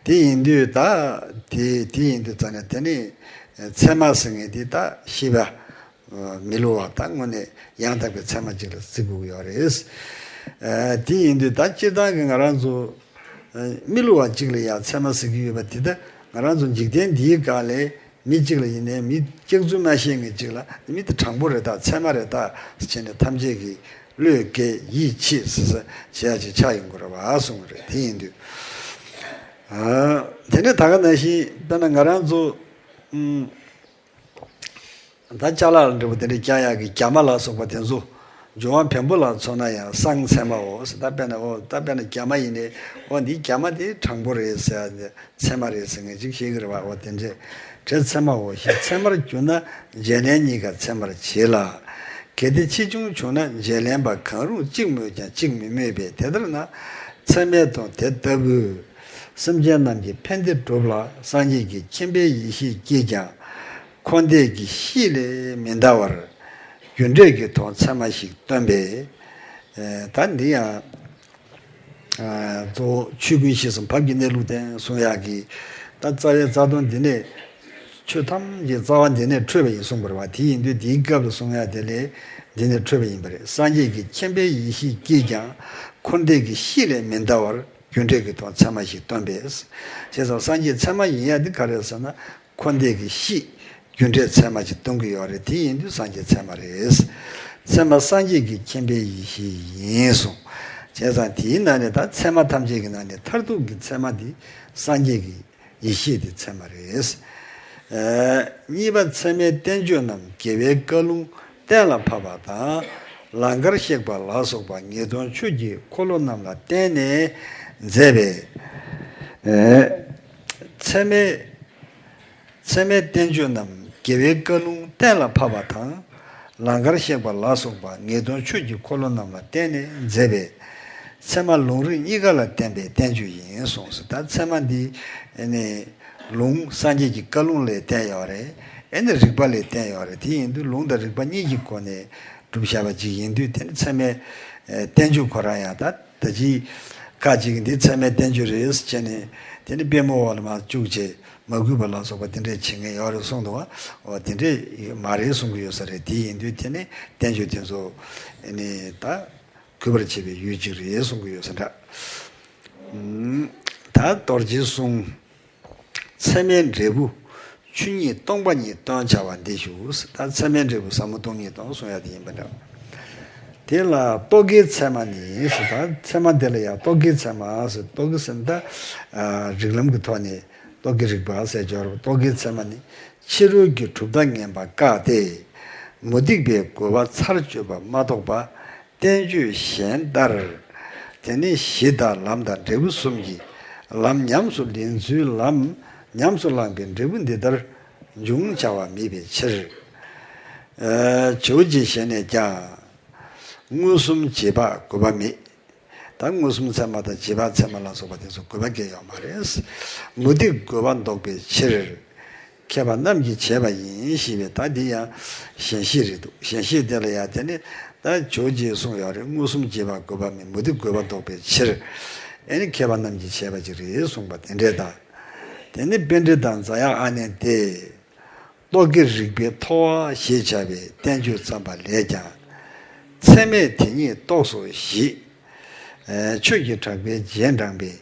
དེ་ཡིན་དུས་ད་དེ་དེ་ཡིན་དུས་ཙང་ནས་དེ་ནི་ཚད་མ་ཟེར་མཁན་དེ་ད་ཤེས་པ་མི་བསླུ་བ་ད་དངོས་གནས་ཡང་དག་པའི་ཚད་མ་ཅིག་ལ་བརྩི་དགོས་ཀྱི་ཡོད་རེད། དེ་ཡིན་དུས་ད་སྤྱིར་བཏང་གི་ང་རང་ཚོ་མི་བསླུ་བ་ཅིག་ལ་ཡང་ཚད་མ་ཟེར་གྱི་ཡོད་པ་དེ་ད་ང་རང་ཚོ་འཇིག་རྟེན་འདིའི་སྒང་ལས། མི་གཅིག་ལ་ཡིན་ནའི་མི་སྐྱག་རྫུན་མ་བཤད་མཁན་གཅིག་ལ་མི་དེ་དྲང་པོ་རེད་ད་ཚད་མ་རེད་ད་བྱས་ནས་ཐམས་ཅད་ཀྱིས་བློས་འགེལ་ཡིད་ཆེས་ཟེར་ཟེར་བྱེད་ཡ་ཅིག་ཆགས་ཡོང་གི་རེད་བ་གསུངས་པ་རེད། དེ་ཡིན་དུས་ཨ། དེ་ནས་ད་ག་ནང་བཞིན་དཔེར་ན་ང་རང་ཚོ་ཨུམ། ད་ཅ་ལག་ལ་འབྲས་བུ་དེ་འདྲ་རྒྱག་ཡག་གི་རྒྱ་མ་ལ་སོགས་པ་དེ་ཚོ་འབྱུང་བ་བེམ་པོ་ལ་མཚོན་ན་ཡང་སྲང་ཚད་མའོ་ཟེར། ད་དཔེར་ན་འོ་ད་དཔེར་ན་རྒྱ་མ་ཡིན་ནའི་འོ་འདི་རྒྱ་མ་དེ་དྲང་པོ་རེད་ཟེར་ཡ་ཚད་མ་རེད་ཟེར་མཁན་ཅིག་ཤེས་ཀྱི་རེད་བ། འོ་དེ་འདྲས་གྲས་ཚད་མའོ་ཞེས་ཚད་མར་གྱུར་ན་བརྗེ་ལེན་གཉིས་ཀ་ཚད་མར་བྱེད་ལ། གལ་ཏེ་ཕྱིས་འབྱུང་བྱུང་ན་བརྗེ་ལེན་པ་གང་རུང་གཅིག་སྨོས་ཀྱང་གཅིག་མི་སྨོས་པས། དེ་ལྟར་ན་ཚད་མས་དང་དེ་ལྟ་བུའི་སེམས་ཅན་རྣམས་ཀྱི་ཕན་བདེ་སྒྲུབ་ལ་སངས་རྒྱས་ཀྱི་མཁྱེན་པའི་ཡེ་ཤེས་ཀྱིས་ཀྱང་འཁོར་འདས་ཀྱི་གཤིས་ལས་མི་འདའ་བར་རྒྱུ་འབྲས་ཀྱི་དོན་ཚད་མ་ཞིག་སྟོན་པས། ད་འདི་ཡང་གཙོ་བོ་ཆོས་ཀུན་ཤེས་སམ་བབ་ཀྱི་གནས་ལུགས་བསྟན་གསུང་ཡག་གི་ད་རྩ་བའི་རྩ་དོན་འདི་ནས་ཆོས་ཐམས་ཅད་རྩ་བ་འདི་ནས་འཕྲོས་པ་ཡིན་གསུངས་པ་རེད་བ། དེ་ཡིན་དུས་འདིའི་སྐབས་ལ་གསུང་ཡག་དེ་ལས་འདི་ནས་འཕྲོས་པ་ཡིན་པ་རེད། སངས་རྒྱས་ཀྱི་མཁྱེན་པའི་ཡེ་ཤེས་ཀྱིས་ཀྱང་འཁོར་འདས་ཀྱི་གཤིས་ལས་མི་འདའ་བར་རྒྱུ་འབྲས་ཀྱི་དོན་ཚད་མ་ཞིག་སྟོན་པས། བྱས་ཙང་སངས་རྒྱས་ཚད་མ་ཡིན་ཡག་འདི་ག་རེ་རེད་ཟེར་ན། འཁོར་འདས་ཀྱི་གཤིས་རྒྱུ་འབྲས་ཚད་མ་ཅིག་སྟོན་གྱི་ཡོད་རེད། དེ་ཡིན་དུས་སངས་རྒྱས་ཚད་མ་རེད། ཚད་མ་སངས་རྒྱས་ཀྱི་མཁྱེན་པའི་ཡེ་ཤེས་ཡིན་གསུངས། བྱས་ཙང་དེའི་ནང་ནས་ད་ཚད་མ་ཐམས་ཅད་ཀྱི་ནང་ནས་མཐར་ཐུག་གི་ཚད་མ་འདི་སངས་རྒྱས་ཀྱི་ཡེ་ཤེས་དེ་ཚད་མ་རེད། གཉིས་པ་ཚད་མའི་བསྟན་བཅོས་རྣམས་དགེ་བའི་བཀའ་ལུང་གཏན་ལ་ཕབ་པ་དང་། ལང་ཀར་གཤེགས་པ་ལ་སོགས་པ་ངེས་དོན་ཆོས་ཀྱི་འཁོར་ལོ་རྣམས་ལ་བརྟེན་ནས་མཛད་པའི་ཚད་མའི་ཚད་མའི་བསྟན་བཅོས་རྣམས་དགེ་བའི་བཀའ་ལུང་གཏན་ལ་ཕབ་པ་དང་། ལང་ཀར་གཤེགས་པ་ལ་སོགས་པ་ངེས་དོན་ཆོས་ཀྱི་འཁོར་ལོ་རྣམས་ལ་བརྟེན་ནས་མཛད་པའི་ཚད་མ་ལུང་རིགས་གཉིས་ཀ་ལ་བརྟེན་པའི་བསྟན་བཅོས་ཡིན་གསུངས་སོ། ད་ཚད་མ་འདི་ཨེ་ནི་ལུང་སངས་རྒྱས་ཀྱི་བཀའ་ལུང་ལས་བརྟེན་ཡོད་རེད། ཨེ་ནི་རིགས་པ་ལས་བརྟེན་ཡོད་རེད། དེ་ཡིན་དུས་ལུང་དང་རིགས་པ་གཉིས་ཀྱི་སྒོ་ནས་གྲུབ་བཞག་པ་ཅིག་ཡིན་དུས་དེ་ནི་ཚད་མའི་བསྟན་བཅོས་ཁོ་རང་ཡང་ད་ད་ཅི་ཁ་ཅིག་འདི་ཚད་མའི་བསྟན་བཅོས་རེད་ཟེར་བྱས་ནས་ དེ་ནི་པུས་མོ་འོག་ལ་མར་བཅུག་བྱས་མ་གུས་པ་ལ་སོགས་པ་དེ་འདྲས་བྱེད་མཁན་ཡོད་རེད་གསུངས་འདུག་བ། འོ་དེ་འདྲས་མ་རེད་གསུང་གི་ཡོད་ས་རེད། དེ་ཡིན་དུས་དེ་ནི་བསྟན་བཅོས་དེ་ཚོ་ཨ་ནི་ད། གུས་པར་བྱེད་པའི་ཡུལ་གཅིག་རེད་གསུང་གི་ཡོད་ས་འདྲ། ད་རྡོ་རྗེའི་གསུང་། ཚད་མའི་འབྲས་བུ་ཆོས་ཉིད་སྟོང་པ་ཉིད་སྟོན་བྱ་བ་འདི་ཞུ། ད་ཚད་མའི་འབྲས་བུ་ཟབ་མོ་སྟོང་ཉིད་སྟོང་གསུང་ཡ་དེ་ཡིན་པ་འདྲ། དེ་ལ་རྟོག་གེའི་ཚད་མ་ནི་ཟེར། ད་ཚད་མ་དེ་ལ་ཡང་རྟོག་གེའི་ཚད་མ་ཟེར། རྟོག་གེ་ཟེར་ན་ད་རིགས་ལམ་གྱི་ཐོག་ནས་རྟོག་གེ་རིག་པ་ཟེར་སྦྱོར་བ། རྟོག་གེའི་ཚད་མ་ནི་ཕྱི་རོལ་གྱི་གྲུབ་མཐའ་ངན་པ་བཀག་སྟེ། མུ་སྟེགས་པའི་རྒོལ་བ་ཚར་གཅོད་པ་མ་གཏོགས་པ། བསྟན་བཅོས་གཞན་ལྟར། དེ་ནི་གཞི་དང་ལམ་དང་འབྲས་བུ་གསུམ་གྱི་ལམ་ཉམས་སུ་ལེན་ཚུལ། ལམ་ཉམས་སུ་བླངས་པའི་འབྲས་བུ་འདི་ལྟར་འབྱུང་བྱ་བ་མེད་པའི་ཕྱིར། ཨ་ཇོ་བོ་རྗེ་ཞལ་ནས་ཀྱང་། མངོན་སུམ་རྗེས་དཔག་དགོས་པ་མེད། ད་མངོན་སུམ་ཚད་མ་དང་རྗེས་དཔག་ཚད་མ་ལ་སོགས་པ་དེ་ཚོ་དགོས་པ་གལ་ཡོད་མ་རེད། མུ་སྟེགས་རྒོལ་བ་བཟློག་པའི་ཕྱིར། མཁས་པ་རྣམས་ཀྱིས་བྱས་པ་ཡིན་ཞེས་པའི་ད་འདི་ཡང་ཞེན་ཤེས་རེད་འདུག་ཞེན་ཤེས་དེ་ལ་ཡང་དེ་ནི་ད་ཇོ་བོ་རྗེས་གསུངས་ཡོད་རེད། མངོན་སུམ་རྗེས་དཔག་དགོས་པ་མེད། མུ་སྟེགས་རྒོལ་བ་བཟློག་པའི་ཕྱིར། ཨེ་ནི་མཁས་པ་རྣམས་ཀྱིས་བྱས་པ་ཅིག་རེད་གསུངས་པ་དེ་འདྲས་དང་། དེ་ནི་པཎྜི་ཏ་རྫ་དབྱངས་ཨ་ནེ་དེ། རྟོག་གེ་རིག་པའི་ཐོ་བ་ཞེས་བྱ་བའི་བསྟན་བཅོས་བརྩམས་པ་ལས་ཀྱང་། ཚད་མས་དེ་ཉིད་རྟོགས་སོ་ཞེས། ཆོས་ཀྱི་གྲགས་པས་རྗེས་འབྲངས་པའི།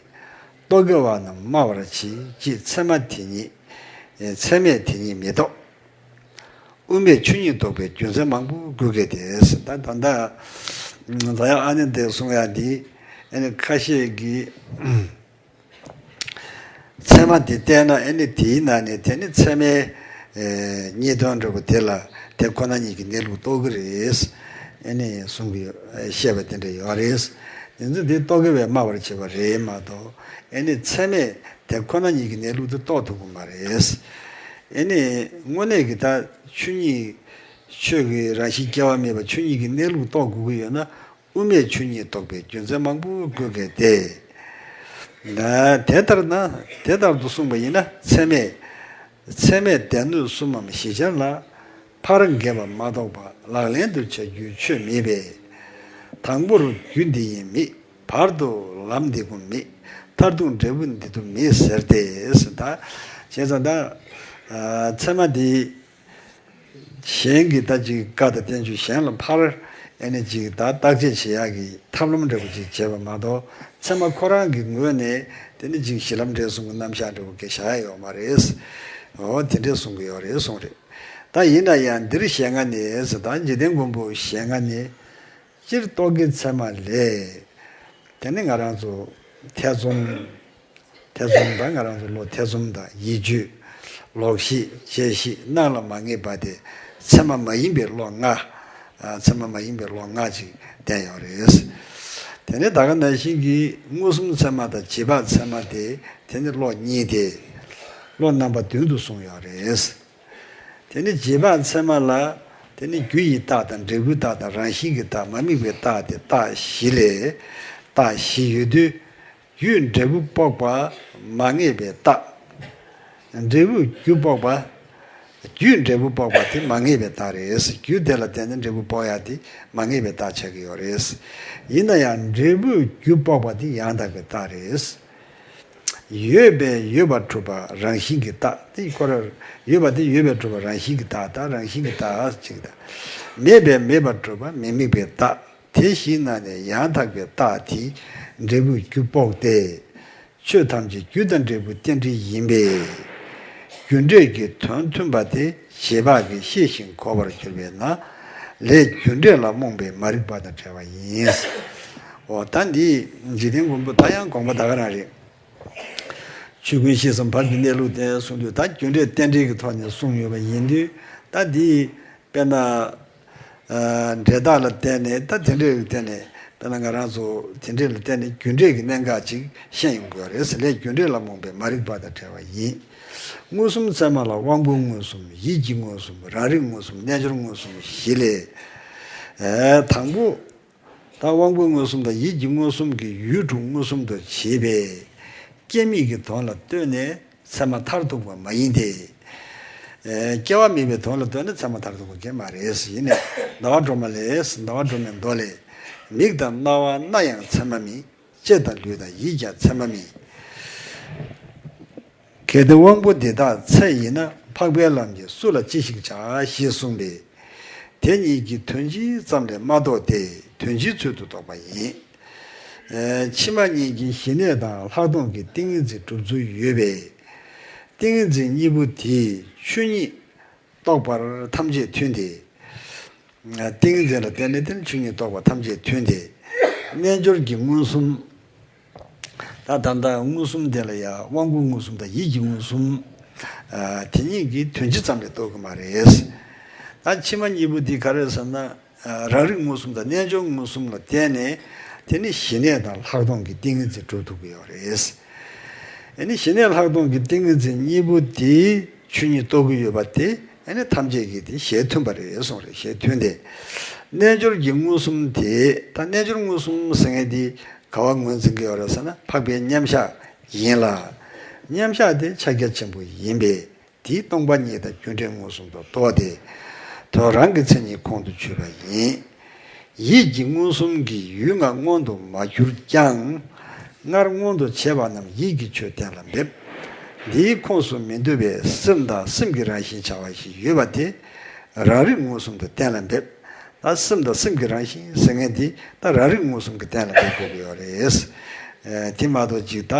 རྟོག་གེ་བ་རྣམས་སྨྲ་བར་བྱེད་ཅེས། ཚད་མ་དེ་ཉིད། ཚད་མས་དེ་ཉིད་མི་རྟོགས། དབུ་མས་ཆོས་ཉིད་རྟོགས་པའི་རྒྱུ་མཚན་མང་པོ་དགོས་གལ་ཏེ། ད་ད་ལྟ་རྫ་དབྱངས་ཨ་ནེ་དེ་གསུང་ཡ་འདི་ཨ་ནི་ཁ་ཤས་ཀྱིས། ཚད་མ་དེ་བལྟས་ན་ཨེ་ནི་དེའི་ནང་ནས་དེ་ནི་ཚད་མའི་ཨེ་རྙེད་དོན་འདྲ་པོ་དེ་ལ་དེ་ཁོ་ན་ཉིད་ཀྱི་གནས་ལུགས་རྟོགས་ཀྱི་རེད། ཨེ་ནི་གསུང་གི་ཡོད། ཨེ་བཤད་པ་དེ་འདྲ་ཡོད་རེད། དེ་ཚོ་དེ་རྟོག་གེ་བས་སྨྲ་བར་བྱེད་པ་རེད་མ་གཏོགས། ཨེ་ནི་ཚད་མས་དེ་ཁོ་ན་ཉིད་ཀྱི་གནས་ལུགས་དེ་རྟོགས་ཐུབ་ཀྱི་མ་རེད། ཨེ་ནི་དངོས་གནས་ཀྱི་ད་ཆོས་ཉིད། ཆོས་ཀྱི་རང་བཞིན་སྐྱེ་བ་མེད་པ་ཆོས་ཉིད་ཀྱི་གནས་ལུགས་རྟོགས་དགོས་ཀྱི་ཡོད་ན། དབུ་མས་ཆོས་ཉིད་རྟོགས་པའི་རྒྱུ་མཚན་མང་པོ་དགོས་གལ་ཏེ། ན་དེ་ལྟར་ན། དེ་ལྟར་དུ་གསུངས་པ་ཡིན་ན། ཚད་མས། ཚད་མས་སྡེ་སྣོད་གསུམ་མམ་བཞི་ཆར་ལ་ཕར་འགེབས་པ་མ་གཏོགས་པ་ལག་ལེན་དུ་བྱ་རྒྱུའི་ཆོས་མེད་པས། དང་པོར་རྒྱུ་འདི་ཡིན་མེད། བར་དུ་ལམ་འདི་ཀུན་མེད། མཐར་ཐུག་འབྲས་བུ་འདི་དུ་མེད་ཟེར་ཏེ། ད་བྱས་ཙང་ད་ཚད་མ་འདི། གཞན་གྱི་ད་ཅིག་བཀའ་དང་བསྟན་བཅོས་གཞན་ལ་ཕར་ཨེ་ནི་ཅིག་ད་བརྟག་དཔྱད་བྱེད་ཡག་གི་ཐབས་ལམ་འདྲ་པོ་ཅིག་བྱས་པ་མ་གཏོགས། ཚད་མ་ཁོ་རང་གི་ངོས་ནས་དེ་ནི་ཅིག་གཞི་ལམ་འབྲས་གསུམ་གྱི་རྣམ་གཞག་འདྲ་པོ་གི་བཞག་ཡ་ཡོད་མ་རེད། འོ་དེ་འདྲས་གསུང་གི་ཡོད་རེད་གསུང་རེད། ད་ཡིན་ན་ཡང་འདིར་ཞལ་སྔ་ནས་ཟེར། ད་འཇིག་རྟེན་མགོན་པོ་ཞལ་སྔ་ནས། སྤྱིར་རྟོག་གེའི་ཚད་མ་ལས། དེ་ནི་ང་རང་ཚོ་ཐེ་ཚོམ། ཐེ་ཚོམ་དང་། ང་རང་ཚོ་བློ་ཐེ་ཚོམ་དང་། ཡིད་དཔྱོད། ལོག་ཤེས། བྱས་ཤེས། སྣང་ལ་མ་ངེས་པ་དེ་ཚད་མ་མ་ཡིན་པའི་བློ་ལྔ། ཨ་ཚད་མ་མ་ཡིན་པའི་བློ་ལྔ་ཅིག་བསྟན་ཡོད་རེད། དེ་ནི་ད་ག་ནང་བཞིན་གྱི་མངོན་སུམ་ཚད་མ་དང་རྗེས་དཔག་ཚད་མ་དེ། དེ་ནི་བློ་གཉིས་ཏེ། བློ་རྣམ་པ་བདུན་དུ་གསུངས་ཡོད་རེད། དེ་ནི་རྗེས་དཔག་ཚད་མ་ལ། དེ་ནི་རྒྱུ་ཡི་རྟགས་དང་། འབྲས་བུའི་རྟགས་དང་། རང་བཞིན་གྱི་རྟགས། མ་དམིགས་པའི་རྟགས་ཏེ་རྟགས་བཞི་ལས། རྟགས་བཞི་ཡོད་དུས། རྒྱུས་འབྲས་བུ་དཔོག་པ་མ་ངེས་པའི་རྟགས། འབྲས་བུ་རྒྱུ་དཔོག་པ། རྒྱུས་འབྲས་བུ་དཔོག་པ་དེ་མ་ངེས་པའི་རྟགས་རེད། རྒྱུ་དེ་ལ་བརྟེན་ནས་འབྲས་བུ་དཔོག་ཡ་དེ་མ་ངེས་པའི་རྟགས་ཆགས་ཀྱི་ཡོད་རེད། ཡིན་ན་ཡང་འབྲས་བུ་རྒྱུ་དཔོག་པ་དེ་ཡང་དག་པའི་རྟགས་རེད། ཡོད་པས་ཡོད་པར་གྲུབ་པ་རང་བཞིན་གྱི་རྟགས་དེ་ཁོ་རང་། ཡོད་པ་དེ་ཡོད་པས་གྲུབ་པ་རང་བཞིན་གྱི་རྟགས་དང་། རང་བཞིན་གྱི་རྟགས་གཅིག་དང་། མེད་པས་མེད་པར་གྲུབ་པ་མི་དམིགས་པའི་རྟགས། དེ་བཞིའི་ནང་ནས་ཡང་དག་པའི་རྟགས་དེ་འབྲས་བུ་རྒྱུ་དཔོག་སྟེ། ཆོས་ཐམས་ཅད་རྒྱུ་དང་འབྲས་བུ་རྟེན་འབྲེལ་ཡིན་པས། རྒྱུ་འབྲས་ཀྱི་དོན་མཐུན་པ་དེ་རྗེས་དཔག་གིས་ཤེས་ཤིང་གོ་བར་གྱུར་པས་ན། ལས་རྒྱུ་འབྲས་ལ་རྨོངས་པའི་མ་རིག་པ་དང་བྲལ་བ་ཡིན། འོ་ད་འདི་འཇིག་རྟེན་མགོན་པོ་ད་ཡང་དགོངས་པ་ད་ག་རང་རེད། ཆོས་ཀུན་ཤེས་སམ་བར་གྱི་གནས་ལུགས་བསྟན་གསུངས་དུས། ད་རྒྱུ་འབྲས་རྟེན་འབྲེལ་གྱི་ཐོག་ནས་གསུངས་ཡོད་པ་ཡིན་དུས། ད་འདི་དཔེར་ན། ཨ་འབྲས་རྟགས་ལ་བརྟེན་ནས། ད་དེ་འདྲའི་བརྟེན་ནས། དཔེར་ན་ང་རང་ཚོ་དེ་འདྲའི་ལ་བརྟེན་ནས་རྒྱུ་འབྲས་ཀྱི་གནད་འགག་ཅིག་ཤེས་ཡོང་དགོས་རེད། ལས་རྒྱུ་འབྲས་ལ་རྨོངས་པའི་མ་རིག་པ་དང་བྲལ་བ་ཡིན། མངོན་སུམ་ཚད་མ་ལ་དབང་པོ་མངོན་སུམ། ཡིད་ཀྱི་མངོན་སུམ། རང་རིག་མངོན་སུམ། རྣལ་འབྱོར་མངོན་སུམ་བཞི་ལས། ཨ་དང་པོ། ད་དབང་པོ་མངོན་སུམ་དང་ཡིད་ཀྱི་མངོན་སུམ་གྱི་ཡུལ་དྲུག་མངོན་སུམ་དུ་བྱེད་པས། སྐྱེ་མེད་ཀྱི་དོན་ལ་ལྟོས་ནས་ཚད་མ་མཐར་ཐུག་པ་མ་ཡིན་ཏེ། ཨེ་སྐྱེ་བ་མེད་པའི་དོན་ལ་ལྟོས་ནས་ཚད་མ་མཐར་ཐུག་པ་གང་ཡང་མ་རེད། ཡིན་ནའི་ཟླ་བ་སྒྲོལ་མ་ལས། ཟླ་བ་སྒྲོལ་མའི་མདོ་ལས། མིག་དང་རྣ་བ་སྣ་ཡང་ཚད་མ་མིན། ལྕེ་དང་ལུས་དང་ཡིད་ཀྱང་ཚད་མ་མིན། གལ་ཏེ་དབང་པོ་འདི་དག་ཚད་ཡིན་ན། འཕགས་པའི་ལམ་གྱིས་སུ་ལ་ཅི་ཞིག་བྱ། ཞེས་གསུངས་པས། དེ་གཉིས་ཀྱི་དོན་སྤྱི་ཙམ་ལས་མ་རྟོགས་ཏེ། དོན་སྤྱིའི་ཚུལ་དུ་རྟོགས་པ་ཡིན། ཕྱི་མ་གཉིས་ཀྱི་ཞི་གནས་དང་ལྷག་མཐོང་གི་ཏིང་ངེ་འཛིན་གྲུབ་ཚུལ་ཡོད་པས། ཏིང་ངེ་འཛིན་གཉིས་པོ་དེས་ཆོས་ཉིད་རྟོགས་པར་ཐམས་ཅད་མཐུན་ཏེ། ཏིང་ངེ་འཛིན་ལ་བརྟེན་ནས་དེ་ནི་ཆོས་ཉིད་རྟོགས་པ་ཐམས་ཅད་མཐུན་ཏེ། རྣལ་འབྱོར་གྱི་མངོན་སུམ། ད་ད་ལྟ་མངོན་སུམ་དེ་ལ་ཡང་དབང་པོ་མངོན་སུམ་དང་ཡིད་ཀྱི་མངོན་སུམ། དེ་གཉིས་ཀྱི་དོན་སྤྱི་ཙམ་ལས་རྟོགས་ཀྱི་མ་རེད། ད་ཕྱི་མ་གཉིས་པོ་འདི་ག་རེ་ཟེར་ན། རང་རིག་མངོན་སུམ་དང་རྣལ་འབྱོར་མངོན་སུམ་ལ་བརྟེན་ནས། དེ་ནི་ཞི་གནས་དང་ལྷག་མཐོང་གི་ཏིང་ངེ་འཛིན་གྲུབ་ཐུབ་ཀྱི་ཡོད་རེད། ཨེ་ནི་ཞི་གནས་ལྷག་མཐོང་གི་ཏིང་ངེ་འཛིན་གཉིས་པོ་དེ་ཆོས་ཉིད་རྟོགས་ཀྱི་ཡོད་པ་དེ། ཨེ་ནི་ཐམས་ཅད་ཀྱི་དེ་གཞལ་མཐུན་པ་རེད་གསུངས་རེད། གཞལ་མཐུན་ཏེ། རྣལ་འབྱོར་གྱི་མངོན་སུམ་དེ། ད་རྣལ་འབྱོར་མངོན་སུམ་ཟེར་མཁན་དེ་ག་བ་ངོས་འཛིན་གྱི་ཡོད་རེད་ཟེར་ན། འཕགས་པའི་མཉམ་གཞག་ཡིན་ལ། མཉམ་གཞག་དེ་ཕྱག་རྒྱ་ཆེན་པོ་ཡིན་པས། དེས་སྟོང་པ་ཉིད་དང་རྒྱུ་འབྲས་མངོན་སུམ་དུ་རྟོགས་ཏེ། དོན་རང་གི་མཚན་ཉིད་ཁོང་དུ་ཆུད་པ་ཡིན། ཡིད་ཀྱི་མངོན་སུམ་གྱིས་ཡུལ་ལྔ་མངོན་དུ་མ་གྱུར་ཀྱང་། སྔར་མངོན་དུ་བྱས་པ་རྣམས་ཡིད་ཀྱི་ཆོས་གཏན་ལ་འབེབས། འདིའི་ཁོངས་སུ་མི་འདུ་བའི་སེམས་དང་སེམས་ཀྱི་རང་བཞིན་བྱ་བ་ཞིག་ཡོད་པ་དེ། རང་རིག་མངོན་སུམ་དུ་གཏན་ལ་འབེབས། ད་སེམས་དང་སེམས་ཀྱི་རང་བཞིན་ཟེར་མཁན་དེ་ད་རང་རིག་མངོན་སུམ་གྱིས་གཏན་ལ་འབེབས་དགོས་ཀྱི་ཡོད་རེད། ཨེ། དེ་མ་གཏོགས་ཅིག་ད་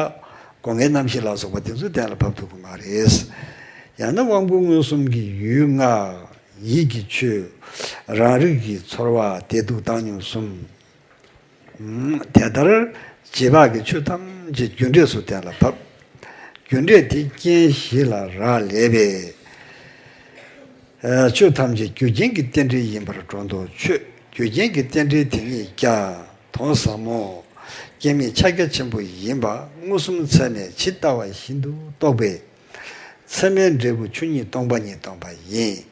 སྒོ་ལྔའི་རྣམ་ཤེས་ལ་སོགས་པ་དེ་ཚོས་གཏན་ལ་ཕབ་ཐུབ་ཀྱི་མ་རེད། ཡང་ན་དབང་པོ་མངོན་སུམ་གྱིས་ཡུལ་ལྔ། ཡིད་ཀྱི་ཆོས། རང་རིག་གི་ཚོར་བ། བདེ་སྡུག་བཏང་སྙོམས་གསུམ། དེ་ལྟར་རྗེས་དཔག་གི་ཆོས་ཐམས་ཅད་རྒྱུ་འབྲས་སུ་གཏན་ལ་ཕབ། རྒྱུ་འབྲས་དེ་རྐྱེན་བཞི་ལ་རག་ལས་པས། ཆོས་ཐམས་ཅད་རྒྱུ་རྐྱེན་གྱི་རྟེན་འབྲེལ་ཡིན་པར་སྒྲོ་འདོགས་ཆོད། རྒྱུ་རྐྱེན་གྱི་རྟེན་འབྲེལ་དེ་ཉིད་ཀྱང་དོན་ཟབ་མོ། སྐྱེ་མེད་ཕྱག་རྒྱ་ཆེན་པོ་ཡིན་པ་མངོན་སུམ་ཚད་མས་ཇི་ལྟ་བ་བཞིན་དུ་རྟོགས་པས། ཚད་མའི་འབྲས་བུ་ཆོས་ཉིད་སྟོང་པ་ཉིད་སྟོན་པ་ཡིན།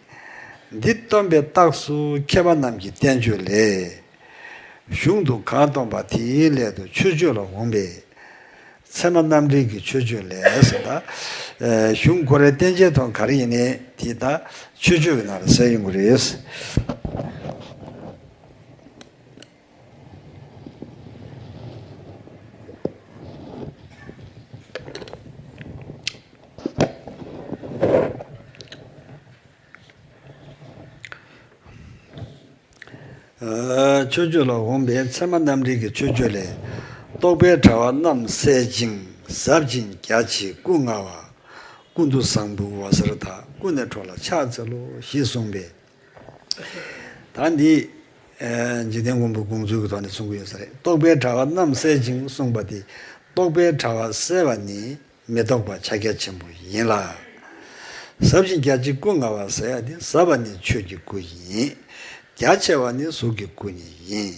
འདི་སྟོན་པའི་རྟགས་སུ་མཁས་པ་རྣམས་ཀྱི་བསྟན་བཅོས་ལས། གཞུང་དུ་གང་སྟོན་པ་དེའི་སླད་དུ་མཆོད་བརྗོད་ལ་འོངས་པས། ཚད་མ་རྣམ་འགྲེལ་གྱི་མཆོད་བརྗོད་ལས་ཟེར། ད་གཞུང་ཁོ་རའི་བསྟན་བྱའི་དོན་ག་རེ་ཡིན་ནའི་དེ་ད་མཆོད་བརྗོད་ཀྱི་ནང་ལ་གསལ་ཡོང་གི་རེད། མཆོད་བརྗོད་ལ་འོངས་པས། ཚད་མ་རྣམ་འགྲེལ་གྱི་མཆོད་བརྗོད་ལས། རྟོག་པའི་དྲ་བ་རྣམས་བསལ་ཅིང་ཟབ་ཅིང་རྒྱ་ཆེའི་སྐུ་མངའ་བ། ཀུན་ཏུ་བཟང་པོའི་འོད་ཟེར་དག །ཀུན་ནས་འཕྲོ་ལ་ཕྱག་འཚལ་ལོ། ཞེས་གསུངས་པས། ད་འདི་འཇིག་རྟེན་མགོན་པོའི་དགོངས་ཚུལ་གྱི་ཐོག་ནས་གསུང་གི་ཡོད་ས་རེད། རྟོག་པའི་དྲ་བ་རྣམས་བསལ་ཅིང་གསུངས་པ་དེ། རྟོག་པའི་དྲ་བ་བསལ་བ་ནི། མི་རྟོག་པ་ཕྱག་རྒྱ་ཆེན་པོ་ཡིན་ལ། ཟབ་ཅིང་རྒྱ་ཆེའི་སྐུ་མངའ་བ་ཟེར་ཡ་དེ། ཟབ་པ་ནི་ཆོས་ཀྱི་སྐུ་ཡིན། རྒྱ་ཆེ་བ་ནི་གཟུགས་ཀྱི་སྐུ་ཉིད་ཡིན།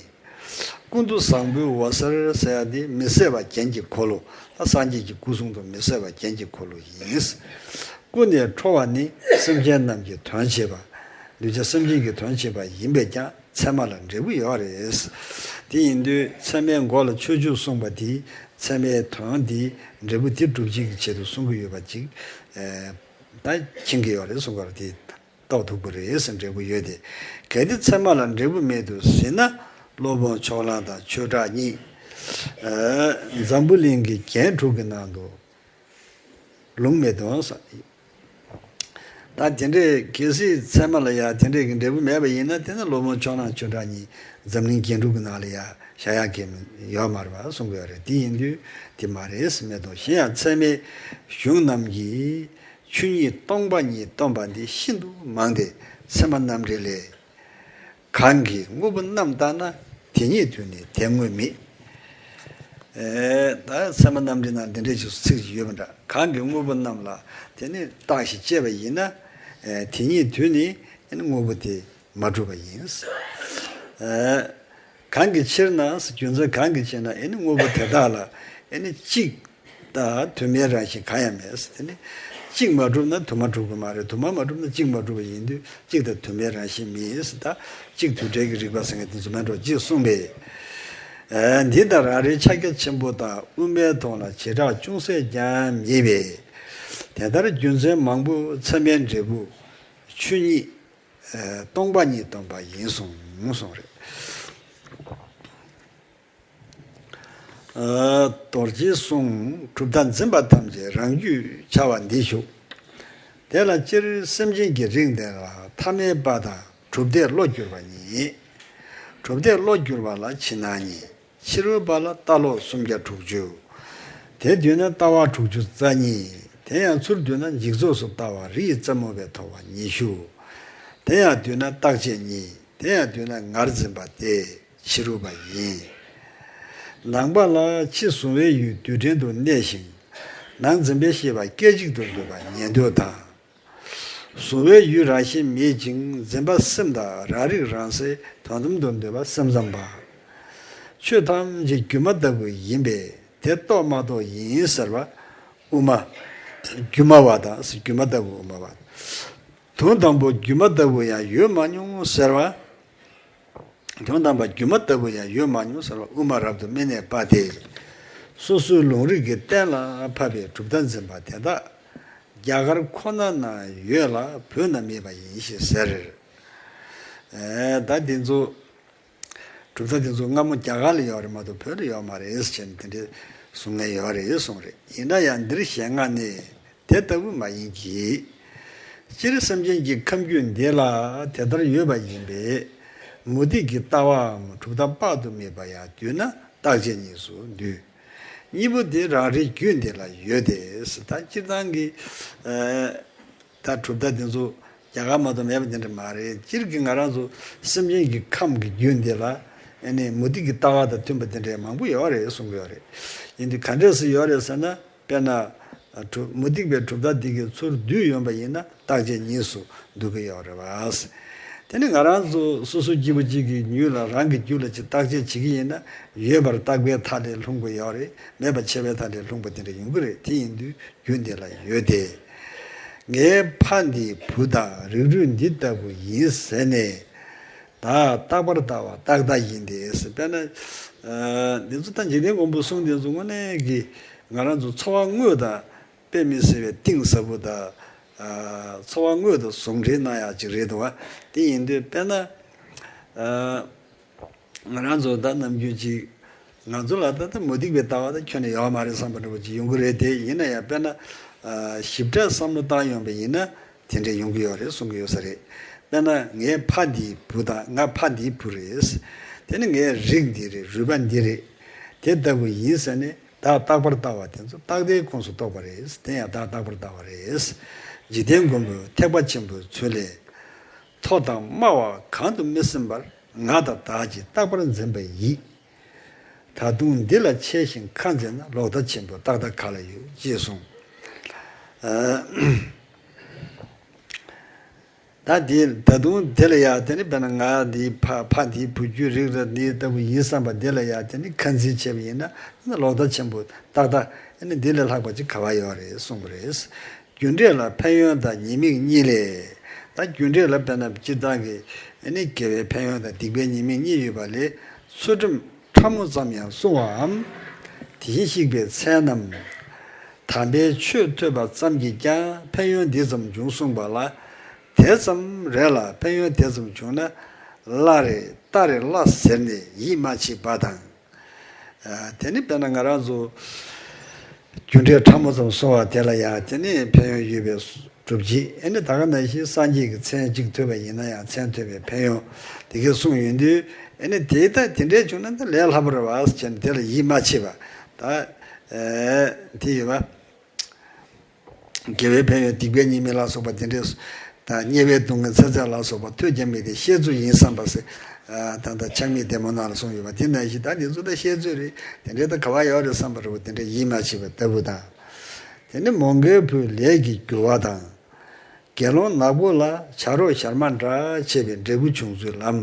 ཀུན་ཏུ་བཟང་པོའི་འོད་ཟེར་ཟེར་ཡ་དེ་མི་ཟད་པ་རྒྱན་གྱི་འཁོར་ལོ། ད་སངས་རྒྱས་ཀྱི་སྐུ་གསུང་ཐུགས་མི་ཟད་པ་རྒྱན་གྱི་འཁོར་ལོ་ཡིན། ཀུན་ནས་འཕྲོ་བ་ནི་སེམས་ཅན་རྣམས་ཀྱི་དོན་བྱེད་པ། གདུལ་བྱ་སེམས་ཅན་གྱི་དོན་བྱེད་པ་ཡིན་པས་ཀྱང་། ཚད་མ་ལ་འབྲས་བུ་ཡོད་རེད། དེ་ཡིན་དུས་ཚད་མའི་མགོ་ལ་མཆོད་བརྗོད་གསུངས་པ་དེས་ཚད་མའི་དོན་དེ་འབྲས་བུ་དེ་སྒྲུབ་བྱེད་ཀྱི་ཆེད་དུ་གསུང་གི་ཡོད་པ་ཅིག་ཨེ། ད་མཁྱེན་གྱི་ཡོད་རེད་གསུང་གི་ཡོད་རེད། དེ་རྟོགས་ཐུབ་ཀྱི་རེད་ཟེར། འབྲས་བུ་ཡོད་དེ། གལ་ཏེ་ཚད་མ་ལ་འབྲས་བུ་མེད་དུ་ཟིན་ན། སློབ་དཔོན་ཕྱོགས་གླང་དང་ཆོས་གྲགས་གཉིས། ཨེ། འཛམ་བུ་གླིང་གི་རྒྱན་དྲུག་གི་ནང་དུ། ལུང་མེད་དོ། ད་དེ་འདྲའི་གལ་སྲིད་ཚད་མ་ལ་ཡང་དེ་འདྲའི་གི་འབྲས་བུ་མེད་པ་ཡིན་ན། དེ་ནི་སློབ་དཔོན་ཕྱོགས་གླང་ཆོས་གྲགས་གཉིས་འཛམ་གླིང་རྒྱན་དྲུག་གི་ནང་ལ་ཡང་བཞག་ཡག་གི་ཡོད་མ་རེད་པ་གསུང་གི་ཡོད་རེད། དེ་ཡིན་དུས་དེ་མ་རེད་ཟེར་མེད་དོ། གཞན་ཡང་ཚད་མའི་གཞུང་རྣམས་ཀྱིས་ཆོས་ཉིད་སྟོང་པ་ཉིད་སྟོན་པ་འདི་ཤིན་ཏུ་མང་སྟེ། ཚད་མ་རྣམ་འགྲེལ་ལས། གང་གིས་དངོས་པོ་རྣམས་བལྟས་ན། དེ་ཉིད་དུ་ནི་དེ་དངོས་མེད། ཨེ། ད་ཚད་མ་རྣམ་འགྲེལ་ནང་འདི་འདྲའི་ཅིག་ཚིག་ཅིག་ཡོད་པ་འདྲ། གང་གིས་དངོས་པོ་རྣམས་ལ་དེ་ནི་བརྟགས་ཤིང་དཔྱད་པ་ཡིན་ན། ཨེ། དེ་ཉིད་དུ་ནི་དངོས་པོ་དེ་མ་གྲུབ་པ་ཡིན། ཨེ། གང་གི་ཕྱིར་ན། རྒྱུ་མཚན་གང་གི་ཕྱིར་ན། ཨེ་ནི་དངོས་པོ་དེ་དག་ལ་ཨེ་ནི་གཅིག་ད་དུ་མའི་རང་བཞིན་གང་ཡང་མེད། དེ་ནི་གཅིག་མ་གྲུབ་ན་དུ་མ་གྲུབ་ཀྱི་མ་རེད། དུ་མ་མ་གྲུབ་ན་གཅིག་མ་གྲུབ་པ་ཡིན་དུས། གཅིག་དང་དུ་མའི་རང་བཞིན་མེད། ད་གཅིག་དུ་བྲལ་གྱི་རིགས་པ་ཟེར་མཁན་དེ་ཚོ་མེད་འགྲོ་ཅེས་གསུངས་པས། ཨ། འདི་ལྟར་རང་རིག་ཕྱག་རྒྱ་ཆེན་པོ་དང་། དབུ་མའི་དོན་ལ་བྱེ་བྲག་ཅུང་ཟད་ཀྱང་མེད་པས། དེ་ལྟར་རྒྱུ་མཚན་མང་པོས་ཚད་མའི་འབྲས་བུ་ཆོས་ཉིད་སྟོང་པ་ཉིད་སྟོན་པ་ཡིན་གསུངས་གསུངས་རེད། རྡོ་རྗེའི་གསུང་གྲུབ་མཐའ་འཛིན་པ་ཐམས་ཅད་རང་རྒྱུད་འཆར་བ་འདི་ཞུ། དེ་ལ་སྤྱིར་སེམས་ཅན་གྱི་རིགས་འདི་ལ་ཐ་མལ་པ་དང་གྲུབ་མཐས་བློ་བསྒྱུར་བ་གཉིས། གྲུབ་མཐས་བློ་བསྒྱུར་བ་ལ་ཕྱི་ནང་གཉིས། ཕྱི་རོལ་པ་ལ་ལྟ་ལོག་སུམ་བརྒྱ་དྲུག་ཅུ། དེ་བསྡུས་ན་ལྟ་བ་དྲུག་ཅུ་རྩ་གཉིས། དེ་ཡང་ཚུར་བསྡུས་ན་འཇིག་ཚོགས་སུ་ལྟ་བ་རིའི་རྩེ་མོ་པས་མཐོང་བ་ཉི་ཤུ། དེ་ཡང་བསྡུས་ན་རྟག་ཆད་གཉིས། དེ་ཡང་བསྡུས་ན་ངར་འཛིན་པ་སྟེ་ཕྱི་རོལ་པ་ཡིན། ནང་པ་ལ་ཕྱི་གཟུང་བའི་ཡུལ་རྡུལ་ཕྲན་དུ་གནས་ཤིང་། ནང་འཛིན་པའི་ཤེས་པ་སྐད་ཅིག་ཏུ་འདུས་པ་ཉན་ཐོས་དང་། གཟུང་བའི་ཡུལ་རང་བཞིན་མེད་ཅིང་འཛིན་པ་སེམས་དང་རང་རིག་རང་གསལ་དོན་དམ་དུ་འདུས་པ་སེམས་ཙམ་པ། ཆོས་ཐམས་ཅད་སྒྱུ་མ་ལྟ་བུ་ཡིན་པས་དེ་རྟོགས་མ་རྟོགས་ཡིན་ཟེར་བ། དབུ་མ། སྒྱུ་མ་བ་དང་སྒྱུ་མ་ལྟ་བུ་དབུ་མ་བ། དོན་དམ་པར་སྒྱུ་མ་ལྟ་བུ་ཡང་ཡོད་མ་མྱོང་ཟེར་བ། དོན་དམ་པར་སྒྱུ་མ་ལྟ་བུ་ཡང་ཡོད་མ་མྱོང་ཟེར་བ་དབུ་མ་རབ་ཏུ་མི་གནས་པ་སྟེ། སོ་སོའི་ལུང་རིགས་ཀྱིས་གཏན་ལ་ཕབ་པའི་གྲུབ་མཐའ་འཛིན་པ་དེ་དག་རྒྱ་གར་ཁོ་ན་ན་ཡོད་ལ་བོད་ན་མེད་པ་ཡིན་ཞེས་ཟེར། ཨེ། ད་འདི་ཚོ། གྲུབ་མཐའ་འདི་ཚོ་སྔ་མོ་རྒྱ་གར་ལ་ཡོད་རེད་མ་གཏོགས་བོད་ལ་ཡོད་མ་རེད་ཟེར་ནས་དེ་འདྲའི་གསུང་མཁན་ཡོད་རེད་གསུངས་རེད། ཡིན་ན་ཡང་འདིར་ཞལ་སྔ་ནས་དེ་ལྟ་བུ་མ་ཡིན་གྱི། སྤྱིར་སེམས་ཅན་གྱི་ཁམས་རྒྱུད་འདི་ལ་དེ་ལྟར་ཡོད་པ་ཡིན་པས། མུ་སྟེགས་ཀྱི་ལྟ་བའམ་གྲུབ་མཐའ་དཔག་ཏུ་མེད་པ་ཡང་བསྡུས་ན་རྟག་ཆད་གཉིས་སུ་འདུས། གཉིས་པོ་དེ་རང་རིག་རྒྱུད་འདི་ལ་ཡོད་དེ། ད་སྤྱིར་བཏང་གི། ཨ། ད་གྲུབ་མཐའ་འདི་ཚོ་རྒྱ་གར་མ་གཏོགས་མེད་པ་དེ་འདྲ་མ་རེད། སྤྱིར་གྱི་ང་རང་ཚོ་སེམས་ཅན་གྱི་ཁམས་ཀྱི་རྒྱུད་འདི་ལ་ཨ་ནི་མུ་སྟེགས་ཀྱི་ལྟ་བ་དང་མཐུན་པ་དེ་འདྲ་མང་པོ་ཡོད་རེད་གསུང་གི་ཡོད་རེད། ཡིན་དུས་ག་འདྲས་སེ་ཡོད་རེད་ཟེར་ན། དཔེར་ན། གྲུབ། མུ་སྟེགས་པའི་གྲུབ་མཐའ་འདི་གི་ཚུར་བསྡུས་ཡོང་པ་ཡིན་ན་རྟག་ཆད་གཉིས་སུ་འདུ་གི་ཡོད་རེད་བ། དེ་ནི་ང་རང་ཚོ་སོ་སོ་སྐྱེ་བོ་གཅིག་གི་ཡུལ་ལ་རང་གི་རྒྱུད་ལ་ཅིག་བརྟག་དཔྱད་བྱེད་ཀྱི་ཡིན་ན། ཡོད་པར་བརྟག་པའི་མཐའ་ལས་ལྷུང་པ་ཡོད་རེད། མེད་པ་ཕྱེ་བའི་མཐའ་ལས་ལྷུང་པ་དེ་འདྲ་ཡོང་གི་རེད། དེ་ཡིན་དུས། རྒྱུད་འདི་ལ་ཡོད་དེ། ངའི་ཕ་འདིའི་བུ་དང་རིགས་རུས་འདི་ལྟ་བུ་ཡིན་ཟེར་ནས། ད་རྟག་པར་ལྟ་བ་རྟག་ལྟ་ཡིན་ཏེ་ཟེར། དཔེར་ན། ཨ། འདི་ཚོ་ད་འཇིག་རྟེན་མགོན་པོ་གསུང་འདི་ཚོ་དངོས་གནས་ཀྱི་ང་རང་ཚོ་འཚོ་བ་དངོས་དང་དཔེ་མི་སྲིད་པའི་གཏིང་ཟབ་པོ་དང་། ཨ། འཚོ་བ་དངོས་དང་ཟུང་འབྲེལ་གནང་ཡག་ཅིག་རེད་འདུག་བ། དེ་ཡིན་དུས་དཔེར་ན། ཨ། ང་རང་ཚོ་ད་ནམ་རྒྱུན་ཅིག་ང་ཚོ་ལ་ད་ལྟ་མུ་སྟེགས་པའི་ལྟ་བ་ད་ཁྱོན་ནས་ཡོད་མ་རེད་བསམ་པ་འདྲ་པོ་ཅིག་ཡོང་གི་རེད་དེ། ཡིན་ན་ཡང་དཔེར་ན། ཨ། ཞིབ་ཕྲ་བསམ་བློ་བཏང་ཡོང་པ་ཡིན་ན་དེ་འདྲས་ཡོང་གི་ཡོད་རེད་གསུང་གི་ཡོད་ས་རེད། དཔེར་ན་ངའི་ཕ་འདིའི་བུ་དང་ང་ཕ་འདིའི་བུ་རེད། དེ་ནི་ངའི་རིགས་འདི་རེད། རུས་པ་འདི་རེད། དེ་ལྟ་བུ་ཡིན་ཟེར་ནས་བདག་རྟག་པར་ལྟ་བ་དེ་ཚོ་རྟག་ལྟའི་ཁོངས་སུ་གཏོགས་པ་རེད། དེ་ཡང་བདག་རྟག་པར་ལྟ་བ་རེད། འཇིག་རྟེན་མགོན་པོའི་ཐེག་པ་ཆེན་པོའི་ཚུལ་ལས། མཐོ་དང་དམའ་བ་གང་དུ་མི་སེམས་པར་ང་དང་བདག་གིས་རྟག་པར་འཛིན་པ་ཡིས། ད་དུང་འདི་ལ་ཆེ་ཞིང་ཁ་འཛིན་ན་ལོག་ལྟ་ཆེན་པོ་རྟག་ལྟ་ག་ལ་ཡོད་ཅེས་གསུངས། ཨ། ད་འདི་ད་དུང་དེ་ལ་ཡང་དེ་ནི་དཔེར་ན་ང་འདིའི་ཕ་ཕ་འདིའི་བུ་རྒྱུད་རིགས་ར་འདི་ལྟ་བུ་ཡིན་བསམ་པ་འདི་ལ་ཡང་དེ་ནི་ཁ་འཛིན་བྱས་པ་ཡིན་ན་ལོག་ལྟ་ཆེན་པོ་རྟག་ལྟ་ཨ་ནི་འདི་ལས་ལྷག་པ་ཅིག་ག་བ་ཡོད་རེད་གསུངས་པ་རེད། རྒྱུ་འབྲས་ལ་ཕན་ཡོན་དང་ཉེས་དམིགས་གཉིས་ལས། ད་རྒྱུ་འབྲས་ལ་དཔེར་ན་སྤྱིར་བཏང་གི་ཨ་ནི་དགེ་བའི་ཕན་ཡོན་དང་སྡིག་པའི་ཉེས་དམིགས་གཉིས་ཡོད་པ་ལས། ཚུལ་ཁྲིམས་ཕྲ་མོ་ཙམ་ཡང་བསྲུང་བའམ། དེ་བཞིན་གཤེགས་པའི་མཚན་རྣམས། དམ་པའི་ཆོས་ཐོས་པ་ཙམ་གྱིས་ཀྱང་ཕན་ཡོན་འདི་ཙམ་འབྱུང་གསུངས་པ་ལ། དེ་ཙམ་རེ་ལ་ཕན་ཡོན་དེ་ཙམ་བྱུང་ན། སླ་རེ་ལྟ་རེ་སླ་ཟེར་ནས་ཡིད་མ་ཆེས་པ་དང་། ཨ། དེ་ནི་དཔེར་ན་ང་རང་ཚོ་རྒྱུ་འབྲས་ཕྲ་མོ་ཙམ་བསྲུང་བ་དེ་ལ་ཡང་དེ་ནི་ཕན་ཡོན་ཡོད་པའི་སྒྲུབ་བྱེད། ཨ་ནི་ད་ག་ནང་བཞིན་སངས་རྒྱས་ཀྱི་མཚན་གཅིག་ཐོས་པ་ཡིན་ན་ཡང་མཚན་ཐོས་པའི་ཕན་ཡོན་དེ་གས་གསུངས་ཡོང་དུས། ཨ་ནི་དེ་ལྟ་དེ་འདྲས་བྱུང་ན་ད་ལས་སླ་པོ་རེད་བ་ཟེར་ནས་དེ་ལ་ཡིད་མ་ཆེས་པ། ད། ཨ། དེ་ཡོད་པ། དགེ་བའི་ཕན་ཡོན་སྡིག་པའི་ཉེས་དམིགས་ལ་སོགས་པ་དེ་འདྲས། ད་དམྱལ་བའི་སྡུག་བསྔལ་ཚེ་ཟད་ལ་སོགས་པ་ཐོས་རྒྱ་མེད་དེ་བཤད་ཚུལ་ཡིན་བསམ་པ་ཟེར། ཨ། ད་ལྟ་ཆགས་མེད་བདེ་མོ་ནང་ལ་གསུངས་ཡོད་པ་དེ་ནང་བཞིན་ད་འདི་ཚོ་ད་བཤད་ཚུལ་རེད། དེ་འདྲའི་ད་ག་བ་ཡོད་རེད་བསམ་པ་འདྲ་པོ་དེ་འདྲའི་ཡིད་མ་ཆེས་པ་ལྟ་བུ་དང་། དེ་ནི་མོའུ་འགལ་བུའི་ལས་ཀྱི་རྒྱུ་བ་དང་། དགེ་སློང་ནག་པོ་ལ་བྱ་རོག་ཞར་མ་འདྲ་བྱས་པའི་འབྲས་བུ་བྱུང་ཚུལ་ལམ།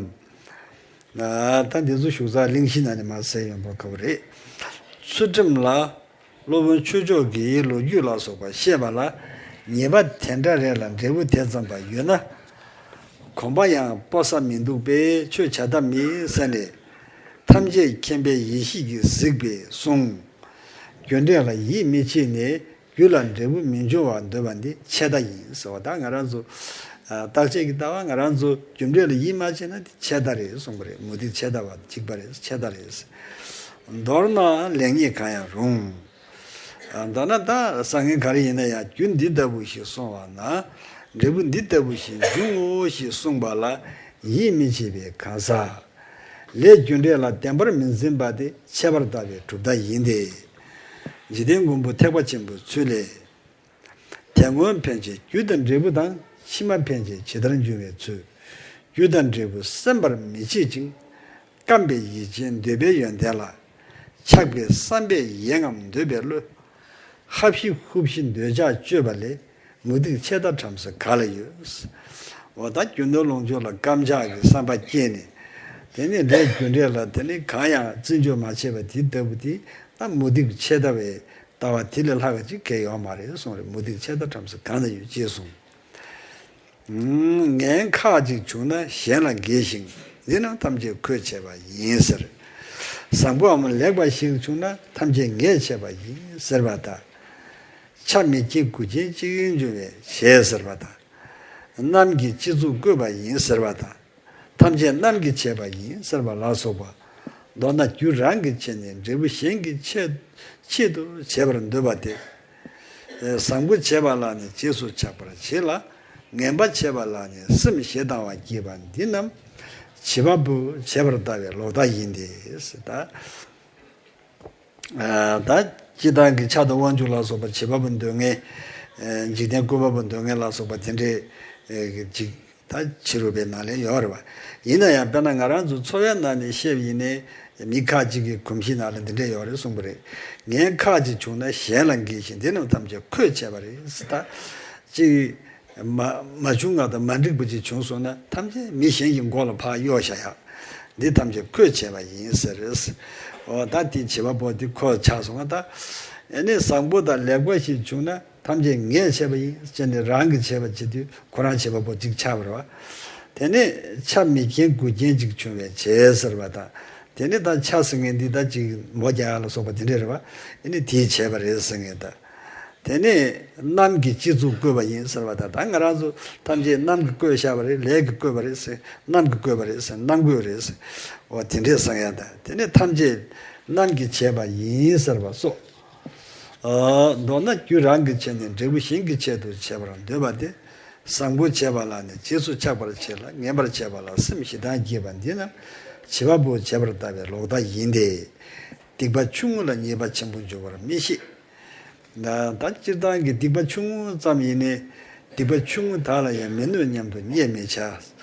ཨ། ད་འདི་ཚོ་བཞུགས་ས་གླེང་གཞི་ནང་ནས་མར་གསལ་ཡོང་བ་ག་བ་རེད། ཚུལ་ཁྲིམས་ལ། སློབ་དཔོན་ཆོས་མཆོག་གིས་ལོ་རྒྱུས་ལ་སོགས་པ་བཤད་པ་ལ། ཉེས་པ་དེ་འདྲ་རེ་ལ་འབྲས་བུ་དེ་ཙམ་པ་ཡོད་ན། གོམས་པ་ཡང་སྤོ་ས་མི་འདུག་པས་ཆོས་བྱ་ཐབས་མེད་ཟེར་ནས། ཐམས་ཅད་མཁྱེན་པའི་ཡེ་ཤེས་ཀྱིས་གཟིགས་པས་གསུངས། རྒྱུ་འབྲས་ལ་ཡིད་མི་ཆེས་ནས་རྒྱུ་ལ་འབྲས་བུ་མི་འབྱུང་བར་འདོད་པ་འདི་ཆད་ལྟ་ཡིན་ཟེར་བ། ད་ང་རང་ཚོ། ཨ། བརྟག་དཔྱད་ཀྱི་ལྟ་བ་ང་རང་ཚོ་རྒྱུ་འབྲས་ལ་ཡིད་མ་ཆེས་ན་དེ་ཆད་ལྟ་རེད་གསུངས་པ་རེད། མུ་སྟེགས་ཆད་ལྟ་བ་གཅིག་པ་རེད། ཆད་ལྟ་རེད། མདོར་ན་ལེགས་ཉེས་གང་ཡང་རུང་། མདོར་ན་ད་བཟང་ངན་ག་རེ་ཡིན་ན་ཡང་རྒྱུ་འདི་ལྟ་བུ་ཞིག་སོང་བ་ན་འབྲས་བུ་འདི་ལྟ་བུ་ཞིག་འབྱུང་ངོ་ཞེས་གསུངས་པ་ལ་ཡིད་མི་ཆེས་པའི་གང་ཟག་ལས་རྒྱུ་འབྲས་ལ་བདེན་པར་མི་འཛིན་པ་དེ་ཆད་པར་ལྟ་བའི་གྲུབ་མཐའ་ཡིན་ཏེ། འཇིག་རྟེན་མགོན་པོ་ཐེག་པ་ཆེན་པོའི་ཚུལ་ལས། དེ་སྔོན་ཕན་ཆད་རྒྱུ་དང་འབྲས་བུ་དང་། ཕྱི་མ་ཕན་ཆད་ཇི་ལྟར་འབྱུང་བའི་ཚུལ། རྒྱུ་དང་འབྲས་བུ་སེམས་པར་མི་བྱེད་ཅིང་། བརྐམ་པའི་ཡིད་ཅན་འདོད་པའི་ཡོན་ཏན་ལ། ཆགས་པའི་བསམ་པས་ཡེངས་ངམ་འདོད་པའི་བློས། ཧབ་ཤི་ཧུབ་ཤི་འདོད་ཆགས་སྤྱོད་པ་ལས། མུ་སྟེགས་ཆད་ལྟ་བྲམ་ཟེ་ག་ལ་ཡོད། འོ་ད་རྒྱུ་ནོར་ལོངས་སྤྱོད་ལ་བརྐམ་ཆགས་ཀྱི་བསམ་པ་སྐྱེས་ནས། དེ་ནས་ལས་རྒྱུ་འབྲས་ལ་དེ་ནས་གང་ཡང་བརྩི་འཇོག་མ་བྱས་པ་དེ་ལྟ་བུ་དེ་ད་མུ་སྟེགས་ཆད་ལྟ་བའི་ལྟ་བ་དེ་ལས་ལྷག་ཅིག་གང་ཡང་ཡོད་མ་རེད་གསུངས་རེད། མུ་སྟེགས་ཆད་ལྟ་བྲམ་ཟེ་གང་ལ་ཡོད་ཅེས་གསུངས། ངན་ཁག་ཅིག་བྱུང་ན་གཞན་ལ་འགེལ་ཞིང་། འདི་རྣམས་ཐམས་ཅད་ཁོས་བྱས་པ་ཡིན་ཟེར། བཟང་པོའམ་ལེགས་པ་ཞིག་བྱུང་ན་ཐམས་ཅད་ངས་བྱས་པ་ཡིན་ཟེར་བ་དང་། ཆ་མེད་ཀྱི་མགུ་ཅན་གཅིག་འབྱུང་བས་བྱས་ཟེར་བ་དང་། གནམ་གྱིས་སྤྱི་གཙུག་བཀོད་པ་ཡིན་ཟེར་བ་དང་། ཐམས་ཅད་གནམ་གྱིས་བྱས་པ་ཡིན་ཟེར་བ་ལ་སོགས་པ། མདོར་ན་རྒྱུ་རང་གིས་བྱས་ནས་འབྲས་བུ་གཞན་གྱི་ཆེད་ཆེད་དུ་བྱེད་པར་འདོད་པ་དེ། བཟང་པོ་བྱས་པ་ལ་ནི་རྗེས་སུ་ཆགས་པར་བྱེད་ལ། ངན་པ་བྱས་པ་ལ་ནི་སེམས་ཞེ་སྡང་བ་སྐྱེས་པ་འདི་རྣམས་བྱེད་པ་པོས་བྱས་པར་ལྟ་བའི་ལོག་ལྟ་ཡིན་ཏེ། ད་ད་སྤྱིར་བཏང་གི་ཆགས་སྡང་དབང་ཕྱུག་ལ་སོགས་པ་བྱེད་པ་པོ་འདོད་མཁན། འཇིག་རྟེན་བཀོད་པ་པོ་འདོད་མཁན་ལ་སོགས་པ་དེ་འདྲའི་ཅིག་ད་ཕྱི་རོལ་པའི་ནང་ལ་ཡོད་རེད་བ། ཡིན་ན་ཡང་དཔེར་ན་ང་རང་ཚོ་འཚོ་བའི་ནང་ནས་བཤད་པ་ཡིན་ནའི་མི་ཁ་ཅིག་གི་གོམས་གཤིས་ནང་ལ་འདི་འདྲ་ཡོད་རེད་གསུངས་པ་རེད། ངན་ཁ་ཅིག་བྱུང་ན་གཞན་ལ་འགེལ་ཞིང་། འདི་རྣམས་ཐམས་ཅད་ཁོས་བྱས་པ་རེད་ཟེར། ད་ཅིག་མ་མ་བྱུང་ང་དང་མ་འགྲིག་པ་ཅིག་བྱུང་སོང་ན་ཐམས་ཅད་མི་གཞན་གྱི་མགོ་ལ་ཕར་གཡོག་བཞག་ཡག་འདི་ཐམས་ཅད་ཁོས་བྱས་པ་ཡིན་ཟེར། འོ་ད་དེ་བྱེད་པ་པོ་དེ་ཁོ་ཆགས་སོང་ང་ད། ཨ་ནི་བཟང་པོ་དང་ལེགས་པ་ཞིག་བྱུང་ན། ཐམས་ཅད་ངས་བྱས་པ་ཡིན་ཟེར་ནས་རང་གིས་བྱས་པ་བྱེད་དུས་ཁོ་རང་བྱེད་པ་པོ་གཅིག་ཆགས་པ་རེད་བ། དེ་ནས་ཆ་མེད་མཁན་མགུ་རྒྱན་གཅིག་བྱུང་བས་བྱས་ཟེར་བ་དང་། དེ་ནས་ད་ཆ་ཟེར་མཁན་འདི་ད་ཅིག་མོ་རྒྱག་ཡག་ལ་སོགས་པ་དེ་འདྲ་རེད་བ། ཨ་ནི་དེས་བྱས་པ་རེད་ཟེར་མཁན་དང་། དེ་ནས་གནམ་གྱིས་སྤྱི་གཙུག་བཀོད་པ་ཡིན་ཟེར་བ་དང་། ད་ང་རང་ཚོ་ཐམས་ཅད་གནམ་གྱིས་བཀོད་བཞག་པ་རེད། ལས་ཀྱིས་བཀོད་པ་རེད་ཟེར། གནམ་གྱིས་བཀོད་པ་རེད་ཟེར། གནམ་བཀོད་རེད་ཟེར། འོ་དེ་འདྲས་བསམ་ཡག་དང་། དེ་ནས་ཐམས་ཅད་གནམ་གྱིས་བྱས་པ་ཡིན་ཟེར་བ་སོགས། མདོར་ན་རྒྱུ་རང་གི་ཆེད་ནས་འབྲས་བུ་གཞན་གྱི་ཆེད་དུ་བྱེད་པར་འདོད་པ་དེ། བཟང་པོ་བྱས་པ་ལ་ནི་རྗེས་སུ་ཆགས་པར་བྱེད་ལ། ངན་པར་བྱས་པ་ལ་སེམས་ཞེ་སྡང་སྐྱེས་པ་འདི་རྣམས་བྱེད་པ་པོས་བྱས་པར་ལྟ་བའི་ལོག་ལྟ་ཡིན་ཏེ། སྡིག་པ་ཆུང་ངུ་ལ་ཉེས་པ་ཆེན་པོ་འབྱུང་བར་མི་ཤེས། ད་ད་སྤྱིར་བཏང་གི་སྡིག་པ་ཆུང་ངུ་ཙམ་ཡིན་ནའི། སྡིག་པ་ཆུང་ངུ་དག་ལ་ཡང་མི་གནོད་སྙམ་དུ་བརྙས་མི་བྱ།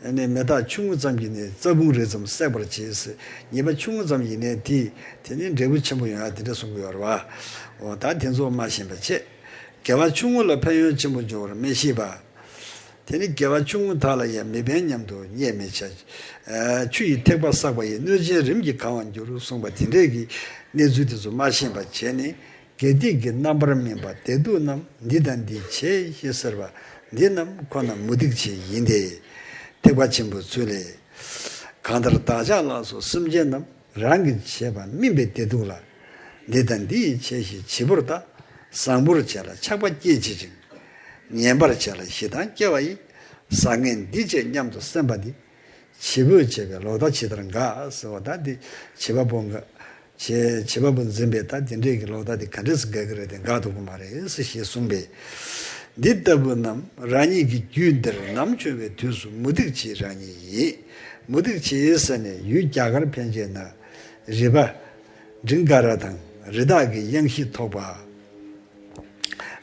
ཨ་ནི་མེ་སྟག་ཆུང་ངུ་ཙམ་གྱིས་ནི་རྩྭ་ཕུང་རི་ཙམ་བསྲེག་པར་བྱེད་ཟེར། ཉེས་པ་ཆུང་ངུ་ཙམ་ཡིན་ནའི་དེ་དེ་ནི་འབྲས་བུ་ཆེན་པོ་ཡོང་ཡ་དེ་འདྲ་གསུང་གི་ཡོད་རེད་བ། འོ་ད་དེ་ཚོ་མ་ཤེས་པ་བྱེད། དགེ་བ་ཆུང་ངུ་ལ་ཕན་ཡོན་ཆེན་པོ་འབྱུང་བར་མི་ཤེས་པ། དེ་ནི་དགེ་བ་ཆུང་ངུ་དག་ལ་ཡང་མི་ཕན་སྙམ་དུ་བརྙས་མི་བྱ། ཆུ་ཡི་ཐེག་པ་བསགས་པ་ཡིས། གནོད་སྦྱིན་རིམ་གྱིས་གང་བར་འགྱུར་གསུངས་པ་དེ་འདྲས་ཀྱི་གནས་ཚུལ་དེ་ཚོ་མ་ཤེས་པ་བྱས་ནས། དགེ་སྡིག་གི་རྣམ་པར་སྨིན་པ་བདེ་སྡུག་རྣམས། འདི་དང་འདི་བྱས་ཞེས་ཟེར་བ། འདི་རྣམས་ཁོ་ན་མུ་སྟེགས་བྱེད་ཡིན་ཏེ། ཐེག་པ་ཆེན་པོའི་ཚུལ་ལས། གང་ལྟར་བདག་ཅག་ལ་སོགས་སེམས་ཅན་རྣམས། རང་གིས་བྱས་པ་སྨིན་པའི་བདེ་སྡུག་ལ། འདི་དང་འདི་ཡིས་བྱས་ཞེས་བྱིས་པོར་ལྟ། བཟང་པོར་བྱས་ལ་ཆགས་པ་སྐྱེད་བྱེད་ཅིང་། ངན་པར་བྱས་ལ་ཞེ་སྡང་སྐྱེ་བ་ཡི། བཟང་ངན་འདི་བྱས་སྙམ་དུ་སེམས་པ་འདི། བྱིས་པོས་བྱས་པའི་ལོག་ལྟ་ཇི་ལྟར་འགག་ཟེར་བ་ད་འདི་བྱིས་པ་པོ་འགག་བྱས་བྱིས་པ་པོ་འཛིན་པའི་ད་དེ་འདྲས་ཀྱི་ལོག་ལྟ་དེ་ག་འདྲས་སུ་འགག་གི་རེད་དེ་འགག་ཐུབ་ཀྱི་མ་རེད་ཟེར་ཞེས་གསུངས་པས། འདི་ལྟ་བུ་རྣམས་རང་ཉིད་ཀྱི་རྒྱུད་འདིར་ནམ་བྱུང་བའི་དུས་སུ་མུ་སྟེགས་བྱེད་རང་ཉིད་ཡིན། མུ་སྟེགས་བྱེད་ཟེར་ནས་ཡུལ་རྒྱ་གར་ཕན་ཆད་ན་རི་པ་བྲིང་ཀ་ར་དང་། རི་དྭགས་ཀྱི་གཡང་གཞི་ཐོགས་པ།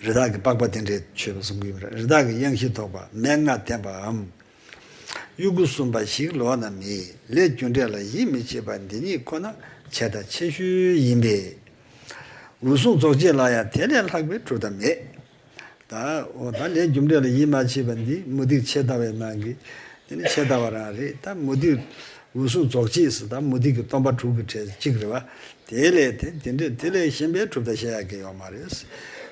རི་དྭགས་ཀྱི་པགས་པ་དེ་འདྲས་མཆོད་པ་གསུང་གི་ཡོད་པ་རེད། རི་དྭགས་ཀྱི་གཡང་གཞི་ཐོགས་པ། མན་ངག་འཐེན་པའམ། དབྱུ་གུ་གསུམ་པ་ཞིག་ལོགས་ན་མེད། ལས་རྒྱུ་འབྲས་ལ་ཡིད་མི་ཆེས་པ་འདི་ཉིད་ཁོ་ན་ཆེ་ད་ཆེ་ཤོས་ཡིན་པས། འོད་སྲུང་རྫོགས་བྱེད་ལ་ཡང་དེ་ལས་ལྷག་པའི་གྲུབ་མཐའ་མེད། ད་འོ་ད་ལས་རྒྱུ་འབྲས་ལ་ཡིད་མ་ཆེས་པ་འདི་མུ་སྟེགས་ཆད་ལྟ་བའི་ནང་གི་དེ་ནི་ཆད་ལྟ་བ་རང་རེད། ད་མུ་སྟེགས་འོད་སྲུང་རྫོགས་བྱེད་ཟེར་ད་མུ་སྟེགས་ཀྱི་སྟོན་པ་དྲུག་གི་གྲས་གཅིག་རེད་བ། དེ་ལས་དེ་དེ་འདྲས་དེ་ལས་གཞན་པའི་གྲུབ་མཐའ་བཤད་ཡག་གི་ཡོད་མ་རེད།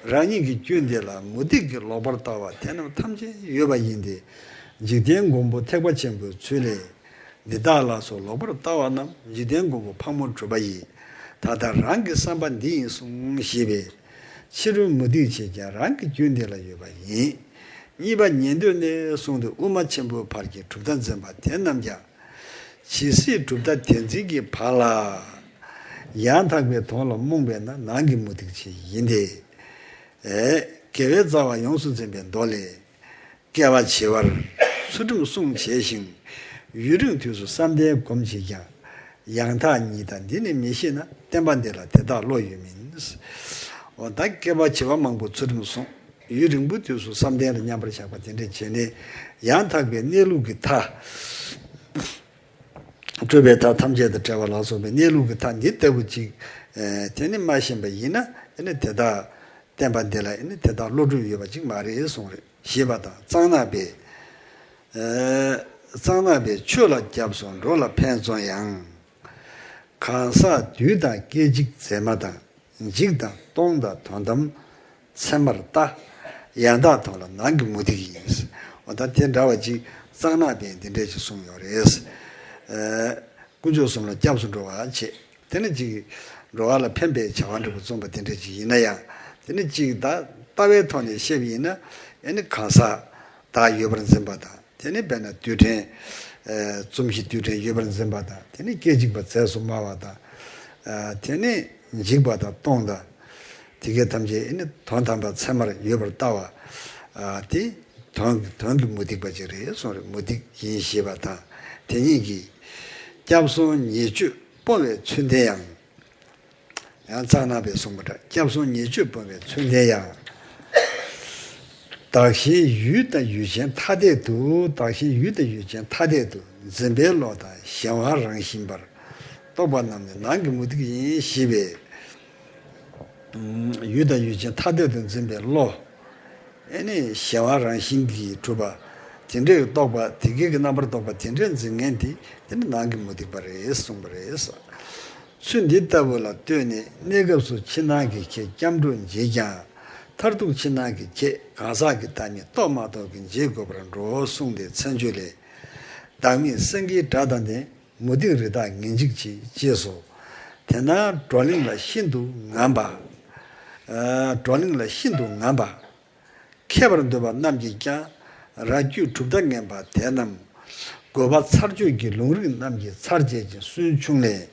རང་ཉིད་ཀྱི་རྒྱུད་འདི་ལ་མུ་སྟེགས་ཀྱིས་ལོག་པར་ལྟ་བ་དེ་རྣམས་ཐམས་ཅད་ཡོད་པ་ཡིན་ཏེ། འཇིག་རྟེན་མགོན་པོ་ཐེག་པ་ཆེན་པོའི་ཚུལ་ལས། འདི་དག་ལ་སོགས་ལོག་པར་ལྟ་བ་རྣམས་འཇིག་རྟེན་མགོན་པོ་ཕག་མོ་གྲུ་པ་ཡིས། ད་ལྟ་རང་གི་བསམ་པ་འདི་ཡིན་གསུངས་ཞེས་པས། ཕྱི་རོལ་མུ་སྟེགས་བྱེད་ཀྱང་རང་གི་རྒྱུད་འདི་ལ་ཡོད་པ་ཡིན། གཉིས་པ་ཉན་ཐོས་ནས་བཟུང་སྟེ་དབུ་མ་ཆེན་པོའི་བར་གྱི་གྲུབ་མཐའ་འཛིན་པ་དེ་རྣམས་ཀྱང་། ཇི་སྲིད་གྲུབ་མཐའ་དེ་འཛིན་གྱི་བར་ལ། ཡང་དག་པའི་དོན་ལ་རྨོངས་པས་ན་ནང་གི་མུ་སྟེགས་བྱེད་ཡིན་ཏེ། ཨེ། དགེ་བའི་རྩ་བ་ཡོངས་སུ་འཛིན་པའི་མདོ་ལས། བསྐལ་པ་བྱེ་བར་ཚུལ་ཁྲིམས་བསྲུང་བྱས་ཤིང་། ཡུན་རིང་དུས་སུ་བསམ་གཏན་སྒོམ་བྱེད་ཀྱང་། ཡང་དག་ཉིད་དང་འདི་ནི་མི་ཤེས་ན། བསྟན་པ་འདི་ལ་དེ་དག་བློ་ཡོད་མིན། འོ་ད་བསྐལ་པ་བྱེ་བ་མང་པོ་ཚུལ་ཁྲིམས་བསྲུང་། ཡུན་རིང་པོའི་དུས་སུ་བསམ་གཏན་ལ་མཉམ་པར་བཞག་པ་དེ་འདྲ་བྱས་ནས། ཡང་དག་པའི་གནས་ལུགས་ཀྱི་མཐའ། སྤྲོས་པའི་མཐའ་ཐམས་ཅད་དང་བྲལ་བ་ལ་སོགས་པའི་གནས་ལུགས་ཀྱི་མཐའ་འདི་ལྟ་བུ་ཅིག་ཨེ། དེ་ནི་མ་ཤེས་པ་ཡིན་ན། ཨེ་ནི་དེ་དག་བསྟན་པ་འདི་ལ་ཨེ་ནི་དེ་དག་བློ་གྲོས་ཡོད་པ་ཅིག་མ་རེད་གསུངས་རེད། ཞེས་པ་དང་། གཙང་ནག་པས། ཨེ། གཙང་ནག་པས་ཆོས་ལ་སྐྱབས་སུ་འགྲོ་ལ་ཕན་བརྩོན་ཡང་། གང་ཟག་བདུད་དང་སྐད་ཅིག་མཛེས་མ་དང་། འཇིག་དང་སྟོང་དང་དོན་དམ་ཚད་མར་ལྟ། ཡང་དག་དོན་ལ་ནང་གི་མུ་སྟེགས་ཡིན། འོ་ད་དེ་འདྲ་བ་ཅིག་གཙང་ནག་པས་འདི་འདྲ་ཅིག་གསུངས་ཡོད་རེད། ཨེ། དཀོན་མཆོག་གསུམ་ལ་སྐྱབས་སུ་འགྲོ་བ་བྱེད། དེ་ནི་ཅིག་འགྲོ་བ་ལ་ཕན་པའི་བྱ་བ་འདྲ་པོ་རྩོམ་པ་དེ་འདྲ་ཅིག་ཡིན་ན་ཡང་། དེ་ནི་ཅིག་ད་ལྟ་བའི་ཐོག་ནས་བཤད་པ་ཡིན་ན། ཨེ་ནི་གང་ཟག་བདག་ཡོད་པར་འཛིན་པ་དང་། དེ་ནི་དཔེར་ན་རྡུལ་ཕྲན། ཨེ། འཛུམ་བཞི་རྡུལ་ཕྲན་ཡོད་པར་འཛིན་པ་དང་། དེ་ནི་སྐད་ཅིག་པ་རྫས་སུ་སྨྲ་བ་དང་། ཨ། དེ་ནི་འཇིག་པ་དང་སྟོང་དང་། དེ་སྐད་ཐམས་ཅད་ཨེ་ནི་དོན་དམ་པ་ཚད་མར་ཡོད་པར་ལྟ་བ། ཨ། དེ་དོན་དོན་གྱི་མུ་སྟེགས་པ་ཅིག་རེད་གསུངས་རེད། མུ་སྟེགས་ཡིན་ཞེས་པ་དང་། དེ་ཉིད་ཀྱིས། སྐྱབས་སོང་ཉེས་སྤྱོད་སྤོང་བའི་ཚུལ་འདི་ཡང་། ཡང་གཙང་ནག་པས་གསུངས་པ་འདྲ། སྐྱབས་སོང་ཉེས་སྤྱོད་སྤོང་བའི་ཚུལ་འདི་ཡང་། བདག་གཞན་ཡུལ་དང་ཡུལ་ཅན་ཐ་དད་དུ། བདག་གཞན་ཡུལ་དང་ཡུལ་ཅན་ཐ་དད་དུ་འཛིན་པའི་བློ་དང་གཞན་དབང་རང་བཞིན་པར་རྟོག་པ་རྣམས་ནི་ནང་གི་མུ་སྟེགས་ཡིན་ཞེས་པས། ཡུལ་དང་ཡུལ་ཅན་ཐ་དད་དུ་འཛིན་པའི་བློ། ཨེ་ནི་གཞན་དབང་རང་བཞིན་གྱིས་གྲུབ་པ། དེ་འདྲའི་རྟོག་པ། དེ་སྐད་ཀྱི་རྣམ་པར་རྟོག་པ་དེ་འདྲའི་འཛིན་མཁན་དེ། དེ་ནི་ནང་གི་མུ་སྟེགས་པ་རེད་གསུངས་པ་རེད། ཚུལ་འདི་ལྟ་བུ་ལ་ལྟོས་ནས། གནས་སྐབས་སུ་ཕྱི་ནང་གི་ཁྱེད་སྐྱབས་འགྲོ་བྱེད་ཀྱང་། མཐར་ཐུག་ཕྱི་ནང་གི་ཁྱེད་གང་ཟག་གི་བདག་ཉིད་རྟོགས་མ་ཐུབ་ཀྱི་བྱེད་དགོས་པར་འགྲོ་གསུངས་ཏེ། མཚན་བརྗོད་ལས། བདག་མེད་སེང་གེའི་སྒྲ་དང་ལྡན། མུ་སྟེགས་རི་དྭགས་ངན་འཇིགས་ཆེ། ཅེས་སོ། དེས་ན་བགྲོ་གླེང་ལ་ཤིན་ཏུ་ངན་པ། ཨ། བགྲོ་གླེང་ལ་ཤིན་ཏུ་ངན་པ། མཁས་པར་འདོད་པ་རྣམས་ཀྱིས་ཀྱང་། རང་རྒྱུད་གྲུབ་མཐའ་ངན་པ་དེ་རྣམས། རྒོལ་བ་ཚར་གཅོད་ཀྱི་ལུང་རིགས་རྣམས་ཀྱིས་ཚར་བཅད་ཅིང་སུན་ཕྱུང་ལས།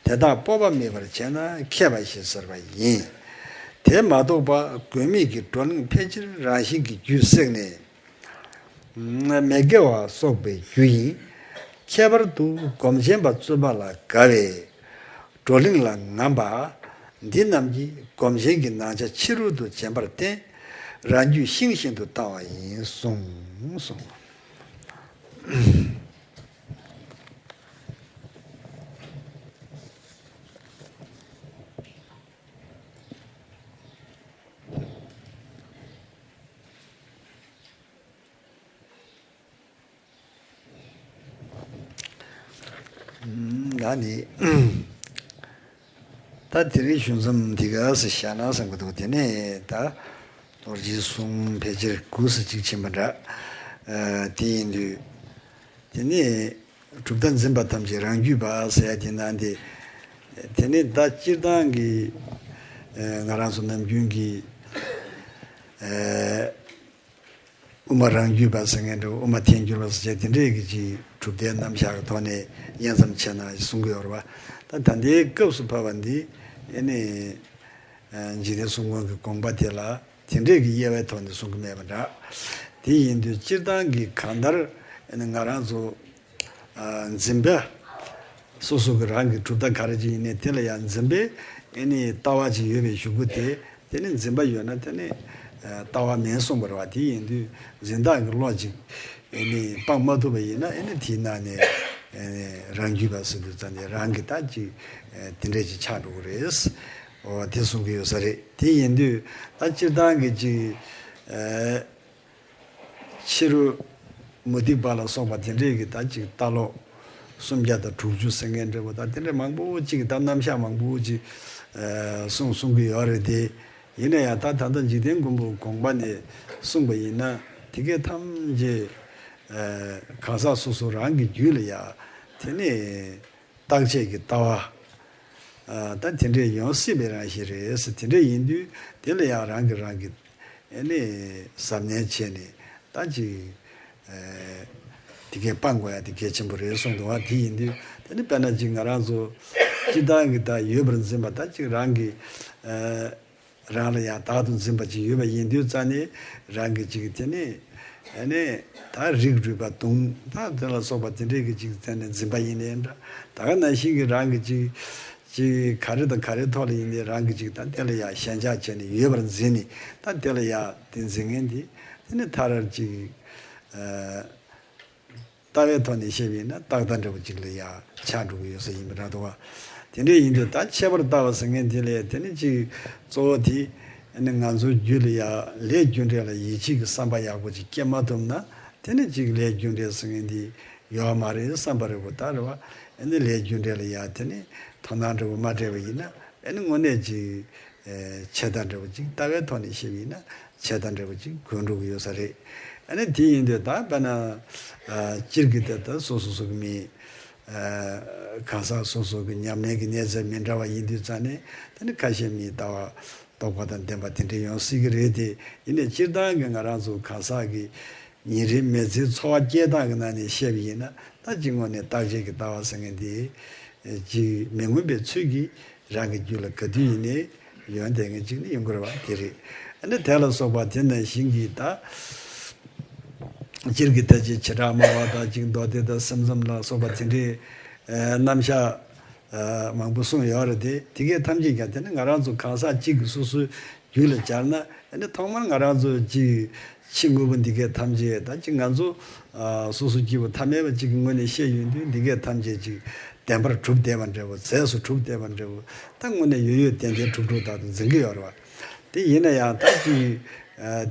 དེ་དག་སྤོབས་པ་མེད་པར་བྱས་ན་མཁས་པ་ཞེས་ཟེར་བ་ཡིན། དེ་མ་གཏོགས་པ་དགོས་མེད་ཀྱི་བགྲོ་གླེང་ཕལ་ཆེར་རང་བཞིན་གྱི་རྒྱུད་བསྲེགས་ནས། མི་དགེ་བ་གསོག་པའི་རྒྱུ་ཡིན། ཁྱད་པར་དུ་སྒོམ་ཆེན་པ་བཙུན་པ་ལ་དགའ་བས། བགྲོ་གླེང་ལ་ངན་པ། འདི་རྣམས་ཀྱིས་སྒོམ་ཆེན་གྱི་ནང་ཆ་ཕྱི་རོལ་དུ་བྱེད་པར་བརྟེན། རང་རྒྱུད་ཤིང་བཞིན་དུ་བཏང་བ་ཡིན་གསུངས་སོ། ང་ནི། ད་དེ་རིང་ཞུ་མཚམས་འདི་ག་ས་བཞག་ན་བསམ་གྱི་འདུག་དེ་ནས་ད་རྡོ་རྗེ་གསུམ་ཕལ་ཆེར་དགུ་ས་གཅིག་ཕྱིན་པ་འདྲ། ཨ། དེ་ཡིན་དུས། དེ་ནས་གྲུབ་མཐའ་འཛིན་པ་ཐམས་ཅད་རང་རྒྱུད་པ་ཟེར་ཡ་དེ་ནང་དེ། དེ་ནས་ད་སྤྱིར་བཏང་གི། ཨ། ང་རང་ཚོ་ནམ་རྒྱུན་གྱི། ཨ། དབུ་མ་རང་རྒྱུད་པ་ཟེར་མཁན་འདྲ། དབུ་མ་ཐལ་འགྱུར་བ་ཟེར་བྱས་དེ་འདྲས་ཀྱི་ཅིག་གྲུབ་མཐའི་རྣམ་གཞག་གི་ཐོག་ནས་དབྱེ་མཚམས་ཕྱེ་ན་གསུང་གི་ཡོད་རེད་པ། ད་ད་ལྟའི་སྐབས་སུ་བབ་པ་འདི། ཨེ་ནི། ཨ། འཇིག་རྟེན་གསུམ་མགོན་གྱི་དགོངས་པ་དེ་ལ་དེ་འདྲས་ཀྱི་དབྱེ་བའི་ཐོག་ནས་གསུང་གི་མེད་པ་འདྲ། དེ་ཡིན་དུས་སྤྱིར་བཏང་གི་གང་ལྟར། ཨེ་ནི་ང་རང་ཚོ། ཨ། འཛིན་པ། སོ་སོ་གི་རང་གི་གྲུབ་མཐའ་ག་རེ་ཅིག་ཡིན་ནའི་དེ་ལ་ཡང་འཛིན་པའི། ཨེ་ནི་ལྟ་བ་ཅིག་ཡོད་པའི་གཞུག་གུ་དེ། དེ་ནི་འཛིན་པ་ཡོད་ན་དེ་ནི། ཨ། ལྟ་བ་མིན་གསུངས་པ་རེད་པ། དེ་ཡིན་དུས་འཛིན་སྟངས་ཀྱི་བློ་ཅིག་ཨེ་ནི་སྤང་མ་ཐུབ་པ་ཡིན་ན། ཨེ་ནི་དེའི་ནང་ནས། ཨེ་ནི་རང་རྒྱུད་པ་ཟེར་དུས་ཙམ་ནས་རང་གི་ད་ཅིག་ཨེ། དེ་འདྲས་ཅིག་ཆགས་འགྲོ་གི་རེད། འོ་དེ་གསུང་གི་ཡོད་ས་རེད། དེ་ཡིན་དུས་ད་སྤྱིར་བཏང་གི་ཅིག་ཨེ། ཕྱི་རོལ་མུ་སྟེགས་པ་ལ་སོགས་པ་དེ་འདྲས་ཀྱི་ད་ཅིག་ལྟ་ལོག་སུམ་བརྒྱ་དང་དྲུག་ཅུ་ཟེར་མཁན་འདྲ་པོ། ད་དེ་འདྲས་མང་པོ་ཅིག་ད་རྣམ་གཞག་མང་པོ་ཅིག་ཨ། གསུང་གསུང་གི་ཡོད་རེད་དེ། ཡིན་ན་ཡང་ད་ད་ལྟ་འཇིག་རྟེན་མགོན་པོའི་དགོངས་པ་ནས་གསུངས་པ་ཡིན་ན། དེ་གས་ཐམས་ཅད་ཨ། གང་ཟག་སོ་སོ་རང་གི་རྒྱུད་ལ་ཡ། དེ་ནས། བརྟག་དཔྱད་ཀྱི་ལྟ་བ། ཨ། ད་དེ་འདྲས་ཡོང་སྲིད་པའི་རང་བཞིན་རེད་ཟེར། དེ་འདྲས་ཡིན་དུས་དེ་ལ་ཡང་རང་གིས་རང་གི་ཨེ་ནི་གཟབ་ནན་བྱས་ནས་ད་ཅིག་ཨེ། དེ་གས་སྤང་དགོས་ཡ་དེ་གལ་ཆེན་པོ་རེད་གསུངས་འདུག་པ། དེ་ཡིན་དུས་དེ་ནི་དཔེར་ན་ཅིག་ང་རང་ཚོ་ སྤྱིར་བཏང་གི་ད་ཡོད་པར་འཛིན་པ་ད་ཅིག་རང་གི་ཨ་རང་ལ་ཡང་བདག་ཏུ་འཛིན་པ་ཅིག་ཡོད་པ་ཡིན་དུས་ཙང་ནས་རང་གི་ཅིག་དེ་ནས་ཨ་ནི་ད་རིགས་རུས་པ་དུང་ད་དེ་ལ་སོགས་པ་དེ་འདྲས་ཀྱི་ཅིག་དེ་ནས་འཛིན་པ་ཡིན་ནའི་འདྲ། ད་ག་ནང་བཞིན་གྱི་རང་གི་ཅིག་ཅིག་ག་རེ་དང་ག་རེའི་ཐོག་ལ་ཡིན་ནའི་རང་གི་ཅིག་ད་དེ་ལ་ཡང་ཞེན་ཆགས་བྱས་ནས་ཡོད་པར་འཛིན་ནས་ད་དེ་ལ་ཡང་དེ་འཛིན་མཁན་དེ་དེ་ནི་མཐར་ཅིག་ཨ། ལྟ་བའི་ཐོག་ནས་བཤད་པ་ཡིན་ན་རྟག་ལྟ་འདྲ་བོ་ཅིག་ལ་ཡང་ཆགས་འགྲོ་གི་ཡོད་ས་ཡིན་པ་འདྲ་འདུག་བ། དེ་འདྲ་ཡིན་དུས་ད་ཁྱད་པར་ལྟ་བ་ཟེར་མཁན་དེ་ལས་དེ་ནི་ཅིག་གཙོ་བོ་དེ་ཨ་ནི་ང་ཚོའི་རྒྱུད་ལ་ཡང་ལས་རྒྱུ་འབྲས་ལ་ཡིད་ཆེས་ཀྱི་བསམ་པ་ཡག་པོ་ཅིག་སྐྱེ་མ་ཐུབ་ན་དེ་ནི་ཅིག་ལས་རྒྱུ་འབྲས་ཟེར་མཁན་དེ་ཡོད་མ་རེད་བསམ་པ་རེད་པོ་ད་རེད་བ། ཨ་ནི་ལས་རྒྱུ་འབྲས་ལ་ཡང་དེ་ནི་དོ་སྣང་འདྲ་བོ་མ་སྤྲད་པ་ཡིན་ན། ཨ་ནི་དངོས་གནས་ཅིག་ཨེ་ཆད་ལྟ་འདྲ་བོ་ཅིག་ལྟ་བའི་ཐོག་ནས་བཤད་པ་ཡིན་ན་ཆད་ལྟ་འདྲ་བོ་ཅིག་གོན་འགྲོ་གི་ཡོད་ས་རེད། ཨ་ནི་དེ་ཡིན་དུས་ད་དཔེར་ན་ཨ་སྤྱིར་གྱི་དེ་ལྟར་སོ་སོ་སོ་གི་མི་ཨ་གང་ཟག་སོ་སོ་གི་ཉམས་ལེན་གྱི་གནས་ཚད་མི་འདྲ་བ་ཡིན་དུས་ཙང་ནས་དེ་ནི་ཁ་ཤས་མི་ལྟ་བ་རྟོགས་པ་དང་ལྡན་པ་དེ་འདྲ་ཡོང་སྲིད་ཀྱི་རེད་དེ། ཡིན་ནའི་སྤྱིར་བཏང་གི་ང་རང་ཚོ་གང་ཟག་གི་ཉིན་རེའི་མི་ཚེའི་འཚོ་བ་སྐྱེལ་སྟངས་ཀྱི་ནང་ནས་བཤད་པ་ཡིན་ན་ད་ཅིག་དངོས་གནས་བརྟག་དཔྱད་ཀྱི་ལྟ་བ་ཟེར་མཁན་དེ་ཅིག་མི་མངོན་པའི་ཚུལ་གྱིས་རང་གི་རྒྱུད་ལ་ག་དུས་ཡིན་ནའི་ཡོང་བསྡད་མཁན་ཅིག་ནི་ཡོང་གི་རེད་བ། དེ་རེད། ཨ་ནི་དེ་ལ་སོགས་པ་དེ་ནང་བཞིན་གྱི་ད་སྤྱིར་གྱི་ད་ཅིག་བྱེ་བྲག་སྨྲ་བ་དང་ཅིག་མདོ་སྡེ་དང་སེམས་ཙམ་ལ་སོགས་པ་དེ་འདྲའི་རྣམ་གཞག་མང་པོ་གསུངས་ཡོད་རེད་དེ། དེ་གས་ཐམས་ཅད་ཀྱང་དེ་ནི་ང་རང་ཚོ་གང་ཟག་གཅིག་གི་སོ་སོའི་རྒྱུད་ལ་སྦྱར་ན་ཨ་ནི་ཐོག་མར་ང་རང་ཚོ་ཅིག་ཕྱི་དངོས་པོ་འདི་གས་ཐམས་ཅད་ད་ཅིག་ང་ཚོ་སོ་སོ་སྐྱེ་བོ་ཐ་མལ་པ་ཅིག་གི་ངོས་ནས་བཤད་ཡོང་དུས་འདི་གས་ཐམས་ཅད་ཅིག་བདེན་པར་གྲུབ་བསྡད་པ་འདྲ་བོ་རྫས་སུ་གྲུབ་བསྡད་པ་འདྲ་བོ་ད་དངོས་གནས་ཡོད་ཡོད་བདེན་བདེན་གྲུབ་གྲུབ་ལྟར་དུ་འཛིན་གྱི་ཡོད་རེད་བ། དེ་ཡིན་ན་ཡང་ད་ཅིག་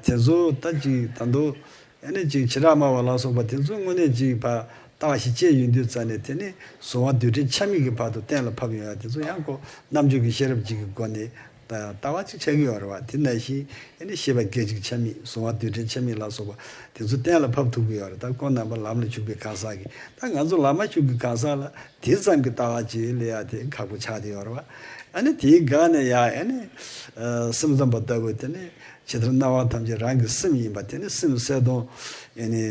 དེ་ཚོ་ད་ཅིག་ད་དུང་ཨ་ནི་ཅིག་བྱེ་བྲག་སྨྲ་བ་ལ་སོགས་པ་དེ་ཚོ་དངོས་གནས་ཅིག་ཕར་ལྟ་བ་ཞིག་བྱས་ཡོང་དུས་ཙང་ནས་དེ་ནི་གཟུང་བ་རྡུལ་ཕྲན་ཆ་མེད་ཀྱི་བར་དུ་གཏན་ལ་ཕབ་ཡོང་ཡ་དེ་ཚོ་ཡང་ཁོ་རྣམ་འགྱུར་གྱི་ཤེས་རབ་ཅིག་གི་སྒོ་ནས་ལྟ་བ་ཅིག་ཆགས་ཀྱི་ཡོད་རེད་བ། དེ་ནང་བཞིན་ཨ་ནི་ཤེས་པ་སྐད་ཅིག་ཆ་མེད་གཟུང་བ་རྡུལ་ཕྲན་ཆ་མེད་ལ་སོགས་པ་དེ་ཚོ་གཏན་ལ་ཕབ་ཐུབ་ཀྱི་ཡོད་རེད། ད་ཁོང་རྣམ་པ་ལམ་ལ་ཞུགས་པའི་གང་ཟག་གིས་ད་ང་ཚོ་ལམ་ལ་ཞུགས་པའི་གང་ཟག་ལ་དེ་ཙམ་གྱི་ལྟ་བ་ཅིག་ལས་ཡ་དེ་ཁག་པོ་ཆགས་བསྡད་ཡོད་རེད་བ། ཨ་ནི་དེའི་སྒང་ནས་ཡ་ཨ་ནི་སེམས་ཙམ་པ་ལྟ་བུ་དེ་ནི། ཇི་ལྟར་སྣང་བ་ཐམས་ཅད་རང་གི་སེམས་ཡིན་པ་དེ་ནི་སེམས་གསལ་སྟོང་། ཨེ་ནི།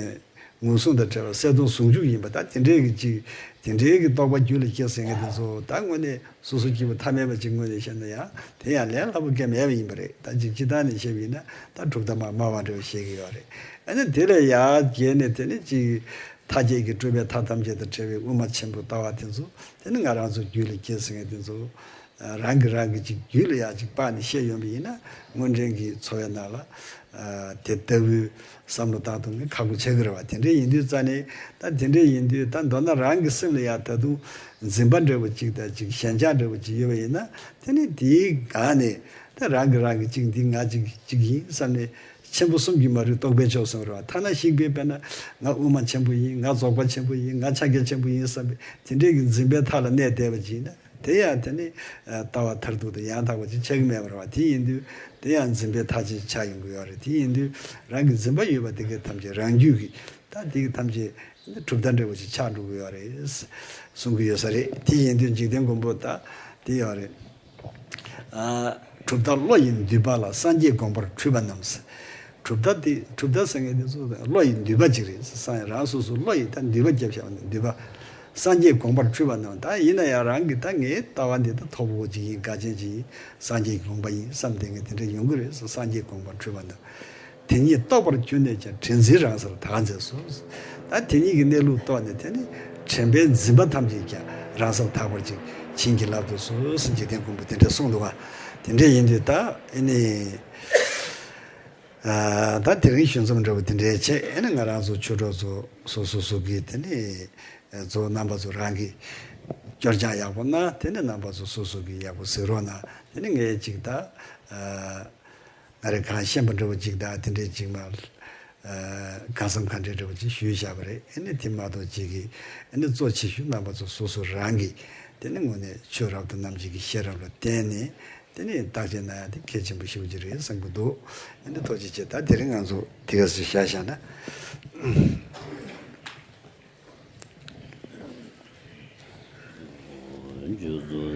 ངོས་བཟུང་དང་བྲལ་བ་གསལ་སྟོང་ཟུང་འཇུག་ཡིན་པ་ད་དེ་འདྲའི་གི་ཅིག་དེ་འདྲའི་གི་རྟོགས་པ་རྒྱུད་ལ་སྐྱེས་ཟེར་མཁན་དེ་ཚོ་ད་དངོས་གནས་སོ་སོ་སྐྱེ་བོ་ཐ་མལ་པ་ཅིག་ངོས་ནས་བཤད་ན་ཡང་དེ་ཡང་ལས་སླ་པོ་གང་མེད་པ་ཡིན་པ་རེད། ད་ཅིག་སྤྱིར་བཏང་ནས་བཤད་པ་ཡིན་ན་ད་གྲུབ་མཐའ་མ་སྨྲ་བ་འདྲ་བ་བཤད་ཀྱི་ཡོད་རེད། ཨ་ནི་དེ་ལས་ཡར་རྒྱས་ནས་དེ་ནི་ཅིག་མཐའ་བརྒྱད་ཀྱི་སྤྲོས་པའི་མཐའ་ཐམས་ཅད་དང་བྲལ་བའི་དབུ་མ་ཆེན་པོ་ལྟ་བ་དེ་ཚོ་དེ་ནི་ང་རང་ཚོ་རྒྱུད་ལ་སྐྱེས་ཟེར་མཁན་དེ་ཚོ། རང་གིས་རང་གི་ཅིག་རྒྱུད་ལ་ཡང་ཅིག་དཔག་ནས་བཤད་ཡོང་བ་ཡིན་ན་དངོས་འབྲེལ་གྱི་འཚོ་བའི་ནང་ལ་དེ་ལྟ་བུའི་བསམ་བློ་བཏང་ཐུབ་མཁན་ཁག་པོ་ཆགས་ཀྱི་རེད་བ། དེ་འདྲ་ཡིན་དུས་ཙང་ནས་ད་དེ་འདྲ་ཡིན་དུས་ད་མདོར་ན་རང་གི་སེམས་ལ་ཡང་ད་དུང་འཛིན་པ་འདྲ་བོ་ཅིག་དང་ཅིག་ཞེན་ཆགས་འདྲ་བོ་ཅིག་ཡོད་པ་ཡིན་ན་དེ་ནི་དེའི་སྒང་ནས་ད་རང་གིས་རང་གི་ཅིག་འདི་ང་ཅིག་ཅིག་ཡིན་བསམ་ནས་ཆེན་པོ་གསུམ་གྱིས་མ་རིག་རྟོག་པས་ཆོག་གསུངས་རེད་བ། ཐ་ན་ཞིག་པའི་དཔེར་ན་ང་དབུ་མ་ཆེན་པོ་ཡིན། ང་རྫོགས་པ་ཆེན་པོ་ཡིན། ང་ཕྱག་རྒྱ་ཆེན་པོ་ཡིན་བསམ་པའི་དེ་འདྲའི་གི་འཛིན་པའི་མཐའ་ལ་གནས་བསྡད་པ་ཅིག་ཡིན་ན། དེ་ཡང་དེ་ནི་ལྟ་བ་མཐར་ཐུག་ཏུ་ཡང་དག་པ་ཅིག་ཆགས་ཀྱི་མེད་པ་རེད་བ། དེ་ཡིན་དུས་དེ་ཡང་འཛིན་པའི་མཐའ་ཅིག་ཆགས་ཡོང་གི་ཡོད་རེད། དེ་ཡིན་དུས་རང་གི་འཛིན་པ་ཡོད་པ་དེ་གའི་ཐམས་ཅད་རང་རྒྱུད་ཀྱི་ད་དེ་གི་ཐམས་ཅད་གྲུབ་མཐའ་འདྲ་བོ་ཅིག་ཆགས་འགྲོ་གི་ཡོད་རེད་གསུང་གི་ཡོད་ས་རེད། དེ་ཡིན་དུས་འཇིག་རྟེན་མགོན་པོ་ད་དེ་ཡོད་རེད། གྲུབ་མཐའ་བློ་ཡི་མདུད་པ་ལ་སངས་རྒྱས་དགོངས་པར་འཁྲུལ་པ་རྣམས། གྲུབ་མཐའ་དེ་གྲུབ་མཐའ་ཟེར་མཁན་དེ་ཚོ་བློ་ཡི་མདུད་པ་ཅིག་རེད། སངས་རང་སོ་སོ་བློ་ཡི་ད་མདུད་པ་རྒྱབ་བཞག་པ་ནི་མདུད་པ། སངས་རྒྱས་དགོངས་པར་འཁྲུལ་པ་རྣམས། ད་ཡིན་ན་ཡང་རང་གི་ད་ངའི་ལྟ་བ་འདི་ད་མཐོ་པོ་ཅིག་ཡིན། དགའ་ཅན་ཅིག་ཡིན། སངས་རྒྱས་ཀྱི་དགོངས་པ་ཡིན་བསམ་བསྡད་མཁན་དེ་འདྲ་ཡོང་གི་རེད། སངས་རྒྱས་དགོངས་པར་འཁྲུལ་པ་རྣམས། དེ་ཉིད་རྟོགས་པར་གྱུར་ནས་ཀྱང་། དྲན་འཛིན་རང་སར་དག་མཛད་སོ། ད་དེ་ཉིད་ཀྱི་གནས་ལུགས་རྟོགས་ནས་དེ་ནི་དྲན་པའི་འཛིན་པ་ཐམས་ཅད་ཀྱང་རང་སར་དག་པར་ཅིག་བྱིན་གྱིས་བརླབ་ཏུ་གསོལ་ཟེར་འཇིག་རྟེན་མགོན་པོས་དེ་འདྲ་གསུངས་འདུག་ག། དེ་འདྲ་ཡིན་དུས་ད་ཨེ་ནི། ད་དེ་རིང་ཞུ་མཚམས་འདྲ་བོ་དེ་འདྲའི་ཆེད་ཨེ་ནི་ང་རང་ཚོ་ཆོས་གྲོགས་ཚོ་སོ་སོ་སོ་གིས་དེ་ནི་གཙོ་བོ་རྣམ་པ་ཚོ་རང་གིས་སྐྱོར་སྦྱང་ཡག་པོ་གནང་། དེ་ནི་རྣམ་པ་ཚོ་སོ་སོ་གིས་ཡག་པོ་གཟིགས་རོགས་གནང་། དེ་ནི་ངས་ཅིག་ད། ང་རེ་གང་ཤེས་པ་འདྲ་བོ་ཅིག་དང་དེ་འདྲའི་ཅིག་མ། གང་བསམ་གང་འདྲའི་འདྲ་བོ་ཅིག་ཞུས་བཞག་པ་རེད། ཨེ་ནི་དེ་མ་གཏོགས་ཅིག་གིས་ཨེ་ནི་གཙོ་ཆེ་ཤོས་རྣམ་པ་ཚོ་སོ་སོ་རང་གིས་དེ་ནི་དངོས་གནས་ཆོས་རབ་ཏུ་རྣམ་འབྱེད་ཀྱི་ཤེས་རབ་ལ་བརྟེན་ནས་དེ་ནི་བརྟག་དཔྱད་གནང་ཡ་དེ་གལ་ཆེན་པོ་ཞེ་པོ་ཅིག་རེད་བསམ་གྱི་འདུག། ཨེ་ནི་ཐུགས་རྗེ་ཆེ། ད་དེ་རིང་ང་ཚོ་དེ་ག་ཚོད་བཞག་བཞག་ན། རྒྱུ་ཚོ་